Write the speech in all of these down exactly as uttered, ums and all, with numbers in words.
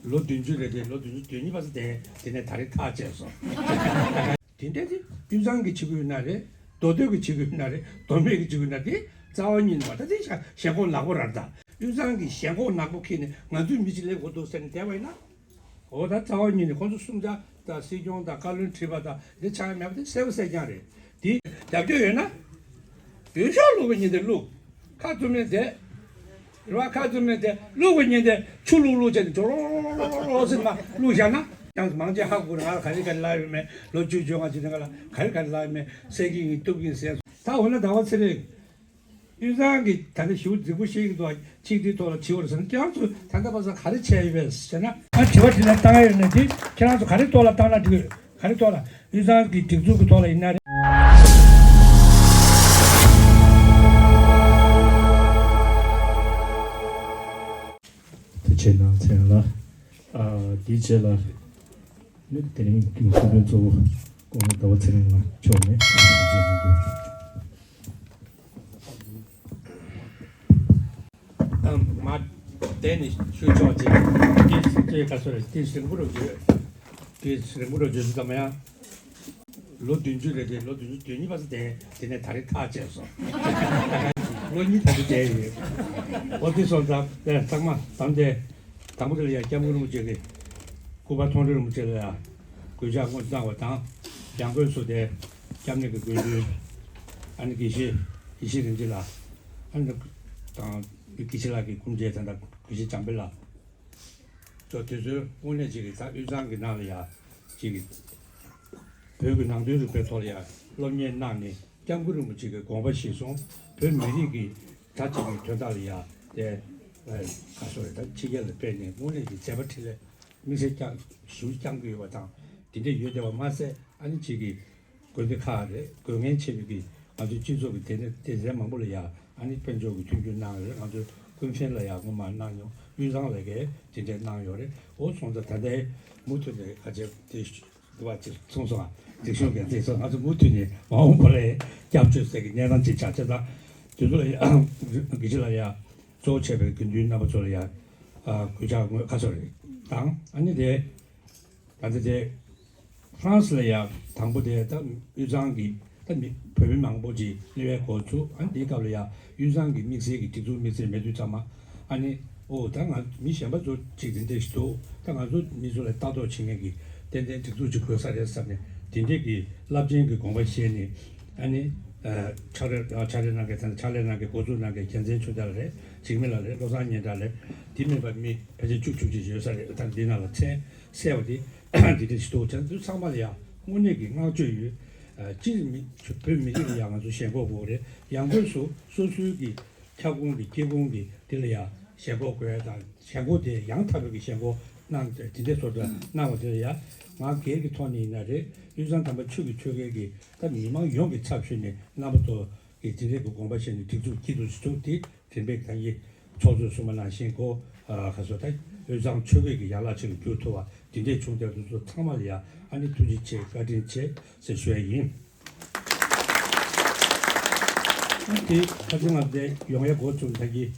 ལོ་བདུན་ཅུ་རེད་དེ། ལོ་བདུན་ཅུ་དོན་གཉིས་པ་ཙམ་དེ་དེ་ནས་ད་རེས་ཐག་བཅད་སོང་། དེ་འདྲ་དེ་དབུས་གཙང་གི་བྱེད་དགོས་ན་རེད། མདོ་སྟོད་ཀྱི་བྱེད་དགོས་ན་རེད། མདོ་སྨད་ཀྱི་བྱེད་དགོས་ན་དེ་རྩ་བ་ཉིད་ནས་མ། ད་དེ་ཞེན་ཁོག་ནག་པོ་རང་ད། དབུས་གཙང་གི་ཞེན་ཁོག་ནག་པོ་ཁྱེར་ནས་ང་ཚོའི་མི་གཅིག་སླེབས་དགོས་འདུག་ཟེར་ནས་བསྡད་པ་ཡིན་ན། འོ་ད་རྩ་བ་ཉིད་ནས་ཁོང་ཚོ་གསུམ་ཆ་དང་སྲིད་སྐྱོང་དང་བཀའ་བློན་ཁྲི་པ་དང་འདི་ཆགས་ཡ་མེད་པ་དེ་གསལ་པོ་གསལ་རྐྱང་རེད། དེ་རྒྱབ་སྐྱོར་ཡོད་ན། འོས་ཤོག་བླུག་པའི་ཉིན་དེ་བླུག་ཁ་བཙུམ་མེད་དེ། རེད་བ། ཁ་བཙུམ་མེད་དེ་བླུག་པའི་ཉིན་དེ་ཆུ་བླུག་བླུག་བྱས་ནས་ཇོ་རོ་རོ་ཟེར་མ་བླུག་བཞག་ན། ཡང་མང་ཆེ་ཧ་གོ་རེད། ང་ལ་ག་རེ་ག་རེ་ལབ་ཡོད་མེད། ལོ་བཅུ་བཅོ་ལྔ་ཅིག་ནང་ལ་ག་རེ་ག་རེ་ལབ་ཡོད་མེད། སེལ་གྱི་ཡིན། གཏུབ་ཀྱི་ཡིན་ཟེར། ད་འོ་ན་ཟླ་བ་ཚེ་རིང་། དབུས་གཙང་གི་ད་ལྟ་ཞེ་པོ་རྫིག་པོ་བཤད་ཀྱི་འདུག་ཅིག་དེའི་ཐོག་ལ་དྲི་བ་རེ་ཟེར་ན། ཁྱེད་རང་ཚོ་ད་ལྟ་བར་སང་ག་རེ་བྱས་ཡོད་པས་ཟེར་ན། ང་དྲི་བ་དྲིས་ལན་བཏང་ཡ་ཡོད་ན་དེ་ཁྱེད་རང་ཚོ་ག་རེ་ཐོག་ལ་བཏང་ན་འགྲིག་གི། ག་རེ་ཐོག་ལ། དབུས་གཙང་གི་སྒྲིག་འཛུགས་ཀྱི་ཐོག་ལ་ཡིན་ན་རེད། ཐུགས་རྗེ་གནང་། ཚེ་རིང་ལགས། ཨ། དེའི་རྗེས་ལ་ནི་དེ་རིང་གི་སྐུ་མགྲོན་གཙོ་བོ་སྐུ་ངོ་ཟླ་བ་ཚེ་རིང་ལགས་མཆོག་ནས་གསུང་བཤད་གནང་དགོས། ཨ། མ་བསྡད་ནས་ཞུ་ཆོག་ཅིག་དེ་ཅིག་ག་ཚོད་རེད། དེ་རིང་པོ་རུ་བརྗོད། དེ་རིང་པོ་རུ་བརྗོད་ཚུལ་ཙམ་ཡང་། ལོ་བདུན་ཅུ་རེད་དེ། ལོ་བདུན་ཅུ་དོན་གཉིས་པ་ཙམ་དེ་དེ་ནས་ད་རེས་ཐག་བཅད་སོང་། ལོ་གཉིས་ད་རེས་བསྡད་ཡོད། འོ་དེ་སོང་ཙང་དེ་ཚང་མ་དམ་དེ། དང་པོ་དེ་ལ་ཡ་སྐྱབས་མགོན་རིན་པོ་ཆེ་གི་སྐུ་པར་མཐོང་གྲོལ་རིན་པོ་ཆེ་ལ་ཡ་གུས་ཕྱག་སྔོན་དུ་གནང་བ་དང་། ཡང་སྒོས་སུ་དེ་སྐྱབས་གནས་ཀྱི་དགོན་བདུན། ཨ་ནི་དགེ་བཤེས་དགེ་བཤེས་རིན་ཆེན་ལགས། ཨ་ནི་དང་དགེ་བཤེས་ལགས་ཀྱི་སྐུ་མཆེད་ད་ལྟ་དགེ་བཤེས་འཇམ་དཔལ་ལགས། ཚོ་དེ་ཚོའི་དངོས་གནས་ཅིག་གི་ད་དབུས་གཙང་གི་ནང་ལ་ཡ་ཅིག་གི་བོད་ཀྱི་ནང་དོན་རིག་པའི་ཐོག་ལ་ཡ་སློབ་གཉེར་གནང་ནས། སྐྱབས་མགོན་རིན་པོ་ཆེ་གི་དགོངས་པ་གཞིར་བཟུང་བོད་མི་རིགས་ཀྱི་ད་ཅིག་གི་དོན་དག་ལ་ཡ་དེ་ག་སོ་རེ་ད་ཕྱི་རྒྱལ་ལ་ཕེབས་ནས་དངོས་གནས་ཀྱི་མཛད་པ་འཕྲིན་ལས་དམིགས་བསལ་བསྐྱངས་ཞུ་བསྐྱངས་ཀྱི་ཡོད་པ་དང་། དེ་འདྲ་ཡོད་བསྡད་པ་མ་ཟད། ཨ་ནི་ཅིག་གི་དགོན་སྡེ་ཁག་རེད། དགོས་ངེས་ཆེ་བའི་གི་ང་ཚོའི་སྤྱི་ཚོགས་ཀྱི་དེ་ནས་སྡེ་ཚན་མང་པོ་ལ་ཡ་ཨ་ནི་དཔལ་འབྱོར་གྱི་མཐུན་འགྱུར་གནང་ཡོད་རེད། ང་ཚོའི་ཀུན་མཁྱེན་ལ་ཡ་སྔོན་མ་གནང་མྱོང་། དབུས་གཙང་ལ་གས་དེ་འདྲས་གནང་ཡོད་རེད། འོ་སོང་ཙང་ད་ལྟའི་མུ་མཐུད་ནས་ཁ་ཆེ་དེ་དུ་བ་ཅིག་གསུངས་སོང་ཨ། སྒྲིག་གཞུང་གས་དེ་ཚོ་ང་ཚོ་མུ་མཐུད་ནས་མ་འོངས་པ་ལ་སྐྱབས་བཅོལ་ཟེར་གི་གནས་སྟངས་ཅིག་ཆགས་ཆགས་ད། དེ་ཚོ་ལ་ཡ་དགེ་བཤེས་ལ་ཡ་གཙོ་བོ་བྱས་པའི་དགེ་འདུན་རྣམ་པ་ཚོ་ལ་ཡ་གུས་ཕྱག་ངོས་ཁ་སོ་རེ་དང་། ཨ་ནི་དེ་ད་ལྟ་དེ་ཧྥ་རན་སི་ལ་ཡ་དང་པོ་དེ་ད་དབུས་གཙང་གི་ད་མི་བོད་མི་མང་པོ་ཅིག་སླེབས་པའི་འགོ་ཚུགས། ཨ་ནི་དེའི་སྐབས་ལ་ཡ་དབུས་གཙང་གི་དམིགས་བསལ་གྱི་སྒྲིག་འཛུགས་དམིགས་བསལ་མེད་དུས་ཙམ་པ། ཨ་ནི་ཨོ་ད་ང་མི་གཞན་པ་ཚོ་ཅིག་དེ་འདྲས་ཞིག་འདུག་ད་ང་ཚོ་མི་ཚོ་ལ་ལྟ་རྟོག་བྱེད་མཁན་གྱི་ཏན་ཏན་སྒྲིག་འཛུགས་ཅིག་དགོས་ས་རེད་བསམ་ནས། དེ་འདྲས་ཀྱི་རླབས་ཆེན་གྱི་དགོངས་པ་བཞེས་ནས། ཨ་ནི་ཕྱག་ལས་ཕྱག་ལས་གནང་མཁན་ད་ཕྱག་ལས་གནང་མཁན་འགོ་འཛུགས་གནང་མཁན་རྒྱལ་མཚན་ཆོས་དར་རེད། འཇིགས་མེད་ལགས་རེད། བློ་བཟང་སྙན་གྲགས་རེད། དེ་མིན་པ་མི་ཕལ་ཆེར་བཅུ་བཅུ་གཅིག་ཡོད་ས་རེད། ད་འདི་ནང་ལ་མཚན་གསལ་བ་དེ་འདི་འདྲ་ཞིག་འདུག་བྱས་ན་འདི་ཚང་མ་ལ་ཡང་དངོས་གནས་ཀྱི་བསྔགས་བརྗོད་ཡོད། སྤྱིར་མི་བོད་མི་རིགས་ལ་ཡང་ང་ཚོ་ཞེན་ཁོག་དགོས་རེད། ཡང་སྒོས་སུ་སོ་སོའི་གི་ཁྱབ་ཁོངས་ཀྱི་སྐྱེ་ཁུངས་ཀྱི་འདི་ལ་ཡང་ཞེན་ཁོག་དགོས་ཡ་དང་། ཞེན་ཁོག་དེ་ཡང་དག་པའི་གི་ཞེན་ཁོག་གནང་སྟེ་དེ་འདྲའི་བཟོ་འདྲ་གནང་བ་དེ་ལ་ཡང་ང་སྒེར་གྱི་ཐོག་ནས་ཡིན་ན་རེད། དབུས་གཙང་དམ་པ་ཆོས་ཀྱི་ཆོལ་ཁའི་གི་ད་མི་མང་ཡོངས་ཀྱི་ཚབ་ཞུས་ནས་རྣམ་པ་ཚོ་གི་དེ་འདྲའི་གི་དགོངས་པ་བཞེས་ནས་སྒྲིག་འཛུགས་སྐྱིད་སྡུག་ཞིག་བཙུགས་ཏེ། དེ་འདྲའི་ད་གིན་ཚོགས་གཙོས་གསུངས་པ་ནང་བཞིན་གོ། ཁ་སོ་ད་དབུས་གཙང་ཆོལ་ཁའི་གི་ཡན་ལག་ཅིག་ལ་འགྱུར་ཐུབ་པ་དེ་འདྲའི་བྱུང་སྟེ། འདི་ཚོ་ཚང་མ་ལ་ཡང་ཨ་ནི་ཐུགས་རྗེ་ཆེ་བཀའ་དྲིན་ཆེ་ཟེར་ཞུ་ཡ་ཡིན། ཨ་དེ་ཁ་སང་ང་དེ་ཡོང་ཡ་འགོ་བཙུགས། ད་གིན་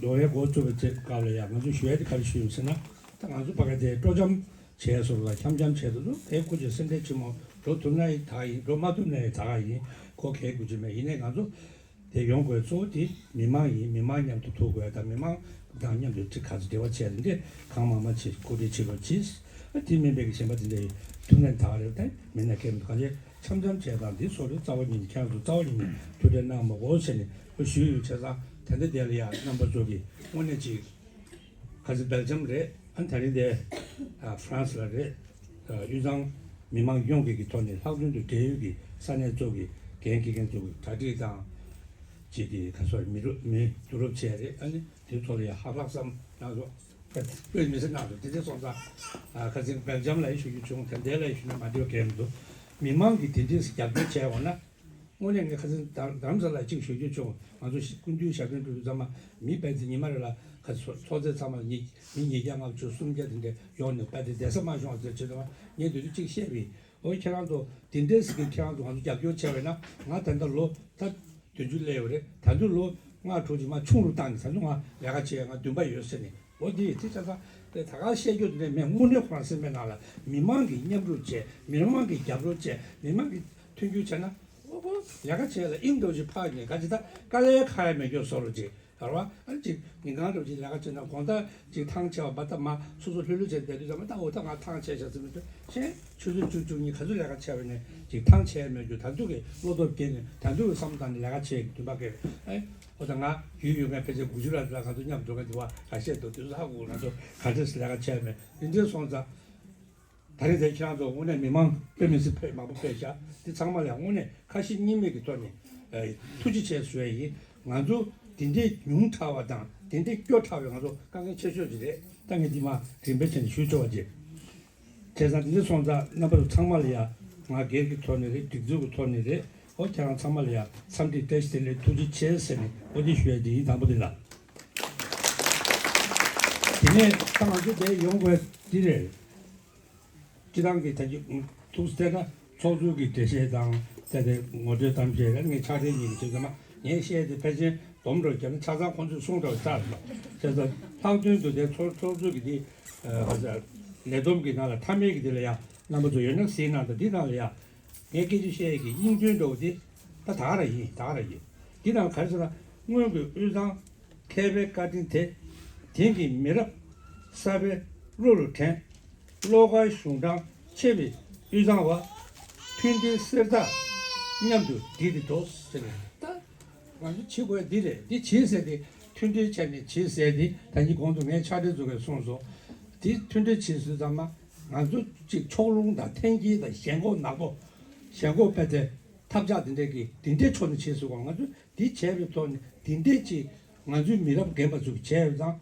ཡོང་ཡ་འགོ་བཙུགས་པའི་ཚེ་སྐབས་ལ་ཡང་ང་ཚོས་ཞུ་ཡ་དེ་ག་རེ་ཞུས་ཡོད་ཟེར་ན། ད་ང་ཚོ་ཕ་ག་དེ་སྤྲོ་འཆམ་བྱས་སོང་ལ། འཆམ་འཆམ་བྱས་འདུག་དེ་སྐུ་མཁྱེན་སེམས་ཁྲལ་ཆེན་མོ་འགྲོ་ཐུབ་ན་ཡི་ད་ག་ཡིན། འགྲོ་མ་ཐུབ་ན་ཡི་ད་ག་ཡིན། ཁོ་གལ་དགོས་ཀྱི་མེད། ཡིན་ནའི་ང་ཚོ་དེ་ཡོང་དགོས་གཙོ་བོ་དེ་མི་མང་ཡིན། མི་མང་མཉམ་དུ་ཐུག་དགོས་དང་། མི་མང་དང་མཉམ་དུ་ཅིག་ག་ཚོད་འབྲེལ་བ་བྱས་ཏེ་འདྲ་གང་མང་མང་ཅིག་གོ་སྒྲིག་བྱེད་དགོས་ཅིག་ཨ་དེ་མིན་པའི་གི་གཞན་པ་དེ་འདྲ་ཡི་ཐུགས་སྣང་དག་རེད། ད་མི་སྣ་ཁྱེད་རང་གང་ཅི་འཆམ་འཆམ་བྱས་དང་འདི་སོགས་རེད། རྩ་བ་ཉིད་ནས་ཁྱེད་རང་ཚོ་རྩ་བ་ཉིད་ནས་ཐུགས་ཁྲལ་གནང་མ་དགོས་ཟེར་ནས་ཁོ་ཞུས་ཡོད། བྱས་ཙང་ད་ལྟ་དེ་ལ་ཡང་རྣམ་པ་ཚོ་གི་དངོས་གནས་ཅིག་ཁ་སང་སྦེལ་ཇམ་རེད། ཨ་ད་རིང་དེ་ཨ་ཧྥ་རན་སི་ལ་རེད། ཨ་དབུས་གཙང་མི་མང་ཡོངས་ཀྱི་གི་ཐོག་ནས་ལྷག་དོན་དུ་འབྲེལ་ཡོད་ཀྱི་ས་གནས་ཚོ་གི་འགན་འཁྱེར་མཁན་ཚོ་གི་གྲ་སྒྲིག་དང་། ཅིག་གི་ཁ་སོ་མི་རུ་མི་བསྡུ་རུབ་བྱས་རེད། ཨ་ནི་དེ་ཚོ་ལ་ཡང་ཧ་ལྷག་བསམ་གནང་སོང་། དཔེ་མི་སྲིད་གནང་སོང་། དེ་འདྲ་སོང་ཙང་ཨ་ཁ་སང་སྦེལ་ཇམ་ལ་ཡི་ཞུ་རྒྱུ་བྱུང་། ད་ལྟའི་ལ་ཡི་ཞུ་ན་མ་འགྲིག་པ་གང་ཡང་མི་འདུག་མི་མང་གི་དེ་འདྲས་རྒྱབ་སྐྱོར་བྱས་འོང་ན། དངོས་གནས་ངས་ཁ་སང་རྡ་རྡ་རམ་ས་ལ་གཅིག་ཞུ་རྒྱུ་བྱུང་། ང་ཚོ་ཤི་སྐུ་མདུན་ཞབས་བརྟན་སྒྲུབ་ཚང་མ་མི་དཔེ་དེ་ཉི་མ་རེ་ལ་ཁ་ཚོ་ཚོགས་རྫས་ཚང་མ་ཉི་མི་ཉིས་བརྒྱ་ལྔ་བཅུ་སུམ་བརྒྱ་དེ་འདྲ་ཡོང་ནས་དཔེ་དེ་བསྡད་ས་མ་བྱུང་བ་ཟེར་བྱས་ཙང་ངས་དེ་དུས་གཅིག་བཤད་པས། འོ་ཁྱེད་རང་ཚོ་དེ་འདྲས་ཟེར་གི་ཁྱེད་རང་ཚོ་ང་ཚོ་རྒྱབ་སྐྱོར་བྱས་པས་ན། ང་ད་ལྟ་ལོ་ད་བདུན་ཅུ་སླེབས་ཡོད་རེད། ད་དུང་ལོ་ལྔ་དྲུག་ཅིག་མར་ཆུང་རུ་བཏང་ནས་ད་དུང་ང་ལས་ཀ་བྱེད་ཡ་ང་འདུན་པ་ཡོད་ཟེར་ནས། འོ་དེ་དེ་ཆ་ཚང་ དེ་ད་ག་བཤད་རྒྱུ་དེ་མེད། དངོས་གནས་ཁོ་རང་སེམས་པའི་ནང་ལ་མི་མང་གི་མཉམ་རུབ་བྱས། མི་མང་གི་རྒྱབ་རོགས་བྱས། མི་མང་གི་མཐུན་འགྱུར་བྱས་ན། ཨོ་ཨོ། ལས་ཀ་བྱས་ལ་ཨིན་འདྲ་ཞིག་ཕར་ནས་ག་ཅི་ད་དཀའ་ལས་ཁག་ཡ་མེད་རྒྱུ་བཟོ་རོགས་བྱེད། ར་བ། ཨ་ཅིག་ཉིན་གང་འདྲ་ཅིག་ལས་ཀ་བྱས་ན་དགོང་དག་ཅིག་ཐང་ཆད་པ་མ་ད་མ་སོ་སོ་ལྷོད་ལྷོད་བྱས་བསྡད་དུས་ཙམ་མ་ད་འོ་ད་ང་ཐང་ཆད་ཤག་ཟེར་མི་འདུག་གཞན་ཆུ་ཚོད་བཅུ་བཅུ་གཉིས་ག་ཚོད་ལས་ཀ་བྱས་པ་ནས་ཅིག་ཐང་ཆད་མེད་རྒྱུ། ད་དུང་གི་བློ་སྟོབས་རྒྱས་ནས་ད་དུང་གི་བསམ་བློ་བཏང་ནས་ལས་ཀ་བྱས་འདུན་པ་སྐྱེ་བས། ཨེ། འོ་ད་ང་ཡུལ་ཡོད་མཁན་ཕལ་ཆེར་དགུ་བཅུ་ལ་ལ་ང་ཚོ་མཉམ་འགྲོ་མཁན་འདི་བ་ག་བཤད་འདུག་དེ་ཚོ་ཧ་གོ། ང་ཚོ་ག་འདྲས་ལས་ཀ་བྱས་མེད་འདི་འདྲས་སོང་ཙང་། ད་རེས་དེ་ཁྱེད་རང་ཚོ་དངོས་གནས་མི་མང་དཔེ་མི་སྲིད་ཕེབས་མང་པོ་ཕེབས་ཤག་འདི་ཚང་མ་ལ་དངོས་གནས་ཁ་ཞེ་གཉིས་མེད་ཀྱི་ཐོག་ནས་ཨ་ཐུགས་རྗེ་ཆེ་ཞུ་ཡ་ཡིན། ང་ཚོ་འདི་འདྲའི་ཉུང་དྲགས་པ་དང་འདི་འདྲའི་སྐྱོ་དྲགས་པའི་ང་ཚོ་དཀའ་ངལ་ཆེ་ཤོས་ཅིག་རེད། ད་ངས་འདི་མ་རིམ་པས་བྱས་ནས་ཞུ་ཆོག་པ་བྱེད། བྱས་ཙང་འདི་འདྲ་སོང་ཙང་རྣམ་པ་ཚོ་ཚང་མ་ལ་ཡ་ང་སྒེར་གྱི་ཐོག་ནས་རེད། སྒྲིག་འཛུགས་ཀྱི་ཐོག་ནས་རེད། ཨོ་ཁྱེད་རང་ཚང་མ་ལ་ཡ་འཚམས་འདྲི་བཀྲ་ཤིས་བདེ་ལེགས། ཐུགས་རྗེ་ཆེ་ཟེར་ནས་འོ་འདི་ཞུ་ཡ་འདི་ཡིན། དང་པོ་འདི་ལ། དེ་ནས་ད་ང་ཚོ་འདིར་ཡོང་དགོས་འདི་རེད། སྤྱི་བཏང་གི་ད་ཅི་ཐུགས་བརྩེ་ན་ཚོགས་གཙོ་གི་འགྲེལ་བཤད་དང་དེ་དེ་ངོ་སྤྲོད་གཏམ་བཤད་རེད། ངས་ཕྱག་སྦྲེལ་གཉིས་ཀྱི་ཚུལ་ཙམ་མ་ངས་བཤད་དེ་ཕལ་ཆེར་སྡོམ་འགྲོ་བརྒྱབ་ན་ཆ་ཚང་ཁོང་ཚོས་གསུངས་འགྲོ་བ་ཚར་སོང་། བྱས་ཙང་ལྷག་དོན་དུ་དེ་ཚོགས་ཚོགས་གཙོ་གི་དེ་ལས་བསྡོམས་ཀྱི་ནང་ལ་མཐའ་མའི་གི་དེ་ལ་ཡ་རྣམ་པ་ཚོ་ཡོད་ན་གཟིགས་གནང་དང་། འདི་ནང་ལ་ཡ་ངས་སྐད་ཆ་བཤད་ཡས་ཀྱི་སྙིང་དོན་འདྲ་བོ་དེ་ད་ད་ག་རང་ཡིན། ད་ག་རང་ཡིན། འདི་ནང་ག་རེ་ཟེར་ན་སྔོན་གྱི་དབུས་གཙང་མཁས་པའི་བཀའ་དྲིན་དེ། དེང་གི་མི་རབས་གསར་པའི་བློ་ལ་དྲན། བློ་དཀར་གཞུང་དྲང་ཆེ་བའི་དབུས་གཙང་བ། མཐུན་སྒྲིལ་གསེར་ཐག་མཉམ་དུ་སྒྲིལ་ཏེ་འགྲོ་ཟེར་ནས། ད་ང་ཚོ་བྱེད་དགོས་འདི་རེད། འདི་བྱེད་ཟེར་ཏེ་མཐུན་སྒྲིལ་བྱས་ནས་བྱེད་ཟེར་ཏེ་ད་ནི་གོང་དུ་ངས་ཕྱག་སྦྲེལ་ཚོ་གིས་གསུངས་སོང་། འདི་མཐུན་སྒྲིལ་བྱེད་ཟེར་ཙམ་མ་ང་ཚོ་གཅིག་ཕྱོགས་ལྷུང་དང་འཐེན་འཁྱེར་དང་ཞེན་ཁོག་ནག་པོ། ཞེན་ཁོག་དཔེ་དེ་ཐབས་ཆག་འདི་འདྲས་ཀྱི་འདི་འདྲས་ཕྱོགས་ནས་བྱེད་ཟེར་གོ། ང་ཚོ་འདི་བྱས་པའི་ཐོག་ནས་འདི་འདྲས་ཀྱི་ང་ཚོའི་མི་རབས་རྒན་པ་ཚོས་བྱས་པ་དང་།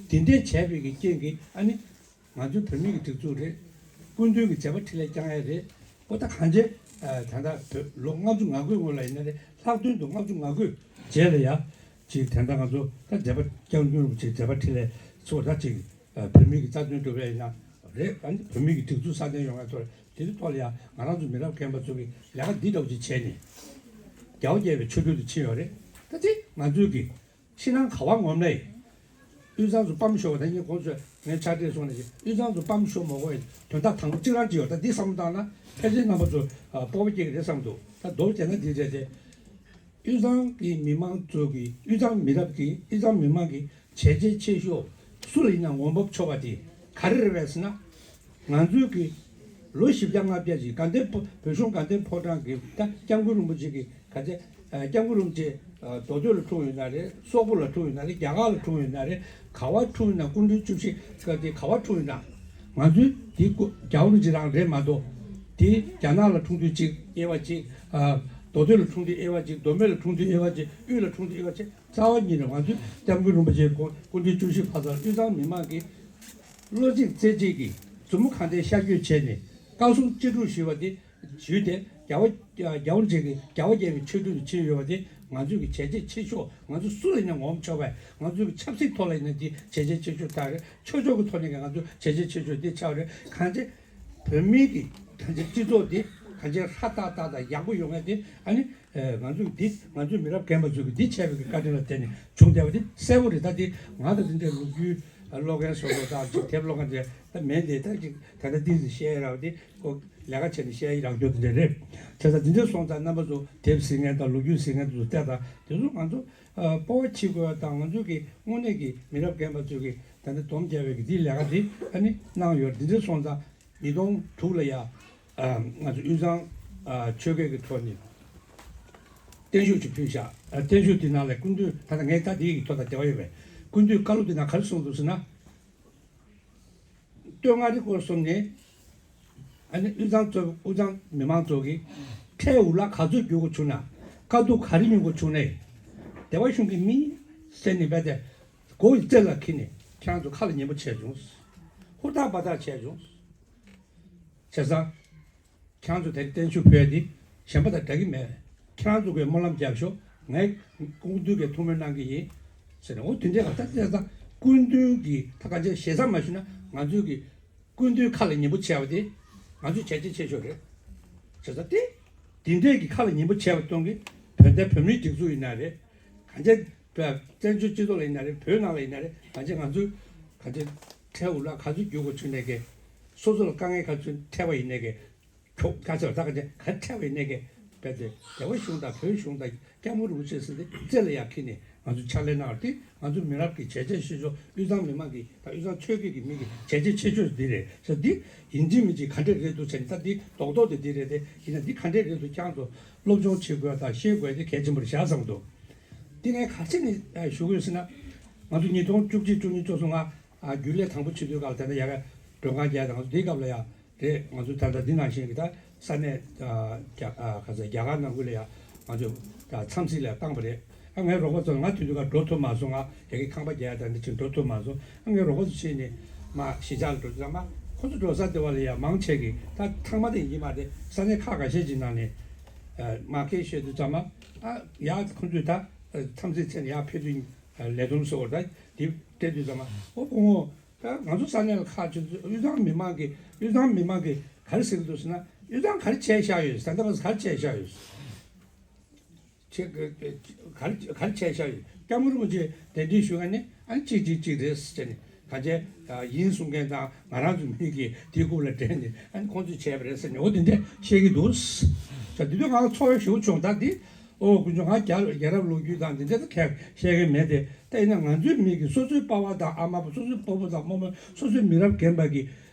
འདི་འདྲས་བྱས་པའི་གི་རྐྱེན་གྱིས་ཨ་ནི་ང་ཚོའི་བོད་མི་གི་སྒྲིག་འཛུགས་རེད། སྐུ་མདུན་གྱི་མཛད་པ་འཕྲིན་ལས་བསྐྱངས་ཡས་རེད། ཨོ་ད་གང་བྱས་ད་ལྟ་བོད་ལོ་ལྔ་བཅུ་ང་དགུའི་སྔོན་ལ་ཡིན་ན་རེད། ལྷག་དོན་དུ་ལྔ་བཅུ་ང་དགུའི་རྗེས་ལ་ཡ་ཅིག་ད་ལྟ་ང་ཚོ་ད་མཛད་པ་བསྐྱངས་རྒྱུ་རུ་ཅིག་མཛད་པ་འཕྲིན་ལས་ཚོ་ད་ཅིག་བོད་མི་གི་རྩ་དོན་སྒྲུབ་ཡས་ཡིན་ན་རེད། ཨ་ནི་བོད་མི་གི་སྒྲིག་འཛུགས་སྲ་བརྟན་ཡོང་ཡས་ཐོག་དེ་ཚོའི་ཐོག་ལ་ཡ་ང་རང་ཚོ་མི་རབས་རྒན་པ་ཚོ་གི་ལས་ཀ་འདི་འདྲ་བོ་ཅིག་བྱས་ནས་རྒྱལ་བ་དགྱེས་པའི་ཆོ་འཕྲུལ་དུ་ཕྱིན་ཡོད་རེད། ད་དེ་ང་ཚོའི་གི་ཕྱི་ནང་ག་བ་ངོམ་ལས། དབུས་གཙང་ཚོ་སྤམ་ཤོར་བ་དང་། ངས་གོང་དུ་ངས་ཕྱག་སྦྲེལ་སོང་ནས་དབུས་གཙང་ཚོ་སྤམ་ཤོར་མ་དགོས་པའི་དོན་དག་དང་པོ་གཅིག་རང་གཅིག་ཡོད། ད་འདི་བསམ་བློ་བཏང་ན་ཕལ་ཆེར་རྣམ་པ་ཚོ་སྤོབས་པ་སྐྱེ་གི་རེད་བསམ་འདུག་ད་མདོར་བྱས་ན་འདི་རེད་དེ། དབུས་གཙང་གི་མི་མང་ཚོ་གི་དབུས་གཙང་མི་རབས་ཀྱི་དབུས་གཙང་མི་མང་གི་བྱས་རྗེས་ཆེ་ཤོས་སུ་ལ་ཡིན་ན་ངོ་འབབ་ཆོག་པ་དེ་ག་རེ་རེད་པས་ཟེར་ན། ང་ཚོའི་གི་ལོ་བཞི་བརྒྱ་ལྔ་བརྒྱ་ཅིག་དགའ་ལྡན་ཕོ་བོད་གཞུང་དགའ་ལྡན་ཕོ་བྲང་གི་ད་སྐྱབས་མགོན་རིན་པོ་ཆེ་གི་ག་ཚད་སྐྱབས་མགོན་རིན་པོ་ཆེ་མདོ་སྟོད་ལ་འཁྲུངས་ཡོད་ན་རེད། སོག་པོ་ལ་འཁྲུངས་ཡོད་ན་རེད། རྒྱ་གར་ལ་འཁྲུངས་ཡོད་ན་རེད། ག་བ་འཁྲུངས་ཡོད་ན་སྐུ་ཕྲེང་བཅུ་བཞི་ག་དེ་ག་བ་འཁྲུངས་ཡོད་ན། ང་ཚོའི་དེ་སྐུ་རྒྱལ་བ་རིན་པོ་ཆེ་རང་རེད་མ་གཏོགས། དེ་རྒྱ་ནག་ལ་འཁྲུངས་དུས་གཅིག་དབྱེ་བ་གཅིག་མདོ་སྟོད་ལ་འཁྲུངས་དུས་དབྱེ་བ་གཅིག་མདོ་སྨད་ལ་འཁྲུངས་དུས་དབྱེ་བ་གཅིག་དབུས་ལ་འཁྲུངས་དུས་དབྱེ་བ་གཅིག་རྩ་བ་ཉིད་ནས་ང་ཚོའི་སྐྱབས་མགོན་རིན་པོ་ཆེ་སྐུ་ཕྲེང་བཅུ་བཞི་ཕ་ཚར་དབུས་གཙང་མི་མང་གིས་བློ་གཅིག་རྩེ་གཅིག་གིས་མཛུབ་མོ་གང་བསྟན་ཤར་བསྐྱོད་བྱས་ནས་བཀའ་གསུང་ཅི་སྒྲུབ་ཞུས་པ་དེ་ཞུས་ཏེ། རྒྱལ་བ་རྒྱལ་བ་རྗེ་གི་རྒྱལ་བ་དགྱེས་པའི་ཆོ་འཕྲུལ་དུ་ཕྱིན་ཡོད་པ་དེ་ང་ཚོའི་གི་བྱས་རྗེས་ཆེ་ཤོས། ང་ཚོ་སུ་ལ་ཡིན་ན་ངོམ་ཆོག་པས། ང་ཚོའི་གི་ཆབ་སྲིད་ཐོག་ལ་ཡིན་ན་དེ་བྱས་རྗེས་ཆེ་ཤོས་དག་རེད། ཆོས་ཕྱོགས་ཀྱི་ཐོག་ནས་ཀྱང་ང་ཚོ་བྱས་རྗེས་ཆེ་ཤོས་དེ་ཆགས་རེད། གང་བྱས་བོད་མི་གི་གང་བྱས་སྤྱི་ཚོགས་དེ་གང་བྱས་ཧྲ་ཏག་ཏག་དང་ཡག་པོ་ཡོང་ཡ་དེ་ཨ་ནི། ང་ཚོས་འདི་ང་ཚོའི་མི་རབས་རྒན་པ་ཚོས་ཀྱི་འདི་བྱས་པའི་གི་བཀའ་དྲིན་ལ་བརྟེན་ནས་བྱུང་བསྡད་པ་འདི་གསལ་པོ་རེད། ད་འདི་ང་དང་འདི་འདྲའི་ལོ་རྒྱུས་ཀློག་མཁན་སོ་སོ་དང་ཅིག་དེབ་ཀློག་མཁན་དེ་ད་མེད་དེ། ད་ཅིག་ད་ལྟ་འདི་ཟིག་བཤད་རག་འདི་ཁོ་ལས་ཀ་བྱས་ནས་བཤད་རག་རྒྱུ་འདི་འདྲ་རེད། བྱས་ཙང་འདི་འདྲ་སོང་ཙང་རྣམ་པ་ཚོ་དེབ་གཟིགས་མཁན་དང་ལོ་རྒྱུས་གཟིགས་མཁན་དེ་ཚོ་བལྟས་དང་། དེ་ཚོ་ང་ཚོ་སྤོབས་པ་བྱེད་དགོས་པ་དང་། ང་ཚོ་གི་དངོས་གནས་ཀྱི་མི་རབས་རྒན་པ་ཚོས་ཀྱི་ད་ལྟ་སྡོམ་རྒྱག་པའི་གི་འདི་ལས་ཀ་འདི་ཨ་ནི་གནང་ཡོད། འདི་འདྲ་སོང་ཙང་། ཉིས་སྟོང་དྲུག་ལ་ཡ། ང་ཚོ་དབུས་གཙང་ཆོལ་ཁའི་གི་ཐོག་ནས་བརྟན་བཞུགས་ཅིག་ཕུལ་བཞག་བརྟན་བཞུགས་དེ་ནང་ལ་སྐུ་མདུན་ད་ལྟ་ངས་ད་དེའི་གི་ཐོག་དང་འབྲེལ་བ་ཡོད་པས། སྐུ་མདུན་བཀའ་སློབ་དེ་ནང་ག་རེ་གསུངས་འདུག་ཟེར་ན། སྟོད་མངའ་རིས་སྐོར་གསུམ་ནས་ཨ་ནི་དབུས་གཙང་གཙོས་དབུས་གཙང་མི་མང་ཚོ་གིས་ཁྲལ་འུ་ལག་ག་ཚོད་བསྒྱུར་དགོས་བྱུང་ན། དཀའ་སྡུག་ག་རེ་མྱོང་དགོས་བྱུང་ནའི། སྡེ་བ་གཞུང་གི་མི་ཟེར་ནས་བས་ཏེ་མགོ་ཡི་རྩེ་ལ་འཁྱེར་ནས་ཁྱེད་རང་ཚོ་ཁ་ལ་ཉན་པོ་བྱས་བྱུང་། ཧུར་ཐག་འབད་ཐག་བྱས་བྱུང་། བྱས་ཙང་། ཁྱེད་རང་ཚོ་དེ་རིང་བརྟན་བཞུགས་ཕུལ་ཡ་འདི་གཞན་པ་དང་འདྲ་གི་མེད། ཁྱེད་རང་ཚོ་གིས་སྨོན་ལམ་རྒྱབ་ཤོག་ངས་སྐུ་མདུན་གྱི་ཐུགས་སྨོན་གནང་གི་ཡིན། ཟེར་ནས་འོ་དེ་འདྲའི་ད་ལྟ་བྱས་ཙང་སྐུ་མདུན་གྱི་ད་ག་ཅིག་ཞེ་ས་མ་ཞུ་ན་ང་ཚོའི་གི་སྐུ་མདུན་ཁ་ལ་ཉན་པོ་བྱས་པ་དེ་ང་ཚོའི་བྱས་རྗེས་ཆེ་ཤོས་རེད། བྱས་ཙང་དེ་དེ་འདྲའི་གི་ཁ་ལ་ཉན་པོ་བྱས་པ་སྟོང་གི་བོད་འདི་བོད་མིའི་སྒྲིག་འཛུགས་ཡིན་ན་རེད། གང་ཅི་བཙན་བྱོལ་སྤྱི་ཚོགས་ལ་ཡིན་ན་རེད། བོད་ནང་ལ་ཡིན་ན་རེད། གང་ཅི་ང་ཚོའི་གང་ཅི། ཁྲལ་འུ་ལག་ག་ཚོད་བསྒྱུར་དགོས་བྱུང་ནས་ཀྱི། སོ་སོ་ལ་དཀའ་ངལ་ག་ཚོད་འཕྲད་པ་ཡིན་ནས་ཀྱི། ཁྱོད་ག་ཚོད་ད་ག་ཚོད་ག་འཕྲད་པ་ཡིན་ནས་ཀྱི། རྦད་དེ་རྒྱལ་བ་གཞུང་དང་བོད་གཞུང་དང་སྐྱབས་མགོན་རིན་པོ་ཆེ་ཟེར་ཏེ་རྩེ་ལ་ཡར་འཁྱེར་ནས་ང་ཚོ་ཕྱག་ལས་གནང་བ་དེ་ང་ཚོ་མི་རབས་ཀྱི་བྱས་རྗེས་ཆེ་ཤོས། དབུས་གཙང་མི་མང་གི་དང་དབུས་གཙང་ཆོལ་ཁའི་གི་མི་གི་བྱས་རྗེས་ཆེ་ཤོས་འདི་རེད་ཟེར། འདི་ཡིན་གཅིག་མིན་གཅིག་ག་འདྲས་རེད་འདུག་ཟེར་ནས། ད་འདི་རྡོག་རྡོག་དེ་འདི་རེད་དེ། ཡིན་ན་འདི་ག་འདྲས་རེད་འདུག་ཁྱེད་རང་ཚོ་སློབ་སྦྱོང་བྱེད་དགོས་དང་ཤེས་དགོས་དེ་གལ་ཆེན་པོ་རེད་བཞག་བསམ་འདུག་འདི་ངས་ག་རེ་བྱས་ནས་ཞུ་དགོས་ཟེར་ན། ང་ཚོ་ཉིས་སྟོང་བཅུ་གཅིག་བཅུ་གཉིས་བཅུ་གསུམ་ལ་རྒྱུན་ལས་དང་པོ་བྱེད་དུས་སྐབས་ལ། དེ་འདྲ་ཡ་ག་མགྲོན་ཁང་རྒྱག་དང་། ང་ཚོ་འདིའི་སྐབས་ལ་ཡ་རེད། ང་ཚོ་ད་ལྟ་འདི་ནང་བཞིན་གྱི་ད་ས་གནས་རྒྱ་ག་ས་རྒྱ་གར་ནང་ཁུལ་ལ་ཡ་ང་ཚོ་འཚམས་གཟིགས་ལ་བཏང་པ་རེད། ཨ་ངའི་རོགས་པ་ཚོ་ང་དེ་དུས་ཀ་འགྲོ་ཐུབ་མ་སོང་། ང་ཡ་གི་ཁང་པ་རྒྱག་ཡ་དང་འདི་ཕྱིན་འགྲོ་ཐུབ་མ་སོང་། ཨ་ངའི་རོགས་པ་ཚོ་ཕྱིན་ནས་མ་གཞིས་ཆགས་ལ་འགྲོ་དུས་ཙམ་པ། ཁོ་ཚོ་འགྲོ་ས་དེ་བ་ལ་ཡ་མང་ཆེ་གི་ད་ཚང་མ་དེ་ཡིན་མ་རེད། ས་གནས་ཁག་ཁ་ཤས་ཅིག་ནང་ནས་མ་སྐད་བཤད་དུས་ཙམ་པ། ཨ་ཡ་ཁོ་ཚོས་ད་འཚམས་གཟིགས་ཚེ་ནས་ཡར་ཕེབས་དུས་ལས་བསྡོམས་སོགས་ད་དེ་སྤྲད་དུས་ཙམ་པ། ཨོ་སྐུ་ངོ། ད་ང་ཚོ་ས་གནས་ལ་ཁག་ཆེ་ཚོ་དབུས་གཙང་མི་མང་གིས། དབུས་གཙང་མི་མང་གིས་ག་རེ་ཟེར་གྱི་འདུག་ཟེར་ན། དབུས་གཙང་ག་རེ་བྱས་བཞག་ཡོད། ད་ལྟ་བར་ག་རེ་བྱས་བཞག་ཡོད། ཁྱེད་ཀྱིས་ག་རེ་ག་རེ་བྱས་བཞག་ཡོད། སྐྱབས་མགོན་རིན་པོ་ཆེ་གདན་འདྲེན་ཞུ་མཁན་ནི་ཨ་ནི་གཅིག་གཅིག་གཅིག་རེད་ཟེར་ནས། གང་བྱས་ཡིན་གསུང་མཁན་དང་ང་རང་ཚོ་མི་གིས་དེའི་རྐུབ་ལ་འགྲན་ནས། ཨ་ནི་ཁོང་ཚོས་བྱས་པ་རེད་ཟེར་ནས། འོ་དེ་འདྲས་བཤད་ཀྱི་འདུག་ད་དེ་དུས་ང་ཚོར་བ་ཞེ་པོ་བྱུང་། ད་འདི། ཨོ་དཀོན་མཆོག། ང་རྒྱ་རྒྱལ་རབས་ལོ་རྒྱུས་དང་འདི་འདྲ་ད་གས་བཤད་མཁན་མེད་དེ། ད་ཡིན་ན་ང་ཚོའི་མི་གིས་སོ་སོའི་པ་ཕ་དང་ཨ་མ་པ། སོ་སོའི་སྤོ་བོ་དང་རྨོ་མོ། སོ་སོའི་མི་རབས་རྒན་པ་གིས་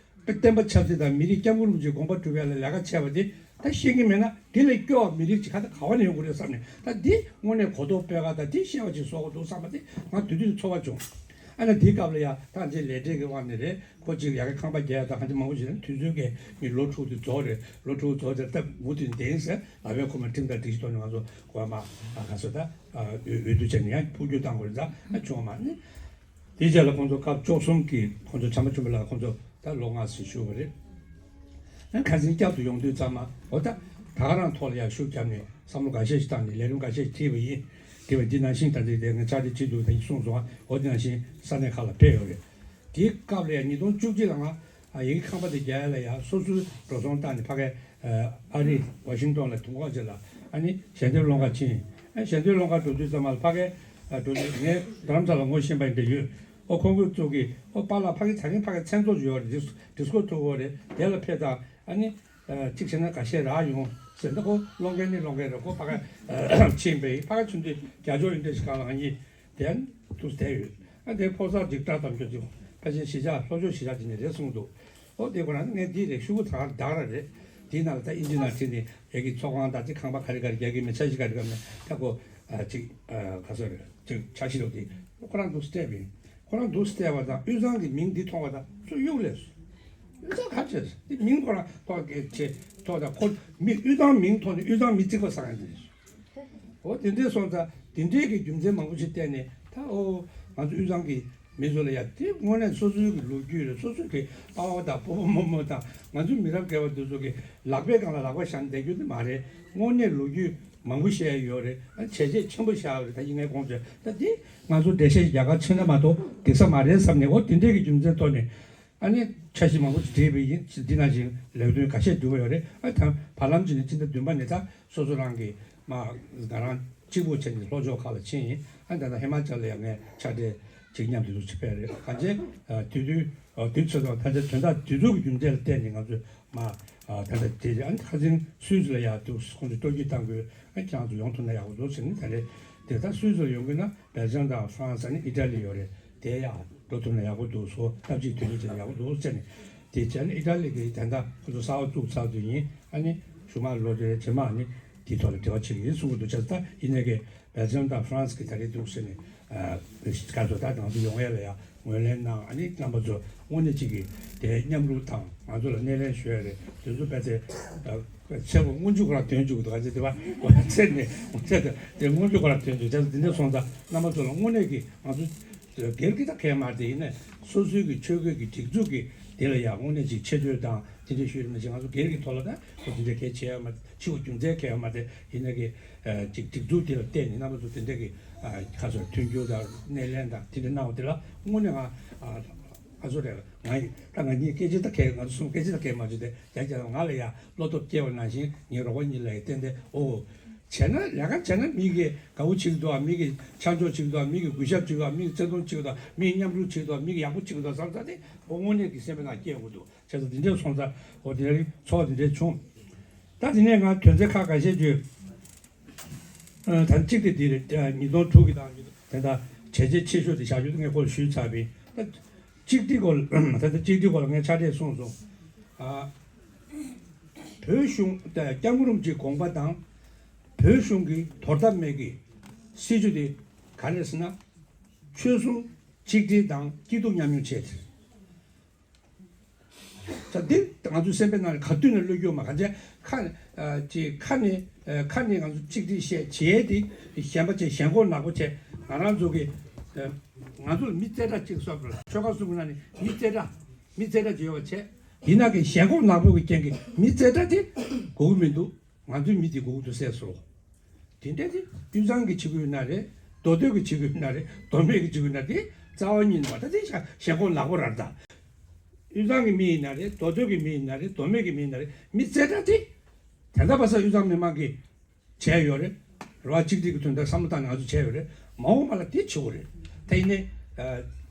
བསྟན་པ་ཆབ་སྲིད་དང་མི་རིགས་སྐྱབས་མགོན་རིན་པོ་ཆེའི་དགོངས་པ་སྒྲུབ་ཡ་ལ་ལས་ཀ་བྱས་པ་དེ་ད་ཤེས་ཀྱི་མེད་ན། འདི་ལས་སྐྱོ་བ་མི་རིགས་ཅིག་ག་ད་ག་བ་ནས་ཡོང་གི་རེད་བསམ་ནས། ད་འདི་དངོས་གནས་གོ་རྟོགས་སྤེལ་ག་དང་འདི་ཤེས་པ་ཅིག་བཟོ་དགོས་འདུག་བསམ་པ་དེ་ང་དེ་དུས་ཚོར་བ་བྱུང་། ཨ་ནི་དེའི་སྐབས་ལ་ཡ་ད་ཅིག་ལས་འབྲས་ཀྱི་དབང་ནས་རེད། ཁོ་གཅིག་ཡ་གི་ཁང་པ་རྒྱག་ཡ་དང་གང་ཅི་མང་པོ་ཞིག་ནི། དུས་ཚོད་ཀྱི་ངའི་ལོ་དྲུག་དེ་རྫོགས་རེད། ལོ་དྲུག་རྫོགས་ཚར། ད་མུ་མཐུད་བསྡད་ཡིན་ཟེར། ལབ་པས་ཁོ་མ་ཁྲིམས་དང་སྒྲིག་གཞི་ཐོག་ནས་ང་ཚོ་གོ་མ་ཨ་ག་ཚོད་ད་འོས་འོས་བསྡུ་བྱས་ནས་ཡང་འཕོ་འགྱུར་བཏང་དགོས་རེད། ད་ཨ་བྱུང་བ་མ་ནི། དེའི་རྗེས་ལ་ཁོང་ཚོ་སྐབས་བཅུ་གསུམ་གྱི་ཁོང་ཚོ་བྱམས་པ་ཆེན་པོ་ལགས་ཁོང་ཚོ་ད་ལོ་ལྔ་ཙམ་བཞུགས་པ་རེད། ཨ་ཁ་སང་བསྐྱར་དུ་ཡོང་དུས་ཙམ་མ། འོ་ད་ད་ག་རང་ཐོག་ལ་ཡང་ཤུགས་བརྒྱབ་ནས་བསམ་བློ་འགའ་ཤས་ཤིག་བཏང་ནས་ལས་རིམ་འགའ་ཤས་ཤིག་བྲིས་པ་ཡིན། བྲིས་པ་འདི་ནང་བཞིན་ད་ལྟའི་དེ་ངས་ཕྱག་བྲིས་བྲིས་འདུག་ད་གིན་གསུངས་སོང་། འོ་དེ་ནང་བཞིན་ས་གནས་ཁག་ལ་ཕེབས་ཡོད་རེད། དེའི་སྐབས་ལ་ཡང་ཉིས་སྟོང་བཅུ་གཅིག་ལ་ང་ཡ་གི་ཁང་པ་དེ་རྒྱག་ཡ་ལ་ཡ་སོ་སོའི་འགྲོ་སོང་བཏང་ནས་ཕ་གིར་ཨ་རི་ཝ་ཤིང་ཏོན་ལ་དུས་འཁོར་ཅིག་ལ་ཨ་ནི་ཞལ་འདེབས་སློང་ག་ཕྱིན། ཨ་ཞལ་འདེབས་སློང་ག་འགྲོ་དུས་ཙམ་པ་ལ་ཕ་གིར་ཨ་འགྲོ་དུས་ངས་རྡ་རམ་ས་ལ་ངོ་ཤེས་པ་ཡིན་པས་ཡོད། ཨོ་ཁོང་ཁོང་ཚོ་གིས་ཨོ་པཱ་ལགས་ཕ་གི་ད་རིང་ཕ་གི་མཚན་ཚོགས་ཡོད་རེད། ཌིས་ཌིས་ཀོ་ཐུག་ཡོད་རེད། དེ་ལ་ཕེབས་དང་། ཨ་ནི་ཨ་གཅིག་བྱས་ན་འགའ་ཤས་རག་ཡོང་ཟེར། ད་ཁོ་སློང་མཁན་ནི་སློང་མཁན་རེད། ཁོ་ཕ་གི་ཕྱིན་པས་ཕ་གི་ཚུན་དུ་རྒྱ་ཇོ་ཡིན་འདྲ་ཞིག་གང་ལ་ང་གཉིས་དེ་ཡང་ཐུག་བསྡད་ཡོད། ཨ་དེ་ཕོ་གསར་འཇིགས་སྐྲག་དམ་ཆོས་ཅིག་ཕལ་ཆེར་གཞིས་ཆགས་ལྷོ་ཕྱོགས་གཞིས་ཆགས་དེ་ནས་རེད་གསུངས་འདུག་ཨོ་དེ་ཁོ་རང་ངས་འདི་རེད་ཤུ་གུ་ད་ག་རེ་རེད། དེའི་ནང་ལ་ད་ཨིན་ཇི་ནང་ཁྲིད་ནས་ཡ་གི་ཚོགས་ཁང་དང་ཅིག་ཁང་པ་ག་རེ་ག་རེ་རྒྱག་གི་མེད། འཆར་གཞི་ག་རེ་ག་རེ་མེད། ད་ཁོ་ཨ་ཅིག་ཨ་ག་ཚོད་རེད། ཅིག་འཆར་གཞི་ལོག་དེ་ཁོ་རང་འདུག་སྟེར་བ་ཡིན། ཁོ་རང་འདུག་སྟེར་བ་དང་དབུས་གཙང་གི་མིང་འདི་མཐོང་བ་དང་སུ་གཡུག་ལས་སུ། དབུས་གཙང་ག་བྱས་སུ་དེ་མིང་ཁོ་རང་ཐོག་གི་ཆེ་ཐོག་དང་ཁོ་མི་དབུས་གཙང་མིང་ཐོག་ནས་དབུས་གཙང་མི་རྩིག་པ་ཟ་ཡ་འདི་རེད་སུ། འོ་དེ་འདྲའི་སོང་ཙང་དེ་འདྲའི་གི་རྒྱུ་མཚན་མང་པོ་ཞིག་བལྟས་ནས། ད་ཨོ་ང་ཚོ་དབུས་གཙང་གི་མི་ཚོ་ལ་ཡ་དེ་དངོས་གནས་སོ་སོའི་གི་ལོ་རྒྱུས་རེད། སོ་སོའི་གི་པ་ཕ་དང་སྤོ་བོ་རྨོ་མོ་དང་ང་ཚོའི་མི་རབས་རྒན་པ་དེ་ཚོ་གི་ལག་པའི་སྒང་ལ་ལག་པ་བཞག་ནས་བསྡད་རྒྱུ་དེ་མ་རེད། དངོས་གནས་ལོ་རྒྱུས་མང་པོ་བཤད་ཡ་ཡོད་རེད། ཨ་བྱས་རྗེས་ཆེན་པོ་བཞག་ཡོད་རེད། ད་ཡིན་ནའི་ཁོང་ཚོས་ད་དེ་ང་ཚོ་འགྲེལ་བཤད་རྒྱག་གར་ཕྱིན་ན་མ་གཏོགས་འགྲིག་ས་མ་རེད་བསམ་ནས། འོ་དེ་འདྲའི་གི་རྒྱུ་མཚན་ཐོག་ནས། ཨ་ནི་འཆར་གཞི་མང་པོ་ཞིག་བྲིས་པ་ཡིན། འདི་ནང་བཞིན་ལས་དོན་འགའ་ཤས་བསྡུས་པ་ཡོད་རེད། ཨ་ད་བར་ལམ་ཅིག་ནས་སྤྱི་ཟླ་བདུན་པ་ནས་ད་སོ་སོ་རང་གི་མ་ང་རང་གཅིག་པུ་བྱས་ནས་ལྷོ་ཕྱོགས་ཁག་ལ་ཕྱིན་ཡིན། ཨ་ད་ལྟ་ཧི་མ་ཅལ་ལ་ཡང་ངས་ཕྱག་སྦྲེལ་ཅིག་མཉམ་དུ་འདུག་ཅིག་ཕེབས་རེད། གང་བྱས་དུས་དུས་དུས་ཚོད་དང་ད་ཆ་དོན་དག་དུས་ཚོད་ཀྱི་རྒྱུ་མཚན་ལ་བརྟེན་ནས་ང་ཚོས་མ་ད་ལྟ་དེ་ཨ་ནི་ཁ་སང་སུད་སི་ལ་ཡར་འདུག་ཁོང་ཚོས་སྤྲོ་སྐྱིད་གཏང་དགོས། ཨ་ཁྱེད་རང་ཚོ་ཡོང་ཐུབ་ན་ཡག་པོ་འདུག་ཟེར་ནས། ད་རེས་དེ་ད་སུད་སི་ལ་ཡོང་གི་ན། སྦེལ་ཇམ་དང་ཧྥ་རན་སི། ཨ་ནི་ཨི་ཊ་ལི་ཡོད་རེད། དེ་ཡང་འགྲོ་ཐུབ་ན་ཡག་པོ་འདུག་སོ། སྟབས་གཅིག་དོན་གཉིས་བྱས་ན་ཡག་པོ་འདུག་ཟེར་ནས། དེ་བྱས་ནས་ཨི་ཊ་ལི་གི་ད་ལྟ་ཁོ་ཚོ་གསར་པ་བཙུགས་ཚར་དུས་ཡིན། ཨ་ནི་གཞུག་མ་ལོ་དེ་རྗེས་མ་ཨ་ནི་དེའི་ཐོག་ལ་འབྲེལ་བ་བྱེད་ཀྱི་ཡིན་གསུང་གི་འདུག་བྱས་ཙང་ད་ཡིན་ནའི་གི་སྦེལ་ཇམ་དང་ཧྥ་རན་སི་གི་ད་རེས་འདུག་ཟེར་ནས། ཨ་ག་ཚོད་ད་ང་ཚོ་ཡོང་ཡ་ལ་ཡ་ངོས་ལེན་གནང་། ཨ་ནི་རྣམ་པ་ཚོ་དངོས་གནས་གཅིག་གིས་དེ་མཉམ་རུབ་དང་ང་ཚོ་ལ་སྣེ་ལེན་ཞུ་ཡ་རེད། དེ་ཚོ་རྦད་དེ་ཨ་ཚེ་བོ་སྔོན་འཇུག་ཁོ་རང་དོན་འཇུག་འདུག་ག་ཚེ་དེ་བ་ཚེ་ནས་ཚེ་དེ་སྔོན་འཇུག་ཁོ་རང་དོན་འཇུག་བྱས་ཙང་། དེ་འདྲ་སོང་ཙང་རྣམ་པ་ཚོ་ལ་དངོས་གནས་ཀྱི་ང་ཚོ་སྒེར་གྱི་ད་གས་མ་རེད། དེ་ཡིན་ནས་སོ་སོའི་གི་ཆོལ་ཁའི་གི་སྒྲིག་འཛུགས་ཀྱི་དེ་ལ་ཡང་དངོས་གནས་ཅིག་ཆེ་བསྟོད་དང་དེ་འདྲ་ཞུ་ཡ་མ་གཏོགས། ང་ཚོ་སྒེར་གྱི་ཐོག་ལ་ད་ཁོ་དེ་འདྲ་གས་བྱས་ཡ་མ་བྱེད་དགོས་རྒྱུ་མཚན་གས་ཡོད་མ་རེད། ཡིན་ནའི་གི་ཨ་ཅིག་སྒྲིག་འཛུགས་དེ་ལ་བརྟེན་ནས་རྣམ་པ་ཚོ་དེ་འདྲ་གི་ཨ་ཁ་སོ་མཐུན་འགྱུར་དང་སྣེ་ལེན་དང་དེ་འདྲ་གནང་བ་དེ་ལ་དངོས་གནས་ང་ཨ་ང་ཚོ་རེད། ང་ཡིན་ད་ང་གཉིས་སྐད་ཆ་ད་གས། ང་ཚོ་གསུམ་སྐད་ཆ་ད་གས་མ་བྱུང་སྟེ། རྒྱ་རྒྱ་ང་ལ་ཡ་བློ་སྟོབས་སྐྱེ་བ་ནང་བཞིན་ངའི་རོགས་པ་གཉིས་ལ་ཡ་བརྟེན་ཏེ། ཨོ། བྱས་ན་ལས་ཀ་བྱས་ན་མི་གིས་དགའ་བོ་བྱེད་ཀྱི་འདུག་མི་གིས་ཆ་འཇོག་བྱེད་ཀྱི་འདུག་མི་གིས་གུས་ཞབས་བྱེད་ཀྱི་འདུག་མི་གིས་བརྩེ་དུང་བྱེད་ཀྱི་འདུག་མི་གིས་མཉམ་རུབ་བྱེད་ཀྱི་འདུག་མི་གིས་ཡག་པོ་བྱེད་ཀྱི་འདུག་བསམ་ས་དེ་ཁོ་དངོས་གནས་ཀྱི་སེམས་པའི་ནང་སྐྱེ་དགོས་འདུག་བྱས་ཙང་དེ་འདྲས་སོང་ཙང་འོ་དེ་རིང་ཚོགས་དེ་འདྲས་བྱུང་། ད་དེ་ནས་ང་དོན་ཚན་ཁག་ཁ་ཤས་བརྗོད། ད་གཅིག་དེ་འདི་རེད། ཉིས་སྟོང་དྲུག་གི་དང་དེ་ད་བྱས་རྗེས་ཆེ་ཤོས་དེ་བཞག་རྒྱུ་དེ་ངས་ཁོ་ལ་ཞུས་ཚར་བས། ད་གཅིག་སྒྲིལ་སྐོར་ད་ལྟ་གཅིག་སྒྲིལ་སྐོར་ལ་ངས་ཕྱག་བྲིས་གསུངས་སོང་། ཨ། བོད་གཞུང་ད་སྐྱབས་མགོན་རིན་པོ་ཆེའི་དགོངས་པ་དང་། བོད་གཞུང་གི་དོར་ཐབས་མེད་ཀྱི་སྲིད་ཇུས་དེ་ག་རེ་རེད་ཟེར་ན། ཆོལ་གསུམ་གཅིག་སྒྲིལ་དང་སྐྱིད་སྡུག་མཉམ་མྱོང་བྱེད། ད་འདི་ང་ཚོའི་སེམས་པའི་ནང་ནས་ག་དུས་ནས་བློ་སྐྱོར་མ་གང་བྱས་ཁ་ཨ་ཅིག་ཁ་ནས་ཨ་ཁ་ནས་ང་ཚོ་གཅིག་སྒྲིལ་བཤད་བྱས་ཏེ་ཞེན་པ་བྱས་ཞེན་ཁོག་ནག་པོ་བྱས་ང་རང་ཚོ་གི་ཨ་ང་ཚོ་ལ་མི་རྩེ་གྲ་གཅིག་གསོག་པ་ལ་ཆོལ་ཁ་གསུམ་གི་ནང་ནས་མི་རྩེ་གྲ་མི་རྩེ་གྲ་ཅིག་ཡོད་པ་བྱས་འདི་ནང་གི་ཞེན་ཁོག་ནག་པོ་གི་རྐྱེན་གྱིས་མི་རྩེ་གྲ་དེ་དགོས་ཀྱི་མི་འདུག་ང་ཚོའི་མི་དེ་དགོས་ཀྱི་འདུག་ཟེར་སོང་། དེ་འདྲ་དེ་དབུས་གཙང་གི་བྱེད་ཀྱི་ཡོད་ན་རེད། མདོ་སྟོད་ཀྱི་བྱེད་ཀྱི་ཡོད་ན་རེད། མདོ་སྨད་ཀྱི་བྱེད་ཀྱི་ཡོད་ན་དེ་རྩ་བ་ཉིད་ནས་མ་ད་དེ་ཞེན་ཞེན་ཁོག་ནག་པོ་རེད་ད། དབུས་གཙང་གི་མི་ཡིན་ན་རེད། མདོ་སྟོད་ཀྱི་མི་ཡིན་ན་རེད། མདོ་སྨད་ཀྱི་མི་ཡིན་ན་རེད། མི་རྩེ་གྲ་དེ་དེ་འདྲ་བ་ས་དབུས་གཙང་མི་མང་གིས་བྱས་ཡོད་རེད། རེད་བ། གཅིག་སྒྲིལ་གྱི་དོན་དག་བསམ་བློ་བཏང་ནས་ང་ཚོ་བྱས་ཡོད་རེད། མ་འོངས་པ་ལ་དེ་བྱེད་དགོས་རེད། ད་ཡིན་ནའི་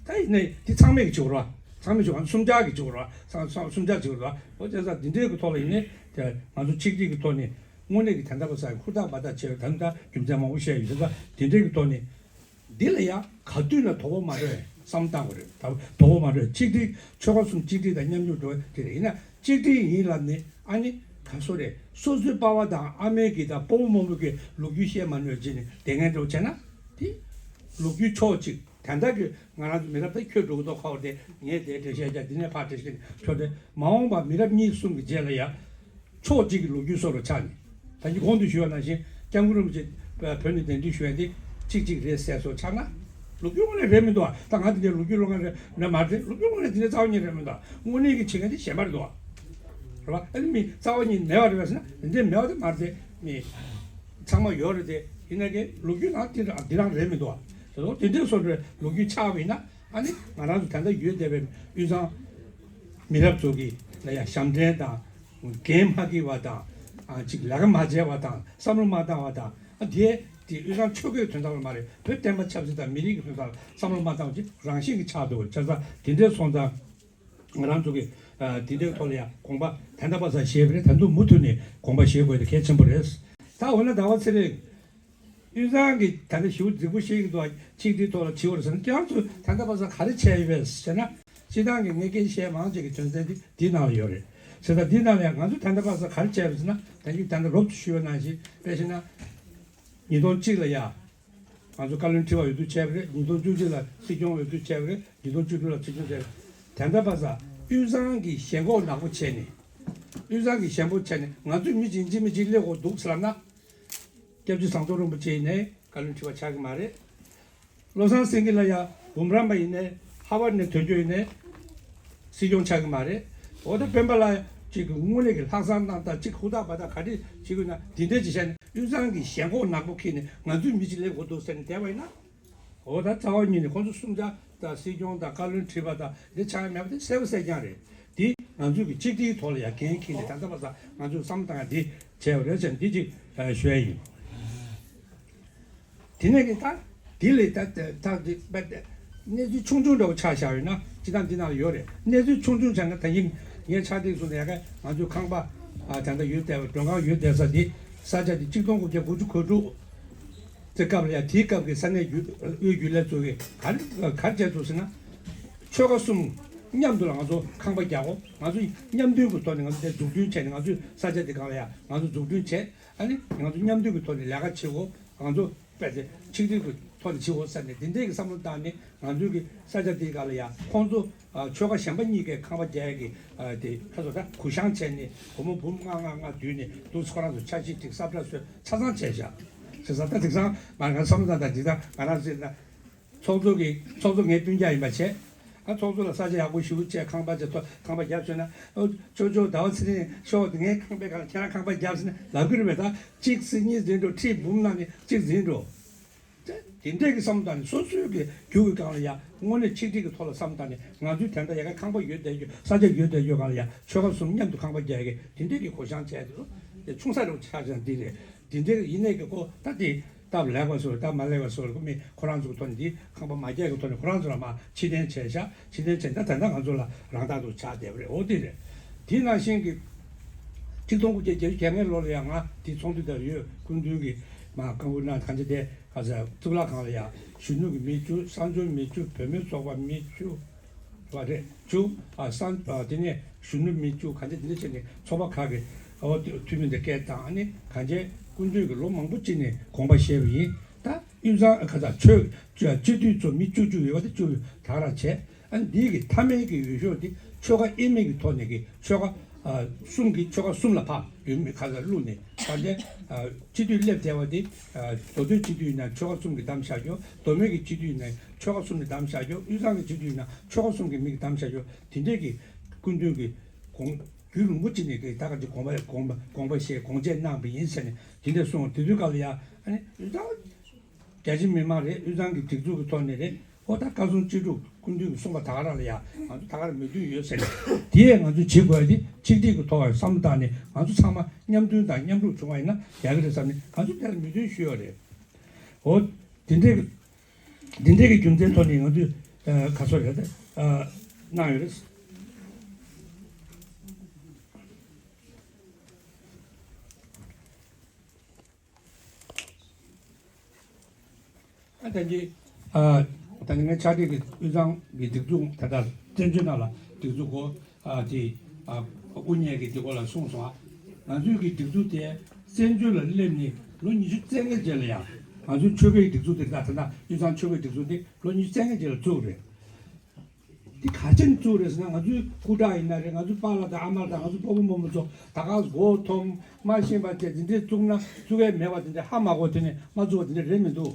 ད་ཡིན་ནའི་དེ་ཚང་མས་ཀྱི་བྱེད་དགོས་རེད་བ། ཚང་མས་བྱེད་དགོས། གསུམ་ཆར་གྱི་བྱེད་དགོས་རེད་བ། ཚང་ཚང་གསུམ་ཆར་བྱེད་དགོས་རེད་བ། འོ་བྱས་ཙང་འདི་འདྲའི་གི་ཐོག་ལ་ཡིན་ནའི་དེ་ང་ཚོ་གཅིག་སྒྲིལ་གྱི་ཐོག་ནས་དངོས་གནས་ཀྱི་དེ་འདྲ་བ་ས་ཧུར་ཐག་འབད་ཐག་བྱས་ཡོད། ད་ནི་ད་རྒྱུ་མཚན་མང་པོ་བཤད་ཡོད། བྱས་ཙང་འདི་འདྲའི་གི་ཐོག་ནས་འདི་ལ་ཡང་ག་དུས་ན་དོ་ཕོག་མ་འགྲོ་བའི་བསམ་བློ་བཏང་དགོས་རེད། ད་དོ་ཕོག་མ་འགྲོ་བའི་གཅིག་སྒྲིལ་ཆོལ་ཁ་གསུམ་གཅིག་སྒྲིལ་དང་མཉམ་འཇོག་འགྲོ་བའི་དེ་རེད། ཡིན་ན་གཅིག་སྒྲིལ་ཡིན་ལབ་ནས་ཨ་ནི་ག་སོ་རེད། སོ་སོའི་པ་ཕ་དང་ཨ་མའི་གི་དང་སྤོ་བོ་རྨོ་མོ་གི་ལོ་རྒྱུས་བཤད་མ་ནུས་བྱས་ནས་བསྡད་མཁན་འདྲ་བོ་བྱས་ན་དེ་ལོ་རྒྱུས་ཕྱོགས་གཅིག་དེ་འདྲ་གི་ང་རང་ཚོ་མི་རབས་ད་ཁྱོད་འགྲོ་གི་འདུག་ཁ་བར་དེ་ངས་དེ་འདྲ་བཤད་རྒྱ་འདི་ནས་ཕར་འདྲ་བཤད་ཁྱོད་དེ་མ་འོངས་པ་མི་རབས་གཉིས་གསུམ་གི་རྗེས་ལ་ཡ་ཕྱོགས་གཅིག་གི་ལོ་རྒྱུས་བཟོ་འདྲ་ཆགས་ནས་ད་གིན་གོང་དུ་ཞུས་པ་ནང་བཞིན་སྐྱབས་མགོན་རིན་པོ་ཆེ་བོད་ནས་གདན་འདྲེན་ཞུ་ཡ་དེ་གཅིག་གཅིག་རེད་ཟེར་སོ་ཆགས་ན་ལོ་རྒྱུས་དངོས་གནས་རེད་མི་འདུག་ད་ང་དེ་འདྲའི་ལོ་རྒྱུས་ལོ་ང་རེད་མ་རེད། ལོ་རྒྱུས་དངོས་གནས་དེ་འདྲའི་རྩ་བ་ཉིད་རེད་མི་འདུག་དངོས་གནས་ཀྱི་བྱེད་མཁན་དེ་གཞན་པ་རེད་འདུག་རེད་བ། ཨ་ནི་མི་རྩ་བ་ཉིད་མེད་པ་རེད་བ་ཟེར་ན་དེ་འདྲའི་མེད་པ་དེ་མ་རེད་དེ་མི་ཚང་མ་ཡོད་རེད་དེ་ཡིན་ན་ཀྱི་ལོ་རྒྱུས་ནང་དེ་རང་དེ་རང་རེད་མི་འདུག་བ། དེ་ཚོ་དེ་འདྲའི་བཟོ་འདྲའི་ལོ་རྒྱུས་ཆགས་པ་ཡིན་ན་ཨ་ནི་ང་རང་ཚོ་ད་ལྟ་ཡོད་བསྡད་པའི་དབུས་གཙང་མི་རབས་ཚོ་གི་ལ་ཡ་ཞབས་འདྲེན་དང་འགན་མ་འཁྱེར་བ་དང་ཨ་ཅིག་ལས་ཀ་མ་བྱས་པ་དང་བསམ་བློ་མ་བཏང་བ་དང་ཨ་དེ་དེ་དབུས་གཙང་ཆོལ་ཁའི་དོན་དག་ལ་མ་རེད། བོད་བསྟན་པ་ཆབ་སྲིད་དང་མི་རིགས་ཀྱི་དོན་དག་ལ་བསམ་བློ་མ་བཏང་བ་ཅིག་རང་བཞིན་གྱི་ཆགས་འདུག་བྱས་ཙང་དེ་འདྲའི་སོང་ཙང་། ང་རང་ཚོ་གི་ཨ་དེ་འདྲའི་ཐོག་ལ་ཡང་དགོངས་པ་ད་ལྟ་བར་བཞེས་པ་རེད། ད་དུང་མུ་མཐུད་ནས་དགོངས་པ་བཞེས་དགོས་དེ་གལ་ཆེན་པོ་རེད། ད་འོ་ན་ཟླ་བ་ཚེ་རིང་། དབུས་གཙང་གི་ད་ལྟ་ཞེ་པོ་རྫིག་པོ་བཤད་ཀྱི་འདུག་གཅིག་སྒྲིལ་ཐོག་ལ་བྱེད་དགོས་རེད་ཟེར་ན་ཁྱེད་རང་ཚོ་ད་ལྟ་བར་ག་རེ་བྱས་ཡོད་པས་ཟེར་ན། སྤྱིར་བཏང་གི་ངས་སྐད་ཆ་བཤད་མང་ཆེ་གི་དོན་ཚན་འདི་འདི་ནང་ལ་ཡོད་རེད། བྱས་ཙང་འདི་ནང་ལ་ཡང་ང་ཚོ་ད་ལྟ་བར་ག་རེ་བྱས་ཡོད་ཟེར་ན་ད་ཡིག་ད་ལྟ་རོབ་ཏུ་ཞུས་པ་ནང་བཞིན་དཔེ་བཤད་ན། ཉིས་སྟོང་གཅིག་ལ་ཡ། ང་ཚོ་བཀའ་བློན་ཁྲི་པ་འོས་བསྡུ་བྱས་པ་རེད། ཉིས་སྟོང་བཅུ་གཅིག་ལ་སྲིད་སྐྱོང་འོས་བསྡུ་བྱས་པ་རེད། ཉིས་སྟོང་བཅུ་དྲུག་ལ་སྲིད་སྐྱོང་བྱས་པ་རེད། དེ་འདྲ་བ་ས་དབུས་གཙང་གི་ཞེན་ཁོག་ནག་པོ་བྱས་ནས། དབུས་གཙང་གི་ཞེན་པོ་བྱས་ནས་ང་ཚོས་མི་གཅིག་གཅིག་མི་གཅིག་སླེབས་དགོས་འདུག་ཟེར་ལབ་ན། སྐྱབས་རྗེ་ཟམ་གདོང་རིན་པོ་ཆེ་ཡིན་ནའི་བཀའ་བློན་ཁྲི་པ་ཆགས་ཀྱི་མ་རེད། བློ་བཟང་སེང་གེ་ལ་ཡ་འབུམ་རམས་པ་ཡིན་ནའི་ཧ་ཝར་ནས་ཐོན་རྒྱུ་ཡིན་ནའི་སྲིད་སྐྱོང་ཆགས་ཀྱི་མ་རེད། འོ་ད་སྤེན་པ་ལ་ཅིག་གི་དངོས་གནས་ཀྱི་ལྷག་བསམ་རྣམ་དག་ཅིག་ཧུར་ཐག་འབད་ཐག་ག་རེ་བྱེད་དགོས་ན་དེ་འདྲས་ཅིག་བྱས་ནས་དབུས་གཙང་གི་ཞེན་ཁོག་ནག་པོ་འཁྱེར་ནས་ང་ཚོའི་མི་གཅིག་སླེབས་དགོས་འདུག་ཟེར་ནས་བསྡད་པ་ཡིན་ན། འོ་ད་རྩ་བ་ཉིད་ནས་ཁོང་ཚོ་གསུམ་ཆར་དང་སྲིད་སྐྱོང་དང་བཀའ་བློན་ཁྲི་པ་དང་འདི་ཆགས་ཡ་མེད་པ་དེ་གསལ་པོ་གསལ་རྐྱང་རེད། དེ་ང་ཚོས་ཀྱི་གཅིག་སྒྲིལ་ཐོག་ལ་ཡ་འགན་འཁྱེར་ནས་ད་ལྟ་བར་ཙམ་ང་ཚོས་བསམ་བློ་བཏང་ཡ་འདི་བྱས་པ་རེད་ཟེར་ནས་འདི་གཅིག་ཞུ་ཡ་ཡིན། དེ་ནས་ཀྱི་ད་དེ་ལས་ད་ད་དེ་གནས་ཚུལ་ཆུང་ཆུང་འདྲ་བོ་ཆ་བཞག་ཡོད་ན་སྤྱིར་བཏང་འདི་ནང་ལ་ཡོད་རེད། གནས་ཚུལ་ཆུང་ཆུང་ཆ་ན་ད་ཡིན་ངས་ཕྱག་དེབ་བཟུང་ནས་ཡ་ག་ང་ཚོའི་ཁང་པ་ཨ་ད་ལྟ་ཡོད་བསྡད་པ་མགྲོན་ཁང་ཡོད་བསྡད་ས་འདི་ས་ཆ་འདི་གཅིག་སྟོང་དགུ་བརྒྱ་དགུ་བཅུ་གོ་དྲུག་དེ་སྐབས་ལ་ཡ་དེའི་སྐབས་ཀྱི་ས་གནས་རྒྱུ་དབུས་རྒྱུན་ལས་ཚོ་གིས་ག་རེ་ག་རེ་བྱས་འདུག་ཟེར་ན། ཆོལ་ཁ་གསུམ་མཉམ་དུ་ལ་ང་ཚོ་ཁང་པ་རྒྱག་གོ་ང་ཚོ་མཉམ་མཐུན་གྱི་ཐོག་ནས་ང་ཚོ་དེ་འཛུགས་སྐྲུན་བྱས་ནས་ང་ཚོའི་ས་ཆ་དེ་སྒང་ལ་ཡ་ང་ཚོ་འཛུགས་སྐྲུན་བྱས། ཨ་ནི་ང་ཚོ་མཉམ་མཐུན་གྱི་ཐོག་ནས་ལས་ཀ་བྱེད་འོ་ང་ཚོ་དཔེ་དེ་ཆིག་སྒྲིལ་གྱི་ཐོག་ནས་བྱེད་འོ་ཟེར་ནས་དེ་འདྲའི་གི་བསམ་བློ་བཏང་ནས་ང་ཚོའི་གི་ས་ཆ་དེའི་སྒང་ལ་ཡ་ཁོང་ཚོ་ཨ་ཆོལ་ཁ་གཞན་པ་གཉིས་ཀའི་ཁང་པ་རྒྱག་ཡ་གི་ཨ་དེ་ཁ་སོ་ད་གུ་བཤངས་བྱས་ནས་སྒོར་མོ་འབུམ་ལྔ་ལྔ་ལྔ་བསྡུས་ནས་འདུག་སེ་ཁོ་རང་ཚོ་འཆར་གཞི་ཅིག་གསར་བསྒྲགས་བཟོས་ཆ་ཚང་བྱས་བཞག་བྱས་ཙང་ད་དེང་སང་ང་རང་བསམ་བློ་བཏང་ད་འདི་ད་ང་རང་ཚོ་ད། ཚོགས་གཙོ་གིས་ཚོགས་གཙོ་ངའི་སྤུན་ཀྱག་ཡིན་པ་བྱས། ཨ་ཚོགས་གཙོ་ལ་ས་ཆ་ཡག་པོ་ཞེ་པོ་བྱས་ཁང་པ་བྱས་ཐོག་ཁང་པ་བརྒྱབ་བྱས་ན་ཨོ་ཅོ་ཅོ་ཟླ་བ་ཚེ་རིང་ཤོག་ངའི་ཁང་པའི་སྒང་ལ་ཁྱེད་རང་ཁང་པ་བརྒྱབ་ཟེར་ནས་ལབ་ཀྱི་རེད་པས། ད་གཅིག་ཟིན་གཉིས་ཟིན་འགྲོ་ཁྲི་འབུམ་ནང་ནས་གཅིག་ཟིན་འགྲོ། དེ་འདྲས་ཀྱི་བསམ་བློ་བཏང་ནས་སོ་སོའི་གི་རྒྱུད་ཀྱི་སྒང་ལ་ཡ་དངོས་གནས་ཆིག་སྒྲིལ་གྱི་ཐོག་ལ་བསམ་བློ་བཏང་ནས་ང་ཚོའི་དེ་འདྲ་ཡ་ག་ཁང་པ་ཡོད་བསྡད་རྒྱུ་ས་ཆ་ཡོད་བསྡད་རྒྱུ་སྒང་ལ་ཡ་ཆོལ་ཁ་གསུམ་མཉམ་དུ་ཁང་པ་རྒྱག་གི་དེ་འདྲས་ཀྱི་གུ་བཤངས་བྱས་དེ་ཚོ་དེ་ཆུང་ས་རེ་བ་ཆགས་ཀྱང་འདི་རེད། དེ་འདྲའི་ཡིན་ནའི་གི་ཁོ་ད་དེ་སྟབས་ལེགས་པ་བཟོ་སྟབས་མ་ལེགས་པ་བཟོ་ཁོ་མི་ཁོ་རང་ཚོ་གི་ཐོག་ནས་དེ་ཁང་པ་མ་རྒྱག་གི་ཐོག་ནས་ཁོ་རང་ཚོ་ལ་མ་ཕྱིར་འཐེན་བྱས་ཤག་ཕྱིར་འཐེན་བྱས་ད་ད་ལྟ་ང་ཚོ་ལ་རང་རྟགས་འདུག་ཆགས་བསྡད་པ་རེད། འོ་དེ་རེད། དེ་ནང་བཞིན་གྱི་ཆིག་སྟོང་དགུ་བརྒྱ་བརྒྱད་ཅུ་གྱ་ལྔའི་ལོ་ལ་ཡང་ང་དེ་ཚོགས་འདུ་དེ་ཡོད། སྐུ་མདུན་གྱི་མ་ཁང་པ་ན་གང་ཅི་དེ་ག་ས་གཙུག་ལག་ཁང་ལ་ཡང་གཞོན་ནུ་གི་མི་བཅུ། གསར་འབྱོར་མི་བཅུ། བུད་མེད་ཚོགས་པ་མི་བཅུ། བ་རེད། བཅུ། ཨ་སང་ཨ་དེ་ནས་གཞོན་ནུ་མི་བཅུ་ག་འདྲ་དེ་འདྲ་བྱས་ནས་ཚོགས་པ་ཁག་གི་ཨོ་དེ་འཐུས་མི་འདི་སྐད་བཏང་། ཨ་ནི་གང་བྱས་སྐུ་མདུན་གྱིས་ལོ་མང་པོ་ཅིག་ནས་དགོངས་པ་བཞེས་པ་ཡིན། ད་དབུས་གཙང་ཁ་ཚ་ཆོས་སྤྱི་འཐུས་ཚོ་མི་བཅུ་བཅུ་ཡོད་པ་དེ་བཅུ་ད་ག་རང་བྱས། ཨ་ནི་འདི་གི་མཐའ་མའི་གི་འོས་ཤོག་འདི་ཆོལ་ཁ་དབྱེ་མེད་ཀྱི་ཐོག་ནས་གི་ཆོལ་ཁ་ཨ་གསུམ་གྱི་ཆོལ་ཁ་གསུམ་ལ་ཕར་འོས་མི་ཁ་ཚ་བླུགས་ནས་ད་ལྟའི་ཨ་སྤྱི་འཐུས་སླེབས་བསྡད་པ་འདི་ཨ་མདོ་སྟོད་སྤྱི་འཐུས་ཡིན་ན་ཆོལ་ཁ་གསུམ་གྱིས་བདམས་བཞག་རྒྱུ། མདོ་སྨད་ཀྱི་སྤྱི་འཐུས་ཡིན་ན་ཆོལ་ཁ་གསུམ་གྱིས་བདམས་བཞག་རྒྱུ། དབུས་གཙང་གི་སྤྱི་འཐུས་ཡིན་ན་ཆོལ་ཁ་གསུམ་གྱི་མི་གིས་བདམས་བཞག་རྒྱུ། དེ་འདྲས་ཀྱི་སྐུ་མདུན་གྱི་དགོངས་རྒྱུན་རིང་པོ་ཅིག་ནས་ཀྱི་ད་ག་ཅིག་དགོངས་པ་དགོངས་པ་དགོངས་པ་བཞེས་དགོངས་བཞེས་གནང་བ་ཡིན་ཟེར་ནས་དེ་འདྲས་གསུངས། དེ་དུས་སྐབས་ལ་ཡ་ཨ་ནི་དབུས་གཙང་རྒྱ་ཆེ་མི་མང་རེད། དབུས་གཙང་གི་སྒྲིག་འཛུགས་ཀྱི་ཐོག་ནས་རེད། ཨོ་ད་བཀའ་ཟུར་ཅི་སྒྲུབ་སྐུ་མདུན་གྱིས་གསུངས་པ་ད་ག་རང་ལ་ཡ་ང་ཚོ་ད་ག་རང་མོས་མཐུན་ཡོད་ཟེར་ནས་དེ་ཡས་ང་ཚོས་བྱེད་དགོས་ཡ་དེ་ཆིག་སྒྲིལ་གྱི་ཐོག་བསམ་བློ་བཏང་ནས་ང་ཚོ་ཚང་མ་མཉམ་མཐུན་དང་མཉམ་རུབ་བྱུང་བ་ཡིན་ན་ཡག་གི་རེད་བསམ་ནས་ང་ཚོས་དེ་ལ་མོས་མཐུན་ཞུས་ཡོད་རེད། ཨོ་དེ་འདྲས་ཀྱི་འདི་འདྲའི་གི་རྒྱུ་མཚན་ཐོག་ནས་ང་ཚོས་ཨ་ག་ཚོད་རེད་ཨ་གནང་ཡོད་རེད། ཨ་ད་གི་ཨ་ད་གི་ངས་ཕྱག་སྦྲེལ་གི་དབུས་གཙང་གི་སྒྲིག་འཛུགས་ད་ལྟ་བཙན་བྱོལ་ནང་ལ་སྒྲིག་འཛུགས་གོ་ཨ་དེ་ཨ་དབུ་བརྙེས་གི་དེ་སྐོར་ལ་གསུངས་སོང་། ཨ་ང་ཚོའི་གི་སྒྲིག་འཛུགས་དེ་བཙན་བྱོལ་ལ་སླེབས་ནས་ལོ་ཉི་ཤུ་རྩ་ལྔའི་རྗེས་ལ་ཡང་ང་ཚོའི་ཆོལ་ཁའི་སྒྲིག་འཛུགས་དེ་ད་ད་ལྟ་དབུས་གཙང་ཆོལ་ཁའི་སྒྲིག་འཛུགས་དེ་ལོ་ཉི་ཤུ་རྩ་ལྔའི་རྗེས་ལ་བཙུགས་རེད། འདི་ག་ཅན་བཙུགས་རེད་ཟེར་ན་ང་ཚོའི་སྐུ་དྲག་ཡིན་ན་རེད། ང་ཚོའི་པཱ་ལགས་དང་ཨ་མ་དང་ང་ཚོའི་སྤོ་བོ་རྨོ་མོ་ཚོ་ད་ག་མགོ་འཐོམ་མ་ཤེས་པ་བྱས་འདི་འདྲས་བཙུགས་ན་བཙུགས་ཡས་མེད་པ་དེ་འདྲས་ཧ་མ་གོ་དེ་ནས་མ་བཙུགས་པ་དེ་འདྲས་རེད་མི་འདུག་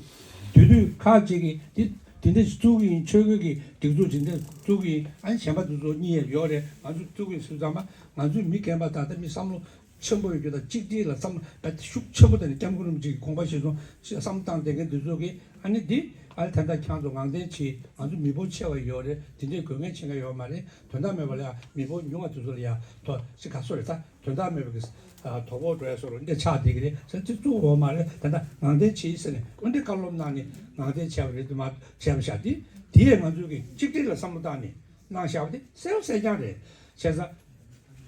དེ་དུས་ཁག་ཅིག་གིས་འདི་དེ་འདྲས་བཙུགས་ཀྱི་ཡིན། ཆོལ་ཁའི་གི་སྒྲིག་འཛུགས་དེ་འདྲས་བཙུགས་ཀྱི་ཡིན། ཨ་ནི་གཞན་པ་དེ་ཚོ་གཉིད་ཡས་ཡོད་རེད། ང་ཚོ་བཙུགས་ཀྱི་ཡིན་ཟེར་ཙམ་པ་ང་ཚོའི་མི་རྒན་པ་དང་ད་མི་བསམ་བློ་ཆེན་པོ་ཡོད་རྒྱུ་དང་གཅིག་སྒྲིལ་ལ་བསམ་བློ་ཤུགས་ཆེན་པོ་བཏང་ནས་སྐྱབས་མགོན་རིན་པོ་ཆེ་གི་དགོངས་པ་བཞེས་སོང་ཞེས་བསམ་བློ་བཏང་བསྡད་མཁན་དེ་ཚོ་གིས་ཨ་ནི་འདི་ཨ་ནི་ད་ལྟ་ཁྱེད་ཚོ་ངང་བསྟན་གྱིས་ང་ཚོ་མི་འབོར་ཆེ་བ་ཡོད་རེད། དེ་འདྲའི་དགོས་ངེས་ཆེ་ག་ཡོད་མ་རེད། དོན་དག་མེད་པ་ལ་ཡང་མི་འབོར་ཉུང་བ་དེ་ཚོ་ལ་ཡང་དོ་ཅི་ག་སོ་རེད། ད་དོན་དག་མེད་པ་གི་དོ་ཕོག་འགྲོ་ཡ་སོ་རུ་འདི་ཆགས་བསྡད་ཀྱི་རེད་ཟེར་དེ་བཙུགས་འོག་མ་རེད། ད་ལྟ་ངང་བསྟན་གྱིས་ཟེར་ནས་ཨ་འདི་བཀའ་སློབ་གནང་ནས་ངང་བསྟན་བྱས་པ་རེད་དུ་མ་བྱས་པ་བཞག་དེ་དེ་ཡས་ང་ཚོ་གི་གཅིག་སྒྲིལ་ལ་བསམ་བློ་བཏང་ནས་གནང་བཞག་པ་དེ་གསལ་པོ་གསལ་རྐྱང་རེད། བྱས་ཙང་།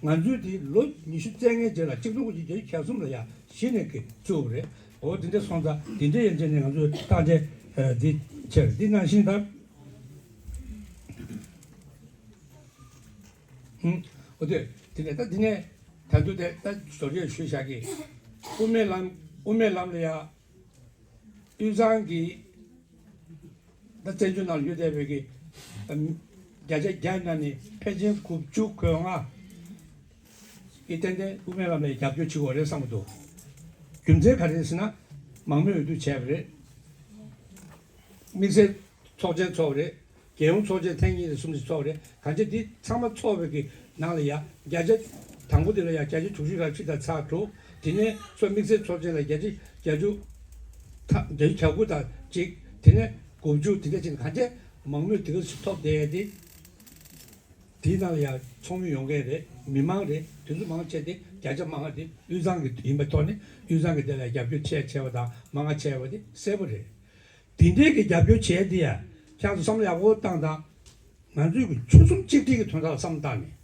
ང་ཚོའི་དེ་ལོ་ཉི་ཤུ་རྩ་ལྔའི་རྗེས་ལ་གཅིག་སྟོང་དགུ་བརྒྱ་བརྒྱད་ཅུ་གྱ་གསུམ་ལ་ཡང་གཞི་ནས་ཀྱི་བཙུགས་པ་རེད། འོ་དེ་འདྲ་སོང་ཙང་དེ་འདྲའི་ཡན་ཆད་ནས་ང་ཚོས་བརྟག་དཔྱད་འདི་བྱས་རེད། འདི་ནང་བཞིན་ད་ཧུམ། འོ་དེ་དེ་ནས་ད་དེ་ནས་ད་དུང་དེ་ད་བཟོ་བཅོས་ཞུས་བཞག་གི་དབུ་མའི་ལམ་དབུ་མའི་ལམ་ལ་ཡང་། དབུས་གཙང་གི་ད་བཙན་བྱོལ་ནང་ཡོད་བསྡད་པའི་གི་བརྒྱ་ཆ་བརྒྱ་ནང་ནས་ཕལ་ཆེར་དགུ་བཅུ་གོ་ལྔ་གི་ཏན་ཏན་དབུ་མའི་ལམ་ལ་རྒྱབ་སྐྱོར་བྱེད་དགོས་རེད་བསམ་གྱི་འདུག་རྒྱུ་མཚན་ག་རེ་རེད་ཟེར་ན་མང་མོས་འོས་བསྡུ་བྱས་པ་རེད། དམིགས་བསལ་ཚོགས་ཆེན་ཚོགས་པ་རེད། རྒྱལ་ཡོངས་ཚོགས་ཆེན་ཐེངས་གཉིས་རེ་གསུམ་ཞིག་ཚོགས་རེད། གང་ཅི་འདི་ཚང་མ་ཚོགས་པའི་གི་ནང་ལ་ཡ་བརྒྱ་ཆ་དང་པོ་དེ་ལ་ཡ་བརྒྱ་ཆ་དྲུག་ཅུ་རེ་གཅིག་དང་ཚེག་དྲུག་དེ་ནས་སོ་དམིགས་བསལ་ཚོགས་ཆེན་ལ་བརྒྱ་ཆ་བརྒྱད་ཅུ་ཐ་བརྒྱ་ཆ་གྱ་དགུ་དང་གཅིག་དེ་ནས་དགུ་བཅུ་དེ་འདྲ་ཅིག་གང་ཅི་མང་མོས་དེ་ག་ཞིག་ཐོབ་བསྡད་ཡ་དེ་དེའི་ནང་ལ་ཡ་ཚོགས་མི་ཡོང་མཁན་རེད། མི་མང་རེད། དེ་ཚོ་མང་ཆེ་དེ་བརྒྱ་ཆ་མང་བ་དེ་དབུས་གཙང་གི་ཡིན་པའི་ཐོག་ནས་དབུས་གཙང་གི་དེ་ལ་རྒྱབ་སྐྱོར་ཆེ་ཆེ་བ་དང་མང་བ་ཆེ་བ་དེ་གསལ་པོ་རེད། དེ་འདྲའི་གི་རྒྱབ་སྐྱོར་བྱས་དེ་ཡ་ཁྱེད་ཚོ་བསམ་བློ་ཡག་པོ་བཏང་དང་། ང་ཚོའི་གི་ཆོལ་གསུམ་གཅིག་སྒྲིལ་གི་དོན་དག་ལ་བསམ་བློ་བཏང་ནས།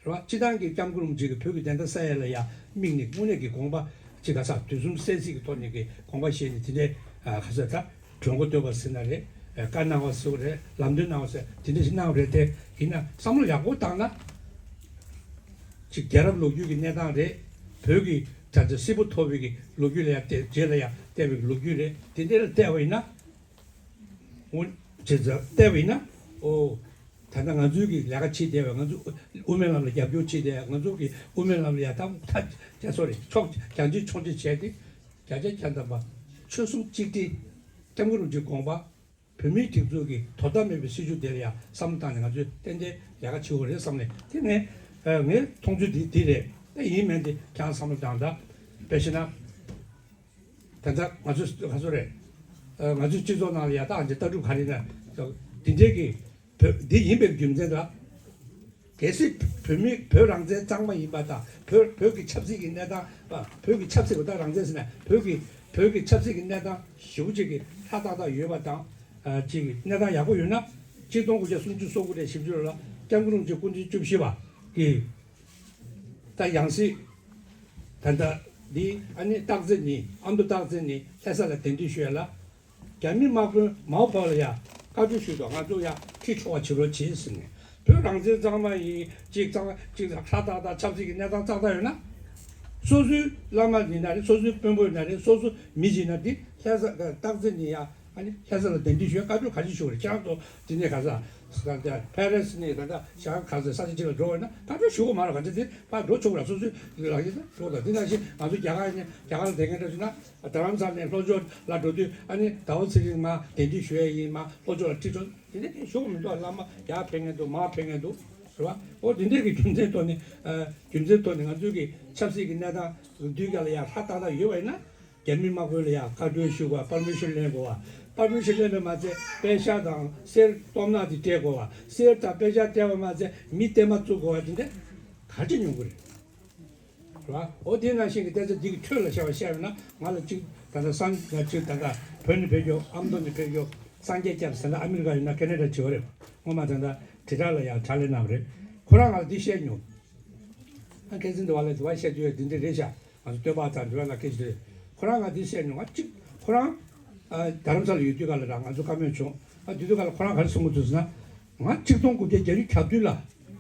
རེད་བ། སྤྱི་བཏང་གི་སྐྱབས་མགོན་རིན་པོ་ཆེ་གི་བོད་ཀྱི་བདེན་མཐའ་གསལ་ཡས་ལ་ཡ་དམིགས་ནས་དངོས་གནས་ཀྱི་དགོངས་པ་ཅིག་ག་ས་དུས་གསུམ་གསལ་གཟིགས་ཀྱི་ཐོག་ནས་ཀྱི་དགོངས་པ་བཞེས་ནས་དེ་འདྲའི་ག་ས་ད་གྲོས་འགོ་བཏོན་པ་ཟེར་ན་རེད། བཀའ་གནང་བ་ཟེར་བ་རེད། ལམ་སྟོན་གནང་བ་ཟེར་དེ་འདྲ་ཞིག་གནང་བ་རེད་དེ། ཡིན་ན་བསམ་བློ་ཡག་པོ་བཏང་ན། ཅིག་རྒྱལ་རབས་ལོ་རྒྱུས་ཀྱི་གནས་སྟངས་རེད། བོད་ཀྱི་ད་ལྟ་སིལ་བུ་ཐོར་བུའི་གི་ལོ་རྒྱུས་ལ་ཡང་བལྟས། རྗེས་ལ་ཡང་བལྟས་པའི་གི་ལོ་རྒྱུས་རེད། དེ་འདྲ་ལ་བལྟས་པ་ཡིན་ན། འོ། བྱས་ཙང་བལྟས་པ་ཡིན་ན། ཨོ། ད་ལྟ་ང་ཚོའི་གི་ལས་ཀ་བྱེད་བསྡད་པའི་ང་ཚོ་དབུ་མའི་ལམ་ལ་རྒྱབ་སྐྱོར་བྱེད་བསྡད་ང་ཚོ་གི་དབུ་མའི་ལམ་ལ་ཡང་ད་ད་ཅི་སོ་རེད། ཕྱོགས་རྒྱང་ཆེ་ཕྱོགས་ཆེ་བྱས་ཏེ། བརྒྱ་ཆ་བརྒྱ་ཐམ་པ་ཆོལ་གསུམ་གཅིག་སྒྲིལ། སྐྱབས་མགོན་རིན་པོ་ཆེའི་དགོངས་པ། བོད་མིའི་སྒྲིག་འཛུགས་ཀྱི་དོ་ཟླ་མེད་པའི་སྲིད་བྱུས་དེ་ལ་ཡང་བསམ་བློ་བཏང་ནས་ང་ཚོས་ཏན་ཏན་ལས་ཀ་བྱེད་དགོས་རེད་བསམ་ནས་དེ་ངས་ངའི་མཐོང་ཚུལ་འདི་འདི་རེད། ད་ཡིན་མིན་དེ་ཁྱེད་རང་བསམ་བློ་བཏང་ད། དཔེ་བྱས་ན། ད་ལྟ་ང་ཚོས་ག་ཚོད་རེད། ང་ཚོའི་སྤྱི་ཚོགས་ནང་ལ་ཡ་ད་ཨ་ཅེ་ལྟ་གྲུབ་ག་རེ་ན་འདི་འདྲའི་གི་བོད་འདི་ཡིན་པའི་རྒྱུ་མཚན་ལ། གལ་སྲིད་བོད་མི་བོད་རང་བཙན་གཙང་མ་ཡིན་པ་དང་། བོད་བོད་ཀྱི་ཆབ་སྲིད་ཀྱི་གནས་སྟངས། ཨ། བོད་ཀྱི་ཆབ་སྲིད་ཀྱི་ད་རང་བཙན་ཟེར་ན། བོད་ཀྱི་བོད་ཀྱི་ཆབ་སྲིད་ཀྱི་གནས་སྟངས་ཞེ་པོ་ཅིག་གི་ཧྲ་ཏག་ཏག་ཡོད་པ་དང་། ཨ། ཅིག་གནས་སྟངས་ཡག་པོ་ཡོད་ན། གཅིག་སྟོང་དགུ་བརྒྱ་སུམ་ཅུ་སོ་དགུ་ནས་བཞི་བཅུ་ལོ་ལ་སྐྱབས་མགོན་རིན་པོ་ཆེ་སྐུ་ཕྲེང་བཅུ་བཞི་པ་གི་ད་ཡང་སྲིད། ད་ལྟ་འདི་ཨ་ནི་སྟག་རྩེ་ནས། ཨ་མདོ་སྟག་རྩེ་ནས་ལྷ་ས་ལ་གདན་འདྲེན་ཞུ་ཡ་ལ། རྒྱ་མི་དམག་དཔོན་མའོ་ཕའོ་ལ་ཡ་བཀའ་འཁྲོལ་ཞུས་འདུག། ང་ཚོ་ཡ་ཁྲིད་ཆོག་པ་བྱེད་རོགས་བྱེད་ཟེར་ནས། བོད་རང་བཙན་གཙང་མ་ཡིན། གཅིག་གཙང་། གཅིག་ཧྲ་ཏག་ཏག་ཆབ་སྲིད་ཀྱི་གནས་སྟངས་ཏག་ཏག་ཡོད་ན། སོ་སོའི་བླ་མ་ཡིན་ན་རེད། སོ་སོའི་དཔོན་པོ་ཡིན་ན་རེད། སོ་སོ་མི་ཡིན་ན། འདི་ལྷ་ས་སྟག་རྩེ་ནས་ཡ་ཨ་ནི་ལྷ་ས་ལ་གདན་འདྲེན་ཞུ་ཡ་བཀའ་འཁྲོལ་ག་རེ་ཞུ་དགོས་རེད། ཁྱེད་རང་ཚོ་འདི་ནས་ག་ས་ཕ་རི་སི་ནས་ག་ས་ཞང་ག་ས་ས་ཆ་གཅིག་ལ་འགྲོ་བ་ཡིན་ན་བཀའ་འཁྲོལ་ཞུ་དགོས་མ་རེད། ག་ཚོད་དེ་ཕར་འགྲོ་ཆོག་ར། སོ་སོའི་ལག་གི་འགྲོ་དང་། འདི་ནང་བཞིན་ང་ཚོ་རྒྱ་གར་ནས། རྒྱ་གར་ལ་བསྡད་མཁན་འདྲ་བྱུང་ན། རྡ་རམ་ས་ལ་ནས་ལྷོ་ཕྱོགས་ལ་འགྲོ་དུས། ཨ་ནི་ཟླ་བ་ཚེ་རིང་མར་གདན་འདྲེན་ཞུ་ཡ་ཡིན། མར་ལྷོ་ཕྱོགས་ལ་ཁྲིད་ཆོག། དེ་འདྲ་ཞུ་དགོས་མི་འདུག། བླ་མ་ཡར་ཕེབས་མཁན་འདུག། མར་ཕེབས་མཁན་འདུག། རེད་བ། འོ་དེ་འདྲའི་གི་རྒྱུ་མཚན་ཐོག་ནས། ཨ། རྒྱུ་མཚན་ཐོག་ནས་ང་ཚོའི་གི་ཆབ་སྲིད་ཀྱི་གནས་སྟངས་དུས་སྐབས་ལ་ཡ་ཧྲ་ཏག་ཏག་ཡོད་པ་ཡིན་ན། རྒྱ་མི་དམག་དཔོན་ལ་ཡ་བཀའ་འཁྲོལ་ཞུ་དགོས། པར་མི་ཤོན་ལེན་དགོས་པ། པར་མི་ཤོན་ལེན་པ་མ་ཚད་པེ་ཤག་དང་གསེར་སྟོབས་ནག་དེ་སྤྲད་དགོས་པ། གསེར་དང་པེ་ཤག་སྤྲད་པ་མ་ཚད་མི་བསྟན་པ་བཙུགས་དགོས་པ། དེ་འདྲ་ག་ཚོད་ཉུང་གི་རེད། རེད་བ། འོ་དེ་ནང་བཞིན་གྱི་བལྟས་ཚེ། འདི་གི་ཁྲོད་ལ་བཞག་པ་བཤད་ཡོད་ན། ང་ལ་གཅིག་ད་ལྟ་སངས། ང་གཅིག་ད་ལྟ་བོད་ནས་ཕེབས་རྒྱུ། ཨ་མདོ་ནས་ཕེབས་རྒྱུ། སངས་རྒྱས་སྐྱབས་ཟེར་ན། ཨ་མི་རི་ཀ་ཡིན་ན་ཁེ་ན་ཌ་བྱེད་པ་རེད། སྔོན་མ་ད་ལྟ་དྲིལ་བསྒྲགས་ལ་ཡང་ཕྱག་ལས་གནང་བ་རེད། ཁོ་རང་ང་ལ་འདི་བཤད་མྱོང་། ཨ། ཁ་སང་འདི་བ་ལ་འདི་བ་བཤད་རྒྱུ་ཡོད། འདི་འདྲ་རེད་ཤག། ང་ཚོ་སྟོད་པ་དང་འབྲེལ་བ་ལ་སྐད་ཆ་རེད། ཁོ་རང་ང་འདི་བཤད་མྱོང་། ང་གཅིག་ཁོ་རང་། ཨ། རྡ་རམ་ས་ལ་ཡོད་དུས་སྐབས་ལ་ར་ང་ཚོ་བཀའ་མོལ་བྱུང་། ཨ། དེ་དུས་སྐབས་ལ་ཁོ་རང་ག་རེ་གསུང་གི་འདུག་ཟེར་ན། ང་གཅིག་སྟོང་དགུ་བརྒྱ་གྱ་བདུན་ལ་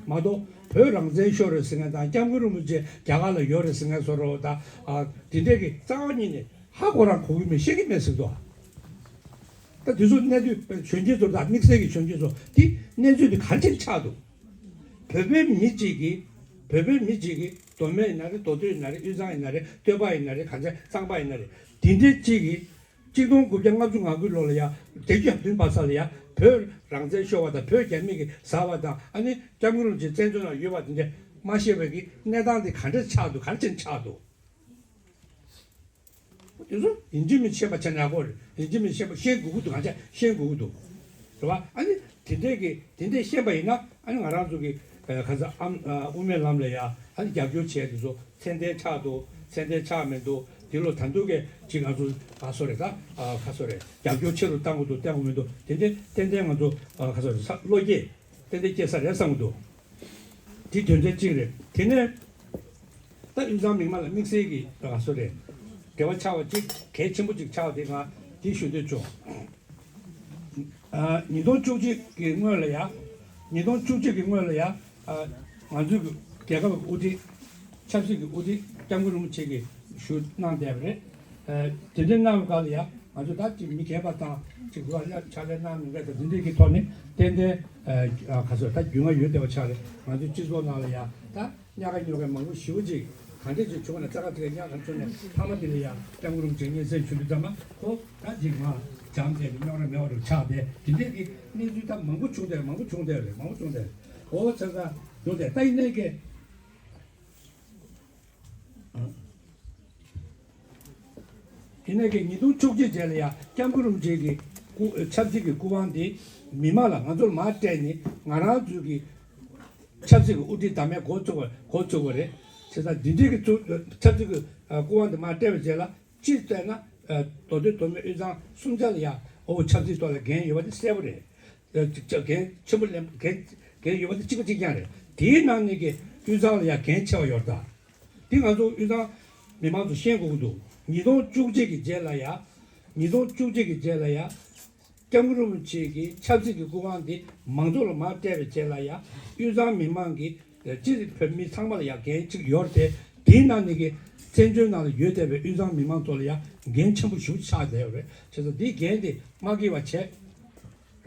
མ་གཏོགས་བོད་རང་བཙན་ཤོར་རེད་ཟེར་མཁན་དང་། སྐྱབས་མགོན་རིན་པོ་ཆེ་རྒྱ་གར་ལ་ཡོད་རེད་ཟེར་མཁན་བཟོ་འདྲ་བོ་དང་། ཨ། དེ་འདྲས་ཀྱི་རྩ་བ་ཉིད་ནས་ཧ་གོ་རང་གོ་གི་མེད། ཤེས་ཀྱི་མེད་ཟེར་འདུག། ཨ། ད་དེ་ཚོ་གནས་དུས་གཞོན་སྐྱེས་ཚོ་དང་། དམིགས་བསལ་གྱི་གཞོན་སྐྱེས་ཚོ། དེ་གནས་ཚུལ་དེ་ག་རེ་བྱས་ནས་ཆགས་འདུག། བོད་པའི་མི་གཅིག་གིས། བོད་པའི་མི་གཅིག་གིས། མདོ་སྨད་ཡིན་ན་རེད། མདོ་སྟོད་ཡིན་ན་རེད། དབུས་གཙང་ཡིན་ན་རེད། སྟོད་པ་ཡིན་ན་རེད། གངས་ཅན། གཙང་པ་ཡིན་ན་རེད། དེ་འདྲའི་གཅིག་གིས་གཅིག་སྟོང་དགུ་བརྒྱ་ལྔ་བཅུ་ང་དགུའི་ལོ་ལ་ཡ་བརྒྱད་ཅུ་གྱ་བདུན་བར་ས་ལ་ཡ་བོད་རང་བཙན་ཤོར་བ་དང་། བོད་རྒྱ་མི་གིས་ཟ་བ་དང་། ཨ་ནི་སྐྱབས་མགོན་རིན་པོ་ཆེ་བཙན་བྱོལ་ནང་ཡོད་པ་དེ་འདྲ་མ་ཤེས་པའི་གི་གནས་སྟངས་དེ་ག་འདྲ་ཆགས་འདུག། ག་རེ་བྱས་ནས་ཆགས་འདུག། དེ་ཚོ་ཡིན་གཅིག་མིན་གཅིག་ཤེས་པ་བྱས་ན་ཡག་པོ་རེད། ཡིན་གཅིག་མིན་གཅིག་ཤེས་པ། ཤེས་དགོས་ཀྱི་འདུག། གང་ཆ་ཤེས་དགོས་ཀྱི་འདུག། རེད་བ། ཨ་ནི་དེ་འདྲས་ཀྱི། དེ་འདྲས་ཤེས་པ་ཡིན་ན། ཨ་ནི་ང་རང་ཚོ་གི། ཨ། ག་ས། ཨམ། ཨ། དབུ་མའི་ལམ་ལ་ཡ་ཨ་ནི་རྒྱབ་སྐྱོར་བྱས་དེ་ཚོ་ཚད་ལྡན་ཆགས་འདུག། ཚད་ལྡན་ཆགས་མི་འདུག། འདི་ལོ་ད་དུང་གི་ཅིག་ང་ཚོ། ཨ། སོ་རེད་ད། ཨ། ཁ་སོ་རེད། རྒྱབ་སྐྱོར་ཆེ་རུ་གཏང་དགོས་འདུག། གཏང་དགོས་མི་འདུག། དེ་འདྲས་ཏན་ཏན་ང་ཚོ། ཨ། ཁ་སོ་རེད། ས། བློ་སྐྱེད་ཏན་ཏན་སྐྱེ་ས་རེད་བསམ་གྱི་འདུག། དེ་དོན་ཚན་གཅིག་རེད། དེ་ནས་ད་དབུས་གཙང་མི་མང་ལ་དམིགས་བསལ་གྱི། ཨ། སོ་རེད། འབྲེལ་བ་ཆགས་པ་གཅིག། གལ་ཆེན་པོ་གཅིག་ཆགས་པ་དེ་ང་འདི་ཞུ་འདོད་བྱུང་། ཨ། ཉིས་སྟོང་བཅུ་གཅིག་གི་སྔོན་ལ་ཡ། ཉིས་སྟོང་བཅུ་གཅིག་གི་སྔོན་ལ་ཡ། ཨ། ང་ཚོའི་གི་རྒྱལ་ཁབ་ཀྱི་དབུ་ཁྲིད། ཆབ་སྲིད་ཀྱི་དབུ་ཁྲིད་སྐྱབས་མགོན་རིན་པོ་ཆེ་གིས་ཞུ་གནང་བསྡད་པ་རེད། ཨ། དེ་འདྲ་གནང་བའི་སྐབས་ལ་ཡ། ང་ཚོ་ད་ཅིག་མི་རྒན་པ་དང་། ཅིག་ལོ་ལ་ཕྱག་ལས་གནང་མི་འདྲ་དང་། འདི་འདྲའི་གི་ཐོག་ནས་ཏན་ཏན། ཨ། ག་ཚོད་ད་རྒྱུས་མངའ་ཡོད་བསྡད་པ་ཆགས་རེད། ང་ཚོའི་སྤྱི་ཚོགས་ནང་ལ་ཡ། ད་གཉའ་ཁ་སྨྱོ་མཁན་མང་པོ་ཞེ་པོ་ཅིག་གང་འདྲ་ཅིག་བྱུང་ན། རྩ་ཁ་དེ་ག་གཉའ་ཁ་བྱུང་ནས། ཐ་མ་དེ་ལ་ཡ་སྐྱབས་མགོན་རིན་པོ་ཆེ་སྙན་སེང་ཞུ་དུས་ཙམ་པ། ཁོ་ད་ཅིག་མར་འགྱངས་བསྡད་ནས། སྨྱོ་ར་མེད་པ་རུ་ཆགས་བསྡད། དེ་འདྲའི་གི་གནས་ཚུལ་ད་མང་པོ་བྱུང་བསྡད། མང་པོ་བྱུང་བསྡད་རེད། མང་པོ་བྱུང་བསྡད་རེད། འོ་ཚ་ཚ་འདུག་སྟེ། ད་ཡིན་ནའི་གི། ཡིན་ནའི་གི་ཉིས་སྟོང་བཅུ་གཅིག་རྗེས་ལ་ཡ་སྐྱབས་མགོན་རིན་པོ་ཆེ་གི་སྐུ། ཆབ་སྲིད་ཀྱི་སྐུ་དབང་དེ་མི་མང་ལ། ང་ཚོ་ལ་མར་སྤྲད་ནས། ང་རང་ཚོའི་གི་ཆབ་སྲིད་ཀྱི་དབུ་ཁྲིད་བདམས་མཁན་འགོ་བཙུགས་པ། འགོ་བཙུགས་པ་རེད། བྱས་ཙང་འདི་འདྲའི་གི་ཚུ། ཆབ་སྲིད་ཀྱི། ཨ། སྐུ་དབང་དེ་མར་སྤྲད་པའི་རྗེས་ལ། སྤྱིར་བལྟས་ན། ཨ། མདོ་སྟོད། མདོ་སྨད། དབུས་གཙང་གསུམ་ཆ་ལ་ཡ། འོ། ཆབ་སྲིད་ཐོག་ལ་འགན་ཡོད་པ་དེ་གསལ་པོ་རེད། ཨ། ཅིག་ཅིག་འགན་ཆེན་པོ་ལེན། འགན་འགན་ཡོད་པ་དེ་གཅིག་པ་གཅིག་རྐྱང་རེད། དེའི་ནང་ནས་ཀྱི་དབུས་གཙང་ལ་ཡ་འགན་ཆེ་བ་ཡོད་རེད་ད། དེ་ང་ཚོ་དབུས་གཙང་མི་མང་ཚོ་ཤེས་དགོས་ཀྱི་འདུག། ཉིས་སྟོང་བཅུ་གཅིག་གི་རྗེས་ལ་ཡ། ཉིས་སྟོང་བཅུ་གཅིག་གི་རྗེས་ལ་ཡ། སྐྱབས་མགོན་རིན་པོ་ཆེ་གི་ཆབ་སྲིད་ཀྱི་སྐུ་དབང་འདི་མང་ཚོགས་ལ་མར་སྤྲད་པའི་རྗེས་ལ་ཡ། དབུས་གཙང་མི་མང་གི། སྤྱིར་བོད་མི་ཚང་མ་ལ་ཡ་འགན་གཅིག་ཡོད་རེད་དེ། དེའི་ནང་ནས་ཀྱི་བཙན་བྱོལ་ནང་ལ་ཡོད་བསྡད་པའི་དབུས་གཙང་མི་མང་ཚོ་ལ་ཡ་འགན་ཆེན་པོ་ཞེ་པོ་ཆགས་བསྡད་ཡོད་རེད། བྱས་ཙང་འདིའི་འགན་དེ་མ་འཁྱེར་བ་བྱས། རེད་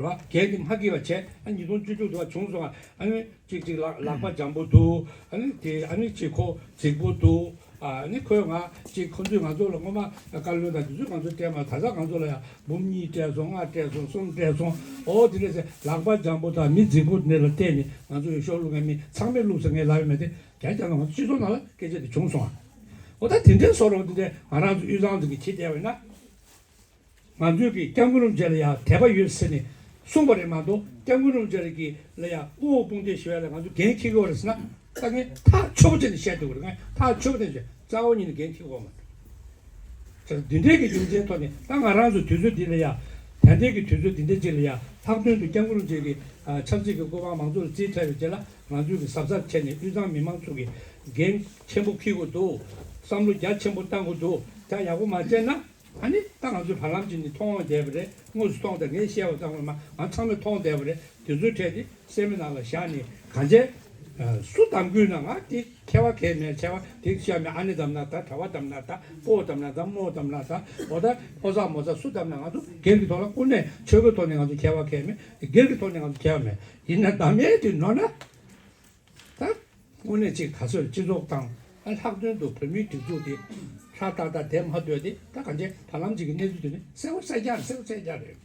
བ། འགན་དེ་མ་འཁྱེར་བ་བྱས། ཨ། ཉིས་སྟོང་བཅུ་དྲུག་དུ་བ་བྱུང་སོང་། ཨ་ནི་ཅིག་ཅིག་ལག་ལག་པ་འཇམ་པོ་འདུག། ཨ་ནི་དེ། ཨ་ནི་ཅིག་ཁོ་རྫིག་པོ་འདུག། ཨ་ནི་ཁོས་ང་ཅིག་ཁོ་ཚོས་ང་ཚོ་ལ་སྔོན་མ་བཀའ་བློན་དང་དེ་ཚོས་ང་ཚོ་སྤྲད་མ། ད་ཆ་ང་ཚོ་ལ་ཡ་འབུམ་གཉིས་སྤྲད་སོང་། ལྔ་སྤྲད་སོང་། གསུམ་སྤྲད་སོང་། འོ་དེ་འདྲས་ཟེར། ལག་པ་འཇམ་པོ་དང་མི་རྫིག་པོ་འདི་ལ་བརྟེན་ནས་ང་ཚོ་ཡོད་ཤོག་བླུག་མཁན་མི་ཚང་མས་བླུགས་ཟེར་ངས་ལབ་ཡོད་མེད་དེ། རྒྱ་རྒྱ་ནང་སྤྱི་ཚོགས་ནང་ལ་སྐད་ཆ་དེ་བྱུང་སོང་། ཨ། འོ་ད་དེ་འདྲའི་བཟོ་འདྲ་བོ་དེ་འདྲས་ང་རང་ཚོ་དབུས་གཙང་ཚོ་གིས་བྱེད་བསྡད་པ་ཡིན་ན། ང་ཚོས་ཀྱི་སྐྱབས་མགོན་རིན་པོ་ཆེ་ལ་ཡ་དད་པ་ཡོད་ཟེར་ནས། གསུངས་པ་རེད་མ་གཏོགས། སྐྱབས་མགོན་རིན་པོ་ཆེ་ལ་གི་ལ་ཡ་དབུ་འོག་དཔུང་སྡེ་ཞུ་ཡ་ལ་ང་ཚོ་འགན་འཁྱེར་གི་ཡོད་རེད་ཟེར་ན། ད་ངས་ཐག་ཆོད་པོ་བྱས་ནས་བཤད་འདུག་རེད། ངས་ཐག་ཆོད་པོ་བྱས་ནས་བཤད། རྩ་བ་ཉིད་ནས་འགན་འཁྱེར་གི་ཡོད་མ་རེད། འདི་འདྲའི་གི་རྒྱུ་མཚན་ཐོག་ནས། ད་ང་རང་ཚོ་དུས་ཚོད་འདི་ལ་ཡ། ད་ལྟའི་གི་དུས་ཚོད་འདི་འདྲ་ཅིག་ལ་ཡ། ལྷག་དོན་དུ་སྐྱབས་མགོན་རིན་པོ་ཆེ་གི་ཨ་ཆབ་སྲིད་ཀྱི་བཀོད་པ་མང་ཚོགས་ལ་རྩིས་སྤྲད་པའི་རྗེས་ལ། ང་ཚོས་གི་གཟབ་གཟབ་བྱས་ནས་དབུས་གཙང་མི་མང་ཚོ་གི་འགན་ཆེན་པོ་འཁྱེར་དགོས་འདུག། བསམ་བློ་རྒྱ་ཆེན་པོ་བཏང་དགོས་འདུག། ད་ཡག་པོ་མ་བྱས་ན། ཨ་ནི་ད་ང་ཚོས་བར་ལམ་ཅིག་ནས་མཐོང་བསྡད་པ་རེད། དངོས་སུ་མཐོང་བསྡད། ངས་བཤད་པ་ཙམ་མ་ང་ཚང་མས་མཐོང་བསྡད་པ་རེད། དེ་ཚོའི་གྲས་དེ་སེམས་ནང་ལ་བཞག་ནས། གང་བྱས། ཨ། སུ་དམ་བསྐུལ་ན་ང་དེ་ཁྱད་པར་གང་ཡང་མེད། ཁྱད་པར་དེ་བཤད་མེད། ཨ་ནེ་དམ་ན་ད། གྲྭ་པ་དམ་ན་ད། སྤོ་བོ་དམ་ན་ད། རྨོ་བོ་དམ་ན་ད། འོ་ད་ཕོ་གསར་མོ་གསར་སུ་དམ་ན། ང་ཚོ་སྒེར་གྱི་ཐོག་ལ་དངོས་གནས་ཆོལ་ཁའི་ཐོག་ནས་ང་ཚོ་ཁྱད་པར་གང་ཡང་མེད། སྒེར་གྱི་ཐོག་ནས་ང་ཚོ་ཁྱད་པར་མེད། ཡིན་ན་དམ་ཡས་དེ་ནོར་ན། ད་དངོས་གནས་ཅིག་ག་ཚོད་སྤྱི་ཚོགས་དང་། ཨ། ལྷག་དོན་དུ་བོད་མིའི་སྒྲིག་འཛུགས་དེ་ཧྲ་ཏག་ཏག་བསྡད་མ་སྡོད་དེ། ད་གང་བྱས་བར་ལམ་ཅིག་གི་གནས་ཚུལ་དེ་ནི་གསལ་པོ་གསལ་རྐྱང་། གསལ་པོ་གསལ་རྐྱང་རེད།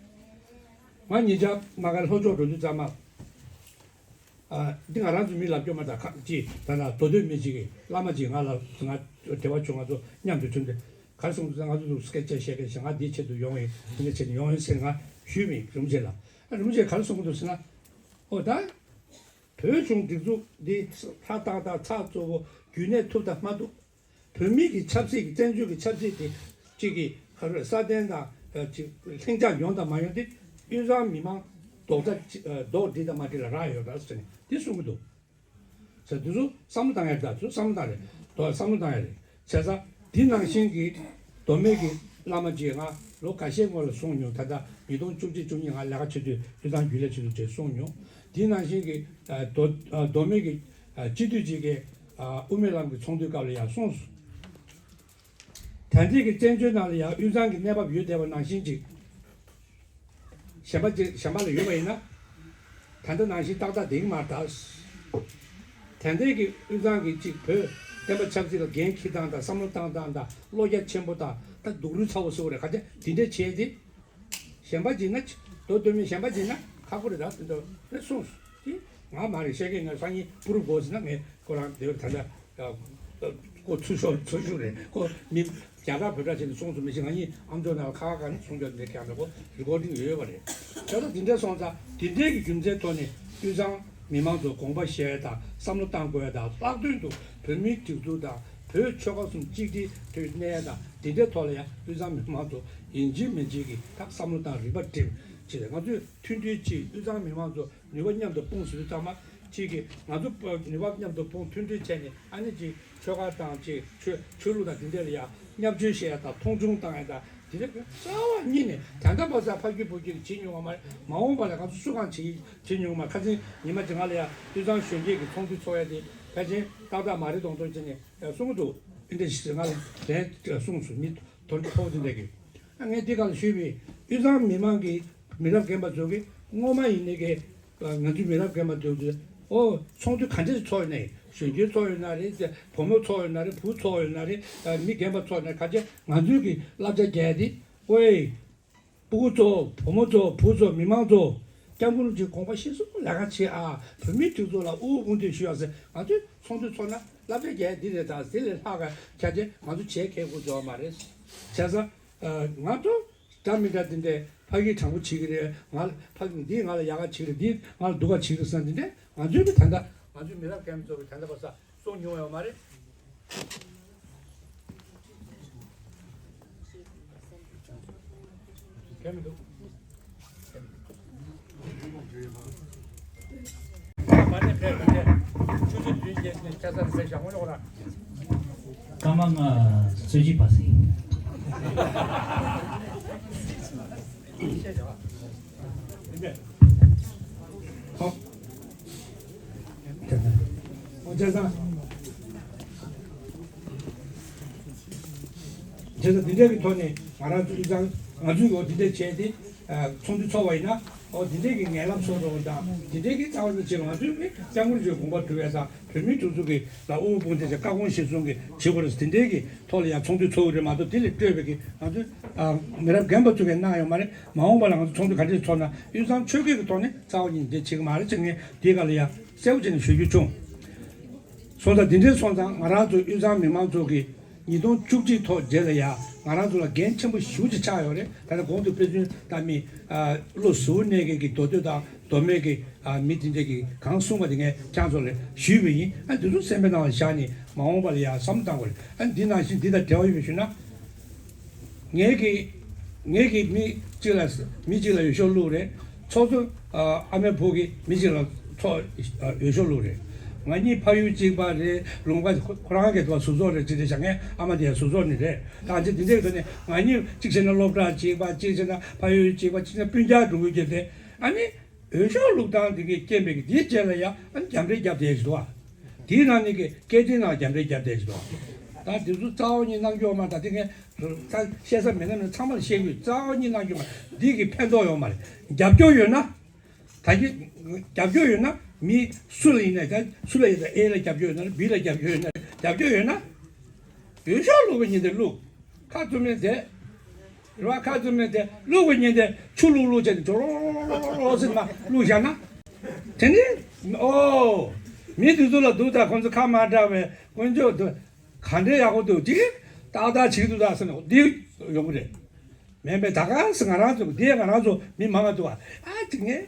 ང་ཉེ་ཆར་མ་ག་ལྷོ་ཕྱོགས་འགྲོ་དུས་ཙམ་པ། ཨ། འདི་ང་རང་ཚོ་མི་ལབ་རྒྱུ་མ་རེད། ཁ་ཅིག་ད་ལྟ་མདོ་སྟོད་མི་ཅིག་གིས། བླ་མ་ཅིག་ང་ལ། ང་འབྲེལ་བ་བྱུང་། ང་ཚོ་མཉམ་དུ་བྱུང་སྟེ། ག་རེ་གསུངས་འདུག་ཟེར། ང་ཚོ་ཚོ་སྐད་ཆ་བཤད་མཁན་ཞིག་ང་འདིའི་ཆེད་དུ་ཡོང་ཡིན། འདི་འདྲ་བྱས་ནས་ཡོང་ཡིན་ཟེར་ང་ཞུས་པ་ཡིན། རིན་པོ་ཆེ་ལ། ཨ། རིན་པོ་ཆེས་ག་རེ་གསུངས་འདུག་ཟེར་ན། ཨོ་ད། བོད་གཞུང་སྒྲིག་འཛུགས་འདི་ཧྲ་ཏག་ཏག་ཚགས་ཚུད་པོ་རྒྱུན་གནས་ཐུབ་དང་མ་ཐུབ། བོད་མི་གི་ཆབ་སྲིད་ཀྱི། བཙན་བྱོལ་གྱི་ཆབ་སྲིད་དེ་གཅིག་གི་ག་རེ་སྲ་བརྟན་དང་། ཨ། ཅིག་ལྷིང་འཇགས་ཡོང་དང་མ་ཡོང་དེ་དབུས་གཙང་མི་མང་རྡོག་རྩ་གཅིག། ཨ། རྡོག་འགྲིལ་དང་མ་འགྲིལ་ལ་རག་ཡོད་རེད་ཟེར་ནས་འདི་གསུང་གི་འདུག་ཟེར། འདི་ཚོ་བསམ་བློ་བཏང་ཡ་རེད། ད་ཚོ་བསམ་བློ་བཏང་ཡ་རེད། དོ། བསམ་བློ་བཏང་ཡ་རེད། བྱས་ཙང་འདི་ནང་བཞིན་གྱི་མདོ་སྨད་ཀྱི་བླ་མ་ཅིག་ང་ལོ་ཁ་ཤས་སྔོན་ལ་གསུངས་མྱོང་། ད་ལྟ་ཉིས་སྟོང་བཅུ་གཅིག་བཅུ་གཉིས་ང་ལས་ཀ་བྱེད་དུས་དབུས་གཙང་རྒྱུན་ལས་བྱེད་དུས་ཅིག་གསུངས་མྱོང་། འདི་ནང་བཞིན་གྱི། ཨ། མདོ། ཨ། མདོ་སྨད་ཀྱི། ཨ། སྤྱི་འཐུས་ཅིག་གིས། ཨ། དབུ་མའི་ལམ་གྱི་ཚོགས་འདུའི་སྐབས་ལ་ཡང་གསུངས་སོང་། ད་ལྟའི་གི་བཙན་བྱོལ་ནང་ལ་ཡང་དབུས་གཙང་གི་གནས་བབ་ཡོད་བསྡད་པ་ནང་བཞིན་ཅིག་གཞན་པ་ཅིག་གཞན་པ་ལ་ཡོད་པ་ཡིན་ན། ད་ལྟ་ནང་བཞིན་ཏག་ཏག་བསྡད་ཀྱི་མ་རེད་ད། ད་ལྟའི་གི་དབུས་གཙང་གི་ཅིག་བོད་བསྟན་པ་ཆབ་སྲིད་ལ་འགན་འཁྱེར་སྟངས་དང་། བསམ་བློ་བཏང་སྟངས་དང་། བློ་རྒྱ་ཆེན་པོ་དང་། ད་སྡུག་རུས་ཚ་པོ་ཟེར་བ་རེད། ག་ཚོད་འདི་འདྲ་བྱས་ཏེ། གཞན་པ་ཅིག་ན། མདོ་སྟོད་སྨད་གཞན་པ་ཅིག་ན་ཁག་པོ་རེད། ད་དེ་འདྲ་རེད་གསུངས་སོང་། ཅིག་ང་མ་རེད་བཤད་མཁན། ངས་སང་ཉིན་པུ་རུ་དགོས་ཟེར་ན། ངས་ཁོ་རང་དེ་བས་ད་ལྟ། ཨ། ཁོ་ཚུར་ཤོག། ཚུར་ཤོག་རེད། ཁོ་མི་བརྒྱ་ཕྲག་བོད་ཕྲག་བྱས་ནས་གསུངས་སོང་མི་ཤེས། ང་གཉིས་ཨ་མཆོག་ནང་ལ་ཁ་ཁ་ནས་གསུང་རྒྱུ་འདི་འདྲ་ཁྱེད་རང་ལ་ཁོ་རི་ཀོར་ཌིང་ཡོད་པ་རེད། ད་ལྟ་འདི་འདྲ་སོང་ཙང་འདི་འདྲའི་གི་རྒྱུ་མཚན་ཐོག་ནས་དབུས་གཙང་མི་མང་ཚོ་དགོངས་པ་བཞེས་ཡ་དང་། བསམ་བློ་བཏང་དགོས་ཡ་དང་། ལྷག་དོན་དུ་བོད་མིའི་སྒྲིག་འཛུགས་དང་བོད་ཆོལ་ཁ་གསུམ་གཅིག་སྒྲིལ་དུ་གནས་ཡ་དང་། འདི་འདྲའི་ཐོག་ལ་ཡང་དབུས་གཙང་མི་མང་ཚོ་ཡིན་གཅིག་མིན་གཅིག་གིས་ད་བསམ་བློ་བཏང་། རིག་པ་སྒྲིམ་བྱས་ཏེ། ང་ཚོས་མཐུན་སྒྲིལ་གྱིས་དབུས་གཙང་མི་མང་ཚོ་ནུས་པ་མཉམ་དུ་སྤུངས་ཟེར་དུས་ཙམ་པ། གཅིག་གིས་ང་ཚོ་ནུས་པ་མཉམ་དུ་སྤུངས། མཐུན་སྒྲིལ་བྱས་ནས། ཨ་ནི་ཅིག་ཆོལ་ཁ་དང་། ཅིག་ཆོས། ཆོས་ལུགས་དང་དེ་འདྲ་ལ་ཡང་བརྙས་བཅོས་བྱེད་ཡ་དང་། མཐོང་ཆུང་བཏང་ཡ་དང་། དེ་འདྲ་རྩ་བ་ཉིད་ནས། ད་ལྟ་བར་དུ་ཕ་རྒྱུད་བུ་རྒྱུད་བྱེད་མྱོང་བ་མ་རེད། མ་འོངས་པ་ལ་ང་ཚོ་སུ་གང་བྱེད། བྱེད་མྱོང་མ། ཁ་སང་ཉི་མ་ཅིག་ང་ལ་ཡང་དབུས་གཙང་གཞོན་སྐྱེས་ཀྱི་ཚོགས་འདུ་ཚོགས་ཡ་དེ་ཕལ་ཆེར་ཏག་ཏག་མ་རེད་མདོག་མདོག་བྱས་ནས་གསུང་གི་འདུག། འདི་འདྲ་ཞིག་ང་ལ་ལན་གསུངས་སོང་། མི་དོན་ཕོག་དེ་འདྲ་གི། ངས་འདི་ག་ལ་ཞུས་པའི་དབུས་གཙང་མི་མང་གི་མི་རབས་རྒན་པ་ཚོ་གིས་སྔོན་མ་ཡིན་ནའི་གི། ང་ཚོའི་མི་རབས་རྒན་པ་ཚོ་གིས། ཨོ། ཚོགས་འདུ་ག་འདྲ་ཞིག་ཚོགས་ཡོད་ནའི། གཞོན་སྐྱེས་ཚོགས་ཡོད་ན་རེད། བུ་མོ་ཚོགས་ཡོད་ན་རེད། བུ་ཚོགས་ཡོད་ན་རེད། མི་རྒན་པ་ཚོགས་ན་ག་ཚོད་ང་ཚོའི་གི་བསླབ་བྱ་རྒྱག་ཡ་དེ། ཨོའི། སྤུ་གུ་ཚོ། བུ་མོ་ཚོ། བུ་ཚོ། མི་མང་ཚོ། སྐྱབས་མགོན་རིན་པོ་ཆེའི་དགོངས་པ་གཞིར་བཟུང་ལས་ཀ་བྱེད་ཨ། བོད་མིའི་སྒྲིག་འཛུགས་ལ་དབུ་འོག་དཔུང་སྡེ་ཞུ་ཨ་ཟེར། ང་ཚོས་ཚོགས་འདུ་ཚོགས་ན་བསླབ་བྱ་རྒྱག་ཡ་འདི་རེད། ད་དེ་ལས་ལྷག་ག་ཁྱད་ཆེ་ང་ཚོ་བྱེད་མཁན་དགོས་འདུག་མ་རེད། བྱས་ཙང་། ཨ། ང་ཚོ་འདྲ་མི་འདྲ་འདི་འདྲའི་ཕ་གིར་དྲང་པོ་བྱེད་ཀྱི་རེད། ང་ལ་ཕ་གི་འདིས་ང་ལ་ཡག་ག་བྱེད་ཀྱི་རེད། འདིས་ང་ལ་སྡུག་ག་བྱེད་ཀྱི་རེད་ཟེར་ན། འདི་འདྲ་ང་ཚོའི་གི་ད་ལྟ་ང་ཚོའི་མི་རབས་རྒན་པ་ཚོ་གིས་ད་ལྟ་བར་དུ་གསུངས་མྱོང་ཡོད་མ་རེད། གལ་མི་འདུག། མ་ཎི་ཕེབས་ཏེ་ཆུ་ཚོད་བདུན་བརྒྱད་ནས་ཆ་ཚང་ཕེབས་བཞག་འོང་ལོག་ར། ཀརྨ་ང་གསོལ་ཇ་ཕ་སི། ཨོ། ཨོ། བྱས་ཙང་། བྱས་ཙང་འདི་འདྲའི་གི་ཐོག་ནས་ང་རང་ཚོ་དབུས་གཙང་། ང་ཚོས་འོ་འདི་འདྲ་བྱས་ཏེ། ཨ། ཚོགས་འདུ་ཚོགས་པ་ཡིན་ན། ཨོ། འདི་འདྲའི་གི་ངན་ལབ་བཟོ་འགྲོ་བ་དང་། འདི་འདྲའི་གི་རྩ་བ་ཉིད་བྱེད་པ། ང་ཚོས་ནི་སྐྱབས་མགོན་རིན་པོ་ཆེའི་དགོངས་པ་སྒྲུབ་ཡ་དང་། བོད་མིའི་སྒྲིག་འཛུགས་ཀྱི་ལ་དབུ་འོག་དཔུང་སྡེ་བྱས། བཀའ་དགོངས་གཞིར་བཟུང་གི་བྱེད་དགོས་རེད་ཟེར། འདི་འདྲའི་གི་ཐོག་ལ་ཡང་ཚོགས་འདུ་ཚོགས་ཀྱི་རེད་མ་གཏོགས། དེ་ལས་སྤྲོས་པའི་གི་ང་ཚོའི། ཨ། མི་རབས་རྒན་པ་ཚོ་གིས་གནང་ཡོད་མ་རེད། མ་འོངས་པ་ལ་ང་ཚོ་ཚོགས་འདུ་ག་འདྲས་ཚོགས་ན་དབུས་གཙང་ཆོལ་ཁའི་གི་ཐོག་ནས་རྩ་བ་ཉིད་ནས་འདི་བྱེད་ཀྱི་མ་རེད་ཟེར། ངས་འདི་ག་ལ་ཡང་གསལ་པོ་བྱས་ནས་ཞུ་རྒྱུ་བྱུང་། སོང་ཙང་འདི་འདྲས་སོང་ཙང་ང་རང་ཚོ་དབུས་གཙང་མི་མང་ཚོ་གིས་ཉིས་སྟོང་བཅུ་གཅིག་ཐོག་རྗེས་ལ་ཡང་ ང་རང་ཚོ་ལ་འགན་ཆེན་པོ་ཞེ་པོ་ཅིག་ཆགས་ཡོད་རེད། ད་ལྟ་གོང་དུ་དཔེ་མཚོན་བཏང་མི་ཨ་བློ་གཟུ་བོ་གནས་མཁན་གྱི་མདོ་སྟོད་དང་མདོ་སྨད་ཀྱི་ཨ་མི་དེ་འདྲས་ཀྱིས་གང་གསུངས་པ་དེ་ངས་ཁྱེད་ཚོ་ལ་ཞུས་པ་ཡིན། ཨ་འདི་ཚོ་སེམས་པའི་ནང་ལ་བཞག་ནས་མ་འོངས་པ་ལ་ཡང་བསམ་བློ་བཏང་དགོས་རེད། ཨ་འདི་ནང་བཞིན་འདི་དང་འབྲེལ་བ་ཡོད་པའི་ཞུས་ན། ངེད་ཀྱིས་ངེད་ཀྱིས་མི་གཅིག་ལ་མི་གཅིག་ལ་འོས་ཤོག་བླུགས་རེད། ཚོགས་གཙོ་ཨ་མའི་བུ་གིས་མི་གཅིག་ལ་ཚོགས་ཨ་འོས་ཤོག་བླུགས་རེད། ང་གཉིས་ཕ་ཡུལ་གཅིག་པ་རེད། ལུང་པ་ཁོ་ཁོ་རང་གི་དུ་བ་ཟུར་ཚོགས་རེད། ཅི་རེད་བྱ་ངའི་ཨ་མ་དེ་ཡང་ཟུར་ཚོགས་ནི་རེད། ད་ང་ཚོ་འདི་འདྲའི་ཐོག་ནས་ང་གཉིས་གཅིག་བྱས་ན་སློབ་གྲྭ་གཅིག་པ། གཅིག་བྱས་ན་ཕ་ཡུལ་གཅིག་པ། གཅིག་བྱས་ན་སྤུན་ཀྱག་འགྲོ་གི་ཀྱི་རེད། ཨ་ནི་འོས་ཤོག་བླུགས་སྟངས་དེ་གའི་རྐྱེན་པས་ཀྱི་དེའི་རྗེས་ལ་ཡང་ཨ་ནི་རྒྱབ་འདྲེ་རྒྱབ་བསྡད་ཀྱི་འདུག་ཨ། དེའི་ནང་ནས་ཀྱི་སྐད་འཕྲིན་ནང་རྒྱབ་འདྲེ་རྒྱབ་བསྡད་ཀྱི་འདུག་ཨ། ད་དེ་ཚོ་རྩ་བ་ཉིད་གནང་རྒྱུ་ཡོད་མ་རེད། ད་དེ་ངས་ད་བཤད་ས་མེད་ན་མེད་ཚང་མ་ལ་བཤད་དགོས། རྩ་བ་ཉིད་གནང་རྒྱུ་མ་རེད། འདི་གི་ཕན་ཐོགས་ཡོད་མ་རེད། རྒྱབ་སྐྱོར་ཡོད་ན། ད་གི་རྒྱབ་སྐྱོར་ཡོད་ན་མི་སུ་ལ་ཡིན་ན། ད་སུ་ལ་ཡིན་ན། ཨེ་ལ་རྒྱབ་སྐྱོར་ཡོད་ན། བི་ལ་རྒྱབ་སྐྱོར་ཡོད་ན། རྒྱབ་སྐྱོར་ཡོད་ན་འོས་ཤོག་བླུགས་པའི་ཉིན་དེ་བླུགས། ཁ་བཙུམ་མེད་དེ། རེད་བ། ཁ་བཙུམ་མེད་དེ་བླུགས་པའི་ཉིན་དེ་ཆུ་བླུགས་བླུགས་བྱས་ནས་ཇོ་ལོ་ལོ་ཟེར་ནས་བླུགས་བཞག་ན། དེ་ནི་ཨོ་མི་དེ་ཚོ་ལ་འདུག་ད་ཁོང་ཚོ་ཁ་མ་གྲགས་པའི་དཀོན་མཆོག་འདུག་ག་འདྲའི་ཡག་པོ་འདུག་ཅིག་ཏག་ཏག་བྱེད་ཀྱི་འདུག་ད་ཟེར་ནས་འདི་ཡོང་གི་རེད། མེད་པས་ད་ག་སེ་ང་རང་ཚོ་འདི་ང་རང་ཚོ་མི་མང་ང་འདུག་བ། ཨ་ཅིག་ངས་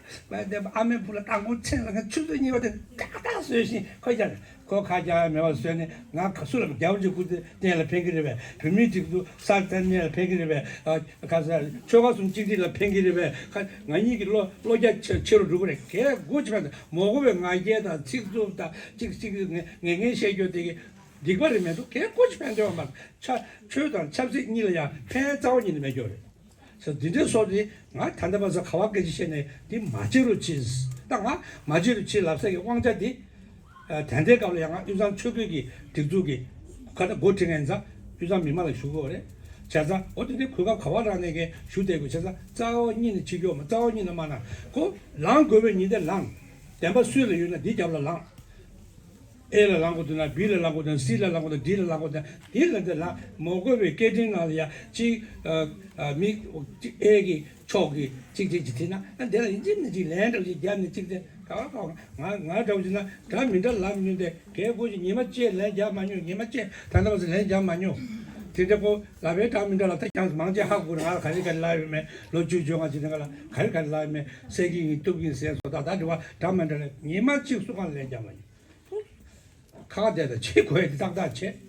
ཨ་མའི་བུ་ལ་མདང་དགོང་མཚན་ལ་ང་ཆུ་ཚོད་གཉིས་པ་དེ་ཏག་ཏག་བཟོས་ཤིང་ཁོ་ཡར་ཁོ་ཁ་རྒྱག་མེད་པ་བཟོས་ནས་ང་ག་སུ་ལ་རྒྱབ་ཀྱི་སྐུ་དེ་གཏན་ལ་ཕན་གྱི་རེད་པས། བོད་མིའི་སྒྲིག་འཛུགས་སྲ་བརྟན་གནས་ལ་ཕན་གྱི་རེད་པས། ཨ་ཁ་ས་ཆོལ་ཁ་གསུམ་གཅིག་སྒྲིལ་ལ་ཕན་གྱི་རེད་པས། ཁ་ང་གཉིས་ཀྱི་བློ་བློ་རྒྱ་ཆེ་ཆེ་རུ་འགྲོ་གི་རེད། གལ་དགོས་ཆེ་བས་མ་གོ་བའི་ང་རྒྱལ་དང་ཚིག་རྩུབ་དང་གཅིག་གཅིག་ངེ་ངེ་བཤད་རྒྱུ་དེ་གི་སྡིག་པ་རེད་མི་འདུག་གལ་དགོས་ཆེ་ཕན་ཐོགས་མ་ཆ་ཆོས་དང་ཆབ་སྲིད་གཉིས་ལ་ཡང་ཕན་རྩ་བ་ཉིད་ནས་མེད་རྒྱུ་རེད། ས་འདི་འདྲའི་སོགས་དེ་ང་ད་ལྟ་བར་ས་ག་བ་སྐད་ཆ་བཤད་ནས་འདི་མ་བྱེད་རོགས་བྱེད། ད་ང་མ་བྱེད་རོགས་བྱེད་ལབ་ས་གི་དབང་ཆ་འདི། ཨ་ད་ལྟའི་སྐབས་ལ་ཡང་ང་དབུས་གཙང་ཆོལ་ཁའི་གི་སྒྲིག་འཛུགས་ཀྱི་ཁ་ད་འགོ་ཁྲིད་མཁན་ཡིན་ཙང་དབུས་གཙང་མི་མང་ལ་ཞུ་དགོས་རེད། བྱས་ཙང་འོ་དེ་འདྲའི་གོ་སྐབས་ག་བ་རག་ནས་གི་ཞུ་བསྡད་དགོས། བྱས་ཙང་རྩ་བ་ཉིད་ནས་བྱེད་རྒྱུ་མ་རྩ་བ་ཉིད་ནས་མ་གནང་། ཁོ་ལངས་དགོས་པའི་ཉིན་དེ་ལངས། བདེན་པ་སུས་ལ་ཡོད་ན་འདི་རྒྱབ་ལ་ལངས། ཨེ་ལ་ལངས་དགོས་འདུག་ན་བི་ལ་ལངས་དགོས་འདུག་སི་ལ་ལངས་དགོས་འདུག་ཌི་ལ་ལངས་དགོས་འདུག་འདི་ལ་འདི་ལ་མ་གོ་བའི་སྐད་འཕྲིན་ནང་ལ་ཡ་གཅིག་ཨ་ཨ་མི་གཅིག་ཨེ་གི་ཕྱོགས་ཀྱི་གཅིག་གཅིག་གཅིག་བྲིས་ན་ཨ་འདི་ལ་ཡིན་གཅིག་མིན་གཅིག་ལན་འདྲ་བོ་ཅིག་བརྒྱབ་ནས་གཅིག་དེ་ག་བ་ག་བ་ང་ང་འདྲ་བོ་ཅིག་ན་འདྲ་མི་འདྲ་ལབ་མྱོང་དེ་གལ་དགོས་ཅིག་ཉི་མ་གཅིག་ལན་བརྒྱབ་མ་མྱོང་། ཉི་མ་གཅིག་ད་ལྟ་བ་ཟེར་ལན་བརྒྱབ་མ་མྱོང་། དེ་འདྲ་པོ་ལབ་པའི་འདྲ་མི་འདྲ་ལ་ད་ཀྱང་མང་ཆེ་ཧ་གོ་རེད། ང་ལ་ག་རེ་ག་རེ་ལབ་ཡོད་མེད་ལོ་བཅུ་བཅོ་ལྔ་ཅིག་དེ་ག་ལ་ག་རེ་ག་རེ་ལབ་ཡོད་མེད་སད་ཀྱི་ཡིན་གཏུབ་ཀྱི་ཡིན་ཟེར་སོ། ད་ད་འདྲ་བ་འདྲ་མི་འདྲ་ལ་ཉི་མ་གཅིག་སུ་གང་ལན་བརྒྱབ་མ་མྱོང་། ཁ་བརྡ་དང་བྱེད་དགོས་ཏེ་ཏག་ཏག་བྱེད།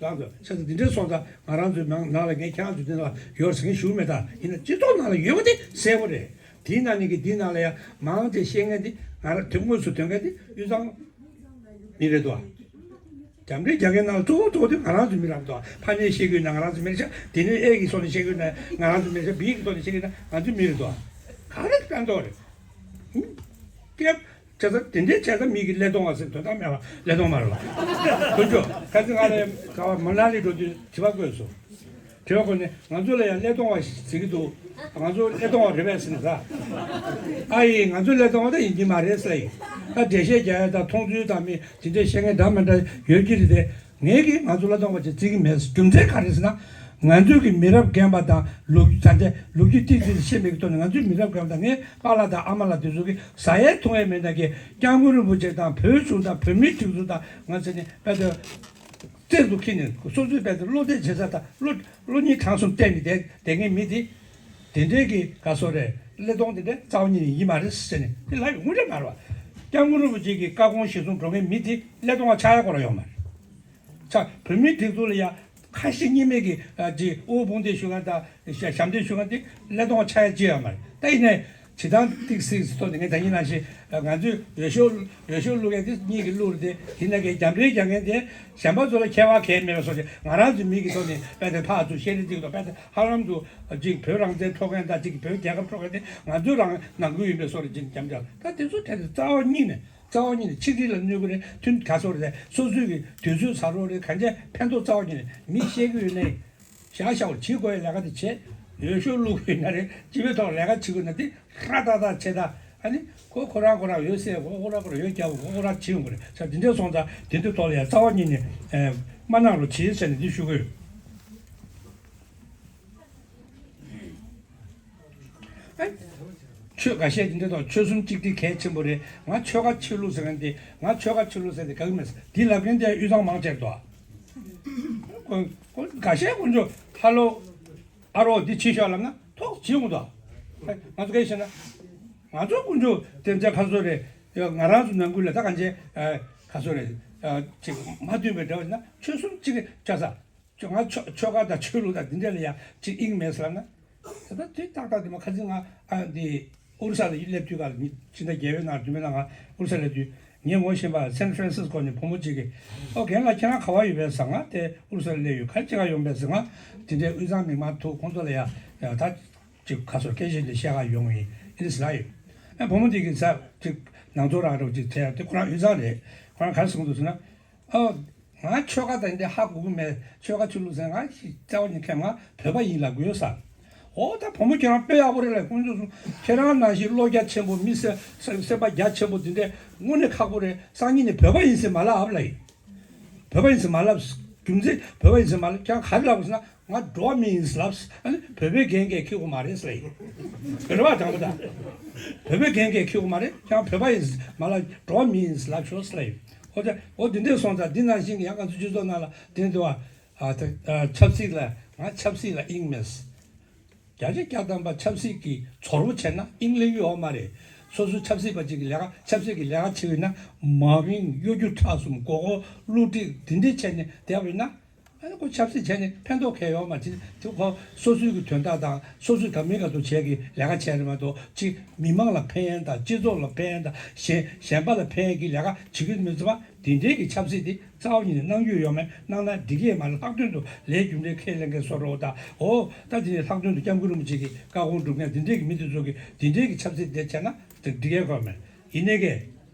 རང་ཚོ་ཆ་ཚང་འདི་འདྲའི་སོང་ཙང་ང་རང་ཚོའི་ནང་ནང་ལ་ངས་ཁྱེད་རང་ཚོ་འདི་ནང་ལ་ཡོད་ཟེར་མཁན་ཞུ་མེད། ད་ཡིན་ན་སྤྱི་ཚོགས་ནང་ལ་ཡོད་པ་དེ་གསལ་པོ་རེད། དེའི་ནང་ནས་ཀྱི་འདིའི་ནང་ལ་ཡང་མང་ཆེ་བཤད་མཁན་དེ་ང་རང་དོན་དངོས་སུ་དོན་མཁན་དེ་དབུས་གཙང་མི་རེད་དོ། རྒྱབ་འདྲེ་རྒྱག་མཁན་ནང་ལ་གཙོ་བོ་གཙོ་བོ་དེ་ང་རང་ཚོ་མི་རང་དོ། ཕ་མའི་བཤད་རྒྱུ་ན་ང་རང་ཚོ་མི་རེད་ཤག་དེ་ནས་ཨེ་གི་སོ་ནས་བཤད་རྒྱུ་ན་ང་རང་ཚོ་མི་རེད་ཤག་བི་གི་སོ་ནས་བཤད་རྒྱུ་ན་ང་ཚོ་མི་རེད་དོ། ག་རེ་ཕན་ཐོགས་རེད། ཀེབ། བྱས་ཙང་དེ་འདྲའི་བྱས་ཙང་མི་གི་ཀླད་སྟོང་བ་ཟེར་དོན་དག་མེད་པ་ཀླད་སྟོང་མ་རེད་བ། དཀོན་མཆོག་ཁ་སང་ང་ལ་ག་བ་མ་ན་ལི་འགྲོ་དུས་དྲི་བ་བཀོད་སོང་། དྲི་བ་བཀོད་ནས་ང་ཚོ་ལ་ཡང་ཀླད་སྟོང་བ་ཟེར་གྱི་འདུག་ང་ཚོ་ཀླད་སྟོང་བ་རེད་པས་ཟེར་ནས་ཟ། ཨ་ཡིས་ང་ཚོ་ཀླད་སྟོང་བ་ད་ཡིན་གྱི་མ་རེད་ཟེར་ཡིན། ད་འགྲེལ་བཤད་རྒྱག་ཡ་དང་མཐོང་ཚུལ་དང་མི་དེ་འདྲའི་བཤད་མཁན་འདྲ་མི་འདྲ་ཡོད་ཀྱི་རེད་དེ། ངས་ཀྱིས་ང་ཚོ་ཀླད་སྟོང་བ་ཅིག་བརྩི་གི་མེད། རྒྱུ་མཚན་ག་རེ་ཟེར་ན། ང་ཚོའི་གི་མི་རབས་རྒན་པ་དང་ལོ་རྒྱུས་ད་ལྟའི་ལོ་རྒྱུས་ཏིག་ཏིག་ཤེས་མེད་ཀྱི་ཐོག་ནས་ང་ཚོའི་མི་རབས་རྒན་པ་དང་ངའི་པཱ་ལགས་དང་ཨ་མ་ལགས་དེ་ཚོ་གིས་ཟ་ཡས་འཐུང་ཡས་མེད་ན་གི་སྐྱབས་མགོན་རིན་པོ་ཆེ་དང་བོད་གཞུང་དང་བོད་མིའི་སྒྲིག་འཛུགས་དང་ང་ཚོ་ནི་དཔེ་དེ་རྩེར་དུ་འཁྱེར་ནས་སོ་སོའི་དཔེ་དེ་བློ་གཏད་བྱེད་ས་དང་བློ་བློ་སྙིང་བྲང་གསུམ་གཏད་ནས་བསྡད་བསྡད་མཁན་མི་དེ་དེ་འདྲའི་གི་ག་སོ་རེད། ཀླད་སྟོང་དེ་འདྲ་རྩ་བ་ཉིད་ནས་ཡིན་མ་རེད་ཟེར་ནས་དེ་ལབ་ཡོང་གི་རེད་མ་རེད་བ། སྐྱབས་མགོན་རིན་པོ་ཆེ་གི་བཀའ་དགོངས་གཞིར་བཟུང་འགྲོ་མཁན་མི་དེ་ཀླད་སྟོང་བ་ཆགས་ཡ་སྐོར་ལ་ཡོད་མ་རེད། ཆ་བོད་མིའི་སྒྲིག་འཛུགས་ལ་ཡ་ཁ་ཞེ་གཉིས་མེད་ཀྱི་ཨ་ཅིག་དབུ་དཔུང་སྡེ་ཞུ་མཁན་དང་ཞབས་འདེགས་ཞུ་མཁན་དེ་ཀླད་སྟོང་ཆགས་ཡ་ཅི་ཡོད་མ་རེད། ད་ཡིན་ནའི་བྱེད་སྟངས་ཏིག་སིག་སི་ཐོག་ནས་ངས་ད་ཡིན་ནང་བཞིན་ང་ཚོས་འོས་ཤོག་འོས་ཤོག་བླུག་ཡ་དེ་གཉིས་ཀྱི་བླུག་རེད་དེ་དེ་ན་གའི་རྒྱབ་རེས་རྒྱག་མཁན་དེ་གཞན་པ་ཚོ་ལ་ཁྱད་པར་གང་ཡང་མེད་པའི་བཟོ་ཞིག་ང་རང་ཚོའི་མི་གི་ཐོག་ནས་དཔེ་དེ་ཕར་ཚུར་བཤད་རེས་ཅིག་དང་དཔེ་དེ་ཧ་ལམ་དུ་ཅིག་བོད་རང་བཙན་འཕྲོག་མཁན་དང་ཅིག་བོད་རྒྱལ་ཁབ་འཕྲོག་མཁན་དེ་ང་ཚོས་རང་ནང་ཁུལ་ཡིན་པའི་བཟོ་རེད་ཅིག་འཇམ་འཇམ་ད་དེ་ཚོ་དེ་རྩ་བ་ཉིད་ནས། རྩ་བ་ཉིད་ནས་ཆིག་སྒྲིལ་ལ་གནོད་ཀྱི་རེད། མཐུན་ག་སོགས་རེད། སོ་སོའི་གི་དུས་ཚོད་ཟ་རོགས་རེད། གང་ཅི་ཕན་ཐོགས་རྩ་བ་ཉིད་ནས་མི་བཤད་ཀྱི་ཡོད་ནའི་བཞག་བཞག་པར་བྱེད་དགོས་ཡ་ལས་ཀ་དེ་བྱེད། འོས་ཤོག་བླུག་གི་ཡོད་ན་རེད། སྤྱི་པའི་ཐོག་ལས་ཀ་བྱེད་དགོས་ན་དེ་ཧྲ་ཏག་ཏག་བྱེད་ད། ཨ་ནི་ཁོ་ཁོ་རང་ཁོ་རང་འོས་གསལ་ཁོ་ཁོ་རང་ཁོ་རང་འོས་རྒྱབ་ཁོ་ཁོ་རང་བྱེད་ཡོང་གི་རེད། ས་དེ་འདྲས་སོང་ཙང་དེ་འདྲས་ཐོག་ལ་ཡ་རྩ་བ་ཉིད་ནས་མ་གནང་རོགས་བྱེད་ཟེར་ནས་འདི་ཞུ་གི་ཡོད། ཨེ། ཆོས་འགའ་ཤས་ཀྱིས་འདི་དང་ཆོལ་གསུམ་གཅིག་སྒྲིལ་གལ་ཆེན་པོ་རེད། ང་ཆོལ་ཁ་ཆོས་ལུགས་ཟེར་མཁན་དེ་ང་ཆོལ་ཁ་ཆོས་ལུགས་ཟེར་དེ་དགའ་གི་མེད་ཟེར། འདི་ལབ་མཁན་དེ་དབུས་གཙང་མང་ཆེ་འདུག་ཁོ་ཁོ་འགའ་ཤས་དཀོན་མཆོག་ཧ་ལོ་ཨ་རོ་འདི་བྱེད་ཤོག་ལབ་ན་ཐོག་བྱེད་འོང་དོ། ང་ཚོ་ག་རེ་བཤད་ན། ང་ཚོ་དཀོན་མཆོག་དེ་ཚེ་ཁ་སོ་རེ། ང་རང་ཚོ་ནང་ཁུལ་ལ་ད་གང་བྱེད། ཁ་སོ་རེ། ཅིག་མ་མཐུན་པའི་འབྲེལ་བ་ཡིན་ན་ཆོལ་གསུམ་གཅིག་ཆགས་ས། ང་ཆོ་ཆོལ་ཁ་དང་ཆོས་ལུགས་དང་འདི་འདྲ་ལ་ཡང་ཅིག་དབྱིངས་མེད་ཟེར་ལབ་ན། ད་ལྟ་དུས་ཏག་ཏག་དེ་མ་ཁ་སང་ང་ཨ་འདི་ཨུ་རུ་ས་ལ་སླེབས་དུས་ག་ལ་ཕྱི་ཟླ་བརྒྱད་པའི་ནང་བདུན་པའི་ནང་ང་ཨུ་རུ་ས་སླེབས་དུས་ངས་ངོ་ཤེས་པ་སན་ཧྥ་རན་སིས་ཀོ་ནས་བུ་མོ་གཅིག་གིས། ཨོ་རྒན་ལགས་ཁྱེད་རང་ག་པར་ཡོད་པས་ཟེར། ང་དེ་ཨུ་རུ་ས་ལ་སླེབས་ཡོད། ག་རེ་བྱེད་ག་ཡོང་པས་ཟེར། ང་དེ་འདྲའི་དབུས་གཙང་མི་མང་ཐུག་ཁོང་ཚོ་ལ་ཡ་ད་ཅིག་ཁ་སོ་སྐད་ཆ་འདི་བཤད་ག་ཡོང་ཡིན་ཨིན་ཟེར་ལབ་ཡོད། ཨ་བུ་མོ་དེ་གིས་ཟེར་ཅིག་ནང་ཚོགས་རང་རོགས་ཅིག་བྱས་དེ་ཁོ་རང་དབུས་གཙང་རེད། ཁོ་རང་ག་རེ་གསུངས་འདུག་ཟེར་ན། ཨོ། ང་ཆོལ་ཁ་དང་འདི་ཧ་གོ་གི་མེད། ཆོལ་ཁ་ཆོས་ལུགས་ཟེར་ང་ཞིག་རྩ་བ་ཉིད་མཁན་ང་བོད་པ་ཡིན་ལབ་དགོས་ས། ཨོ་ད་བུ་མོ་ཁྱེད་རང་དཔེ་ཡག་པོ་རེད་ལ་དཀོན་མཆོག་གསུམ་ཁྱེད་རང་ནང་བཞིན་བློ་རྒྱ་ཆེན་པོ་མི་སེམས་སེམས་པ་རྒྱ་ཆེན་པོ་འདི་འདྲས་དངོས་གནས་ཁག་པོ་རེད། སང་ཉིན་ནས་བོད་པ་ཡིན་ཟེར་མ་ལབ་ཨབ་ལ་ཡིན། བོད་པ་ཡིན་ཟེར་མ་ལབ། རྒྱུ་མཚན་བོད་པ་ཡིན་ཟེར་མ་ལབ། ཁྱེད་རང་ག་རེ་ལབ་ཟེར་ན། ང་འགྲོ་བ་མི་ཡིན་ལབ། ཨ་ནི་བོད་པའི་འགན་གས་འཁྱེར་དགོས་མ་རེད་ཟེར་ཡིན། རེད་བ་དྲང་པོ་ད། བོད་པའི་འགན་གས་འཁྱེར་དགོས་མ་རེད། ཁྱེད་རང་བོད་པ་ཡིན་མ་ལབ། འགྲོ་བ་མི་ཡིན་ལབ་ཤོག་ཟེར་ཡིན། འོ་ད་འོ་དེ་འདྲས་སོང་ཙང་འདི་ནང་བཞིན་གྱི་ཡང་ང་ཚོ་སྤྱི་ཚོགས་ནང་ལ་དེ་འདྲ་བ། ཨ་ད་ཨ་ཆབ་སྲིད་ལ་ང་ཆབ་སྲིད་ལ་དབྱིངས་མེད། བརྒྱ་ཆ་བརྒྱ་ཐམ་པ་ཆབ་སྲིད་ཀྱི་ཚོར་བ་བྱས་ན་དབྱིངས་ལེན་ཡོད་མ་རེད། སོ་སོའི་ཆབ་སྲིད་པ་གཅིག་གི་ལས་ཀ་ཆབ་སྲིད་ཀྱི་ལས་ཀ་བྱེད་ཡོད་ན་མ་དབྱིངས་གཡོ་སྒྱུ་ཁྲག་གསུམ་མགོ་སྐོར་བསླུ་བྲིད་འདི་འདྲས་བྱས་ནས་བསྡད་པ་ཡིན་ན། ཨ་ནི་ཁོ་ཆབ་སྲིད་བྱས་ནས་ཕན་ཐོགས་གང་ཡང་ཡོད་མ་རེད། དེ་ཁོ་སོ་སོའི་གི་དོན་དག་དང་སོ་སོའི་དགའ་མིན་དགའ་ཚོར་བྱས་ཀྱི་ལས་ཀ་བྱས་རེད་མ་གཏོགས་གཅིག་མི་མང་ལ་ཕན་ཡོན་དང་སྤྱི་ཚོགས་ལ་ཕན་ཡོན་དང་གཞན་གཞན་པ་ལ་ཕན་ཡོན་གྱི་ལས་ཀ་བྱེད་ཀྱི་མི་ཚོ་བ་དེ་འདྲའི་གི་ཆབ་སྲིད་དེ་རྩ་བ་ཉིད་ནས་གནང་རྒྱུ་ཡོད་མེད་གནང་ན་འགྲིག་གི་མ་རེད། ལྷག་དོན་དུ་ལས་རྒྱུ་འབྲས་ཁས་ལེན་མཁན་བཟོ་འདྲ་བོ་དང་། འོ་ད་དེ་ནས་ལྷག་དོན་དུ་སྐྱབས་མགོན་རིན་པོ་ཆེ་གི་བཀའ་དགོངས་སྒྲུབ་མཁན་དེ་འདྲའི་གི་མི་དེ་ཚོ་གི་དེ་འདྲའི་གི་ཆབ་སྲིད་དེ་བྱས་ན་འགྲིག་གི་ཡོད་མེད། ཡིན་ནའི་གི།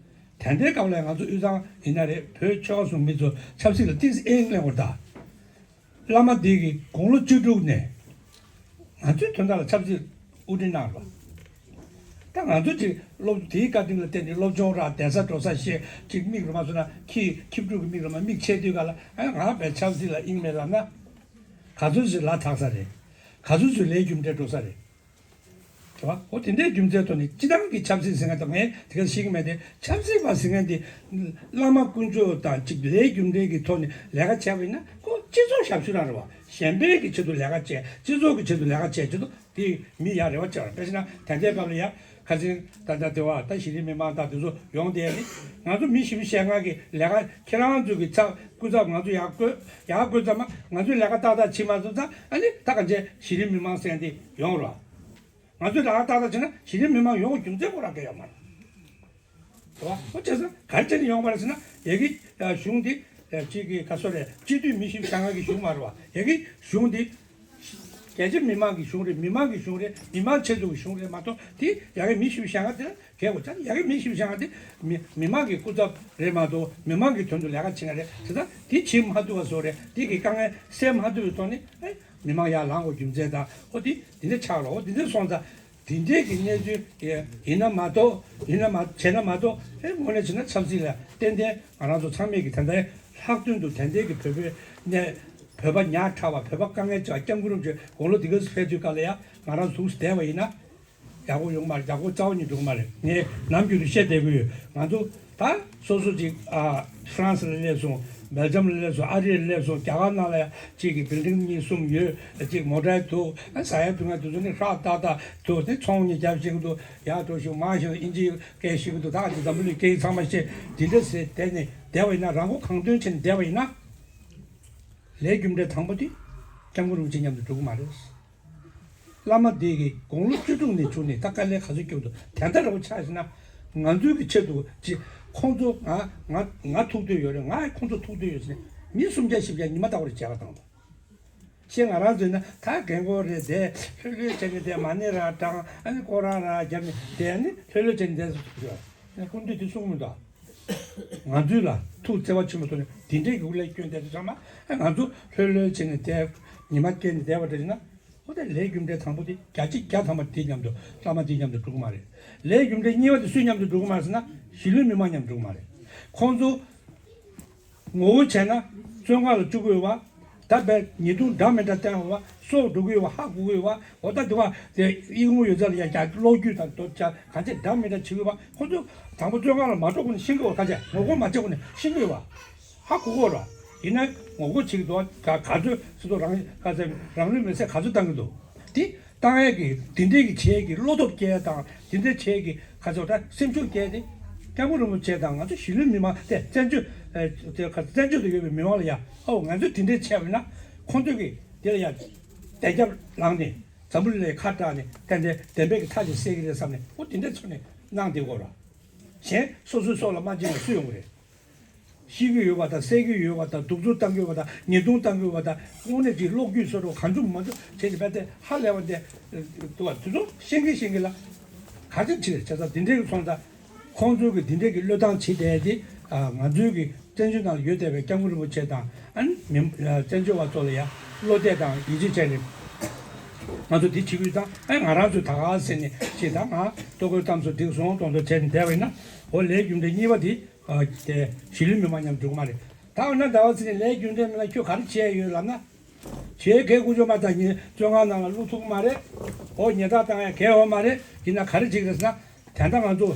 དེ་འདྲའི་སྐབས་ལ་ང་ཚོ་དབུས་གཙང་ཡིན་ན་རེད། བོད་ཆོལ་ཁ་གསུམ་མི་ཚོ་ཆབ་སྲིད་ལ་ཏིས་ཨེ་གླེང་བར་གདའ། བླ་མ་འདི་གིས་དགུང་ལོ་བཅུ་དྲུག་ནས་ང་ཚོའི་དོན་དག་ལ་ཆབ་སྲིད་དབུ་ཁྲིད་གནང་རོགས། ད་ང་ཚོ་ཅིག་སློབ་དེའི་བཀའ་དྲིན་ལ་བརྟེན་ནས་སློབ་སྦྱོང་རག་བསྡད་ས་འགྲོ་ས་ཤེས། ཅིག་མིག་རུ་མ་སོང་ན་ཁྱི་ཁྱི་ཕྲུག་གི་མིག་རུ་མ་མིག་ཕྱེ་དུས་ག་ལ་ཨ་ང་བས་ཆབ་སྲིད་ལ་དབྱིངས་མེད་ལབ་ན། ག་ཚོད་ཅིག་ལ་དྭགས་ས་རེད། ག་ཚོད་ཅིག་ལས་རྒྱུ་འབྲས་འགྲོ་ས་རེད། རེད་བ། འོ་དེ་འདྲའི་རྒྱུ་མཚན་ཐོག་ནས་སྤྱི་བཏང་གི་ཆབ་སྲིད་ཟེར་མཁན་དང་ངས་དེ་ག་ཤེས་ཀྱི་མེད་དེ། ཆབ་སྲིད་པ་ཟེར་མཁན་དེ་བླ་མ་དཀོན་མཆོག་དང་གཅིག་ལས་རྒྱུ་འབྲས་ཀྱི་ཐོག་ནས་ལས་ཀ་བྱས་པ་ཡིན་ན་ཁོ་སྤྱི་ཚོགས་ཞབས་ཞུ་རང་རེད་བ། གཞན་པའི་གི་ཆེད་དུ་ལས་ཀ་བྱས། སྤྱི་ཚོགས་ཀྱི་ཆེད་དུ་ལས་ཀ་བྱས་ཆེད་དུ་དེ་མི་ཡག་རེ་བ་བྱས་པ་རེད། དཔེ་བྱས་ན་ད་ལྟའི་སྐབས་ལ་ཡ་ཁ་སང་ད་ལྟ་དེ་བ་ད་གཞི་རིམ་མི་མང་དང་དེ་ཚོ་ཡོང་བསྡད་ནི། ང་ཚོ་མི་བཞི་བཅུ་ཞེ་ལྔ་གི་ལས་ཀ་ཁྱེད་རང་ཚོ་གི་ཚབ་སྐུ་ཚབ་ང་ཚོ་ཡག་བསྐོས་ཡག་བསྐོས་ཙམ་མ་ང་ཚོའི་ལས་ཀ་ཏག་ཏག་བྱེད་མ་ཐུབ་ཙང་ཨ་ནི་ད་ག་འཇེ་གཞི་རིམ་མི་མང་ཟེར་དེ་ཡོང་རོགས། ང་ཚོས་ལག་ཏག་ཏག་བྱས་ན་གཞི་རིམ་མི་མང་ཡོང་བའི་རྒྱུ་མཚན་ཁོ་རང་ག་ཡོད་མ་རེད། རེད་བ། ཁོ་བྱས་ཙང་ག་རེ་བྱས་ནས་ཡོང་བ་རེད་ཟེར་ན་ཡ་གི་གཞུང་འདི་གཅིག་གི་ག་སོ་རེད། སྤྱི་འཐུས་མི་བཞི་བཅུ་ཞེ་ལྔ་གི་གཞུང་མ་རེད་བ། ཡ་གི་གཞུང་འདི་རྒྱ་ཆེ་མི་མང་གི་གཞུང་རེད། མི་མང་གི་གཞུང་རེད། མི་མང་ཆེད་དུ་གི་གཞུང་རེད་མ་གཏོགས་དེ་ཡ་གི་མི་བཞི་བཅུ་ཞེ་ལྔ་དེ་ལ་གལ་དགོས་ཙང་ཡ་གི་མི་བཞི་བཅུ་ཞེ་ལྔ་དེ་མི་མི་མང་གི་སྐུ་ཚབ་རེད་མ་གཏོགས་མི་མང་གི་དོན་དུ་ལས་ཀ་བྱེད་མཁན་རེད་ཟེར་ཙང་དེ་བྱེད་མ་ཐུབ་པ་བཟོ་རེད། དེ་གི་དཀའ་ངལ་སེལ་མ་ཐུབ་པའི་ཐོག་ནས་ཨེ། མི་མང་ཡར་ལངས་དགོས་རྒྱུ་མཚན་དང་ཨོ་དེ་དེ་འདྲ་ཆགས་རོགས། ཨོ་དེ་འདྲ་སོང་ཙང་དེ་འདྲས་ཀྱི་གནས་ཚུལ་ཡིན་ན་མ་གཏོགས་ཡིན་ན་མ་བྱས་ན་མ་གཏོགས་ཨེ་དངོས་གནས་བྱས་ན་ཆབ་སྲིད་ལ་ཏན་ཏན་ང་རང་ཚོ་ཚང་མས་ཀྱི་ད་ལྟའི་ལྷག་དོན་དུ་དེ་འདྲས་ཀྱི་བོད་པའི་གནས་བོད་པ་ཉག་ཕྲ་བ་བོད་པ་དཀའ་ངལ་ཆེ་བ་སྐྱབས་མགོན་རིན་པོ་ཆེ་དགུང་ལོ་འདི་ག་ཙམ་ཕེབས་དུས་སྐབས་ལ་ཡང་ང་རང་ཚོ་བསྡད་པ་ཡིན་ན། ཡག་པོ་ཡོང་མ་རེད། ཡག་པོ་རྩ་བ་ཉིད་འགྲོ་གི་མ་རེད། ངས་ནམ་རྒྱུན་དུ་བཤད་བསྡད་ཀྱི་ཡོད། ང་ཚོ་ད་སོ་སོ་ཅིག་ཨ་ཧྥ་རན་སི་ལ་སླེབས་སོང་། སྦེལ་ཇམ་ལ་སླེབས་སོང་། ཨ་རི་ལ་སླེབས་སོང་། རྒྱ་གར་ནང་ལ་ཡང་ཅིག་གི་བིལ་ཌིང་གཉིས་གསུམ་ཡོད། ཅིག་མོ་ཊ་འདུག་ཨ་ཟ་ཡ་འཐུང་ཡ་དེ་ཚོ་ནི་ཧྲག་ཏག་ཏག་འདུག་དེ་ཚོང་གཉིས་རྒྱབ་བཞིན་འདུག་ཡར་འགྲོ་བཞིན་མར་བཞིན་ཨིན་ཇིའི་སྐད་བཤད་ཀྱི་འདུག་ད་ཨ་ཅིག་འཛམ་བུ་གླིང་སྐད་ཡིག་ཚང་མ་ཤེས། དེ་འདྲ་ཟེར་བསྡད་ནས་བསྡད་པ་ཡིན་ན། རང་མགོ་གང་ཐོན་བྱས་ནས་བསྡད་པ་ཡིན་ན། ལས་རྒྱུ་འབྲས་དང་པོ་དེ་སྐྱབས་མགོན་རིན་པོ་ཆེ་མཉམ་དུ་འགྲོ་གི་མ་རེད། བླ་མ་འདི་གིས་དགུང་ལོ་བཅུ་དྲུག་ནས་བྱུང་ནས་ད་དཀའ་ལས་ག་ཚོད་བརྒྱབ་འདུག་དེ་འདྲ་རེད་པ། ཆ་བཞག་ན་ང་ཚོའི་གི་ཆེད་དུ་ཅི་ཁོང་ཚོ་ང་ང་ང་ཐུག་འདོད་ཡོད་རེད། ང་ཁོང་ཚོ་ཐུག་འདོད་ཡོད་ཟེར་ནས་མི་སུམ་བརྒྱ་བཞི་བརྒྱ་ཉི་མ་ལྟ་བུར་མཇལ་ཁ་བཏང་འདུག་ཤེས་ང་རང་ཚོ་ཡིན་ན་ད་རྒན་གོག་རེད། དེ་ལྷོད་ལྷོད་བྱས་ནས་བསྡད། མ་ཎི་ར་བགྲངས། ཨ་ནི་སྐོར་ར་ར་བརྒྱབ་ནས་བསྡད། ཨ་ནི་ལྷོད་ལྷོད་བྱས་ནས་བསྡད་སོང་ཟེར། ཨ་ནི་སྐུ་མདུན་དེ་གསུངས་མི་འདུག་ང་ཚོའི་ལ་ཐུགས་བརྩེ་བ་ཆེན་པོ་ཐོག་ནས་དེ་འདྲའི་གི་དབུ་ལས་བསྐྱོན་བསྡད་དུས་ཙམ་མ། ཨ་ང་ཚོ་ལྷོད་ལྷོད་བྱས་ནས་བསྡད། ཉི་མ་བསྐྱལ་ནས་བསྡད་པ་འདྲ་ཡིན་ན། འོ་ད་ལས་རྒྱུ་འབྲས་དང་པོ་དེ་བརྒྱ་ཆ་བརྒྱ་ཐམ་པ་དེ་མཉམ་དུ་བླ་མ་དེ་མཉམ་དུ་འགྲོ་གི་མ་རེད། ལས་རྒྱུ་འབྲས་གཉིས་པ་དེ་སུས་མཉམ་དུ་འགྲོ་གི་མ་རེད་ཟེར་ན། གཞིས་ལུས་མི་མང་མཉམ་དུ་འགྲོ་གི་མ་རེད། ཁོང་ཚོ་ངོ་རྒོལ་བྱས་ན་བཙོན་ཁང་ལ་བཅུག་གི་ཡོད་པ། ད་བས་ཉེས་རྡུང་འདྲ་མི་འདྲ་བསྟན་ཡོད་པ། སྲོག་འགྲོ་གི་ཡོད་པ། ཧ་གོ་གི་ཡོད་པ། འོ་ད་དེ་བ་དེ་ཨི་ཁུང་ཡོད་ཚད་ལ་ཡ་རྒྱ་གློག་བརྒྱུད་དང་དོ་ཅག་གང་ཅི་འདྲ་མི་འདྲ་བྱེད་གི་ཡོད་པ། ཁོང་ཚོ་དང་པོ་བཙོན་ཁང་ལ་མ་འགྲོ་གོང་ནས་ཤེས་གི་ཡོད་པ། ག་ཅི་ངོ་རྒོལ་མ་བྱེད་གོང་ནས་ཤེས་གི་ཡོད་པ། ཧ་གོ་གི་ཡོད་ར། ཡིན་ན་ངོ་རྒོལ་བྱེད་ཀྱི་འདུག་ག་ག་ཚོད་སྲིད་དོ་རང་ག་ཚོད་རང་ལུས་མེར་སྲེག་ག་ཚོད་བཏང་གི་འདུག་དེ་བཏང་ཡས་ཀྱི་དེ་འདྲས་ཀྱི་བྱེད་ཀྱི་བློ་སྟོབས་སྐྱེ་ཡས་དང་དེ་འདྲས་བྱེད་ཀྱི་ག་ཚོད་ད་སེམས་ཤུགས་སྐྱེ་དེ་སྐྱབས་མགོན་རིན་པོ་ཆེ་དང་ང་ཚོ་གཞིས་ལུས་མི་མང་དེ་བཙན་བྱོལ་དེ་ག་བཙན་བྱོལ་དུ་ཡོད་པའི་མི་མང་ལ་ཡ་ཨོ་ང་ཚོས་དེ་འདྲས་བྱས་པ་ཡིན་ན་ཁོང་ཚོས་ཀྱི་དེ་ལ་ཡ་བདེ་རྒྱབ་ལངས་ནས་འཛམ་བུ་གླིང་ལ་ཁ་བཀྲག་ནས་དེ་འདྲས་བདེན་པའི་གི་མཐའ་ཅིག་གསལ་གི་རེད་བསམ་ནས་ཨོ་དེ་འདྲས་ཚོ་ནས་གནང་བསྡད་དགོས་ར། གཞན་སོ་སོའི་སྲོག་ལ་མ་བྱིན་ན་སུ་ཡོང་གི་རེད། ཤི་གི་ཡོད་པ་དང་བསད་ཀྱི་ཡོད་པ་དང་གདུག་རྩུབ་བཏང་གི་ཡོད་པ་དང་ཉེས་རྡུང་བཏང་གི་ཡོད་པ་དང་དངོས་གནས་ཀྱི་གློག་བརྒྱུད་སོགས་གང་བྱུང་མང་བྱུང་བྱས་ནས་རྦད་དེ་ཧ་ལས་པ་འདི་འདུག་བ་དེ་ཚོ་ཤེས་ཀྱི་ཤེས་ཀྱི་ལ་ག་ཚོད་བྱེད་བྱས་ཙང་དེ་འདྲའི་གི་སོང་ཙང་ཁོང་ཚོའི་གི་དེ་འདྲའི་གི་བློས་བཏང་བྱེད་བསྡད་དེ་ང་ཚོའི་གི་བཙན་བྱོལ་ནང་ལ་ཡོད་བསྡད་པའི་སྐྱབས་མགོན་རིན་པོ་ཆེ་དང་ཨ་ནི་མི་བཙན་བྱོལ་བ་ཚོ་ལ་ཡང་བློ་གཏད་དང་ཡིད་ཆེས་བྱས་ནས་ང་ཚོ་འདི་བྱེད་དགོས་དང་ཨ་ང་རང་ཚོའི་ད་ག་ཟེར་ནས་བྱེད་དང་ང་ལྟོ་གོས་གཏམ་ཚོ་འགྲིག་སོང་གཏོང་ཚོ་བྱས་ནས་བསྡད་པ་ཡིན་ན་འོ་ལས་རྒྱུ་འབྲས་གཉིས་པ་འདི། ཨ་དེ་གཞིས་ལུས་མི་མང་མཉམ་འགྲོ་གི་མ་རེད། ད་འོ་ན་ཟླ་བ་ཚེ་རིང་ལས་རྒྱུ་འབྲས་མེད་ན་ཁྱོད་ག་རེ་བྱས་ཡོད་ལབ་ན། བྱས་གལ་ཀུ་ཅོ་མ་ད་ཉིན་བཙོན་ཁང་ནང་ལ་བླུག་ཐུབ་ཀྱི་མ་རེད། འོ་ཉེས་རྡུང་བཏང་ཡ་གལ་ཡོད་མ་རེད། ཡིན་ན་ག་རེ་བྱེད་ཀྱི་རེད་ཟེར་ན། ད་ལྟ་ང་ཚོ་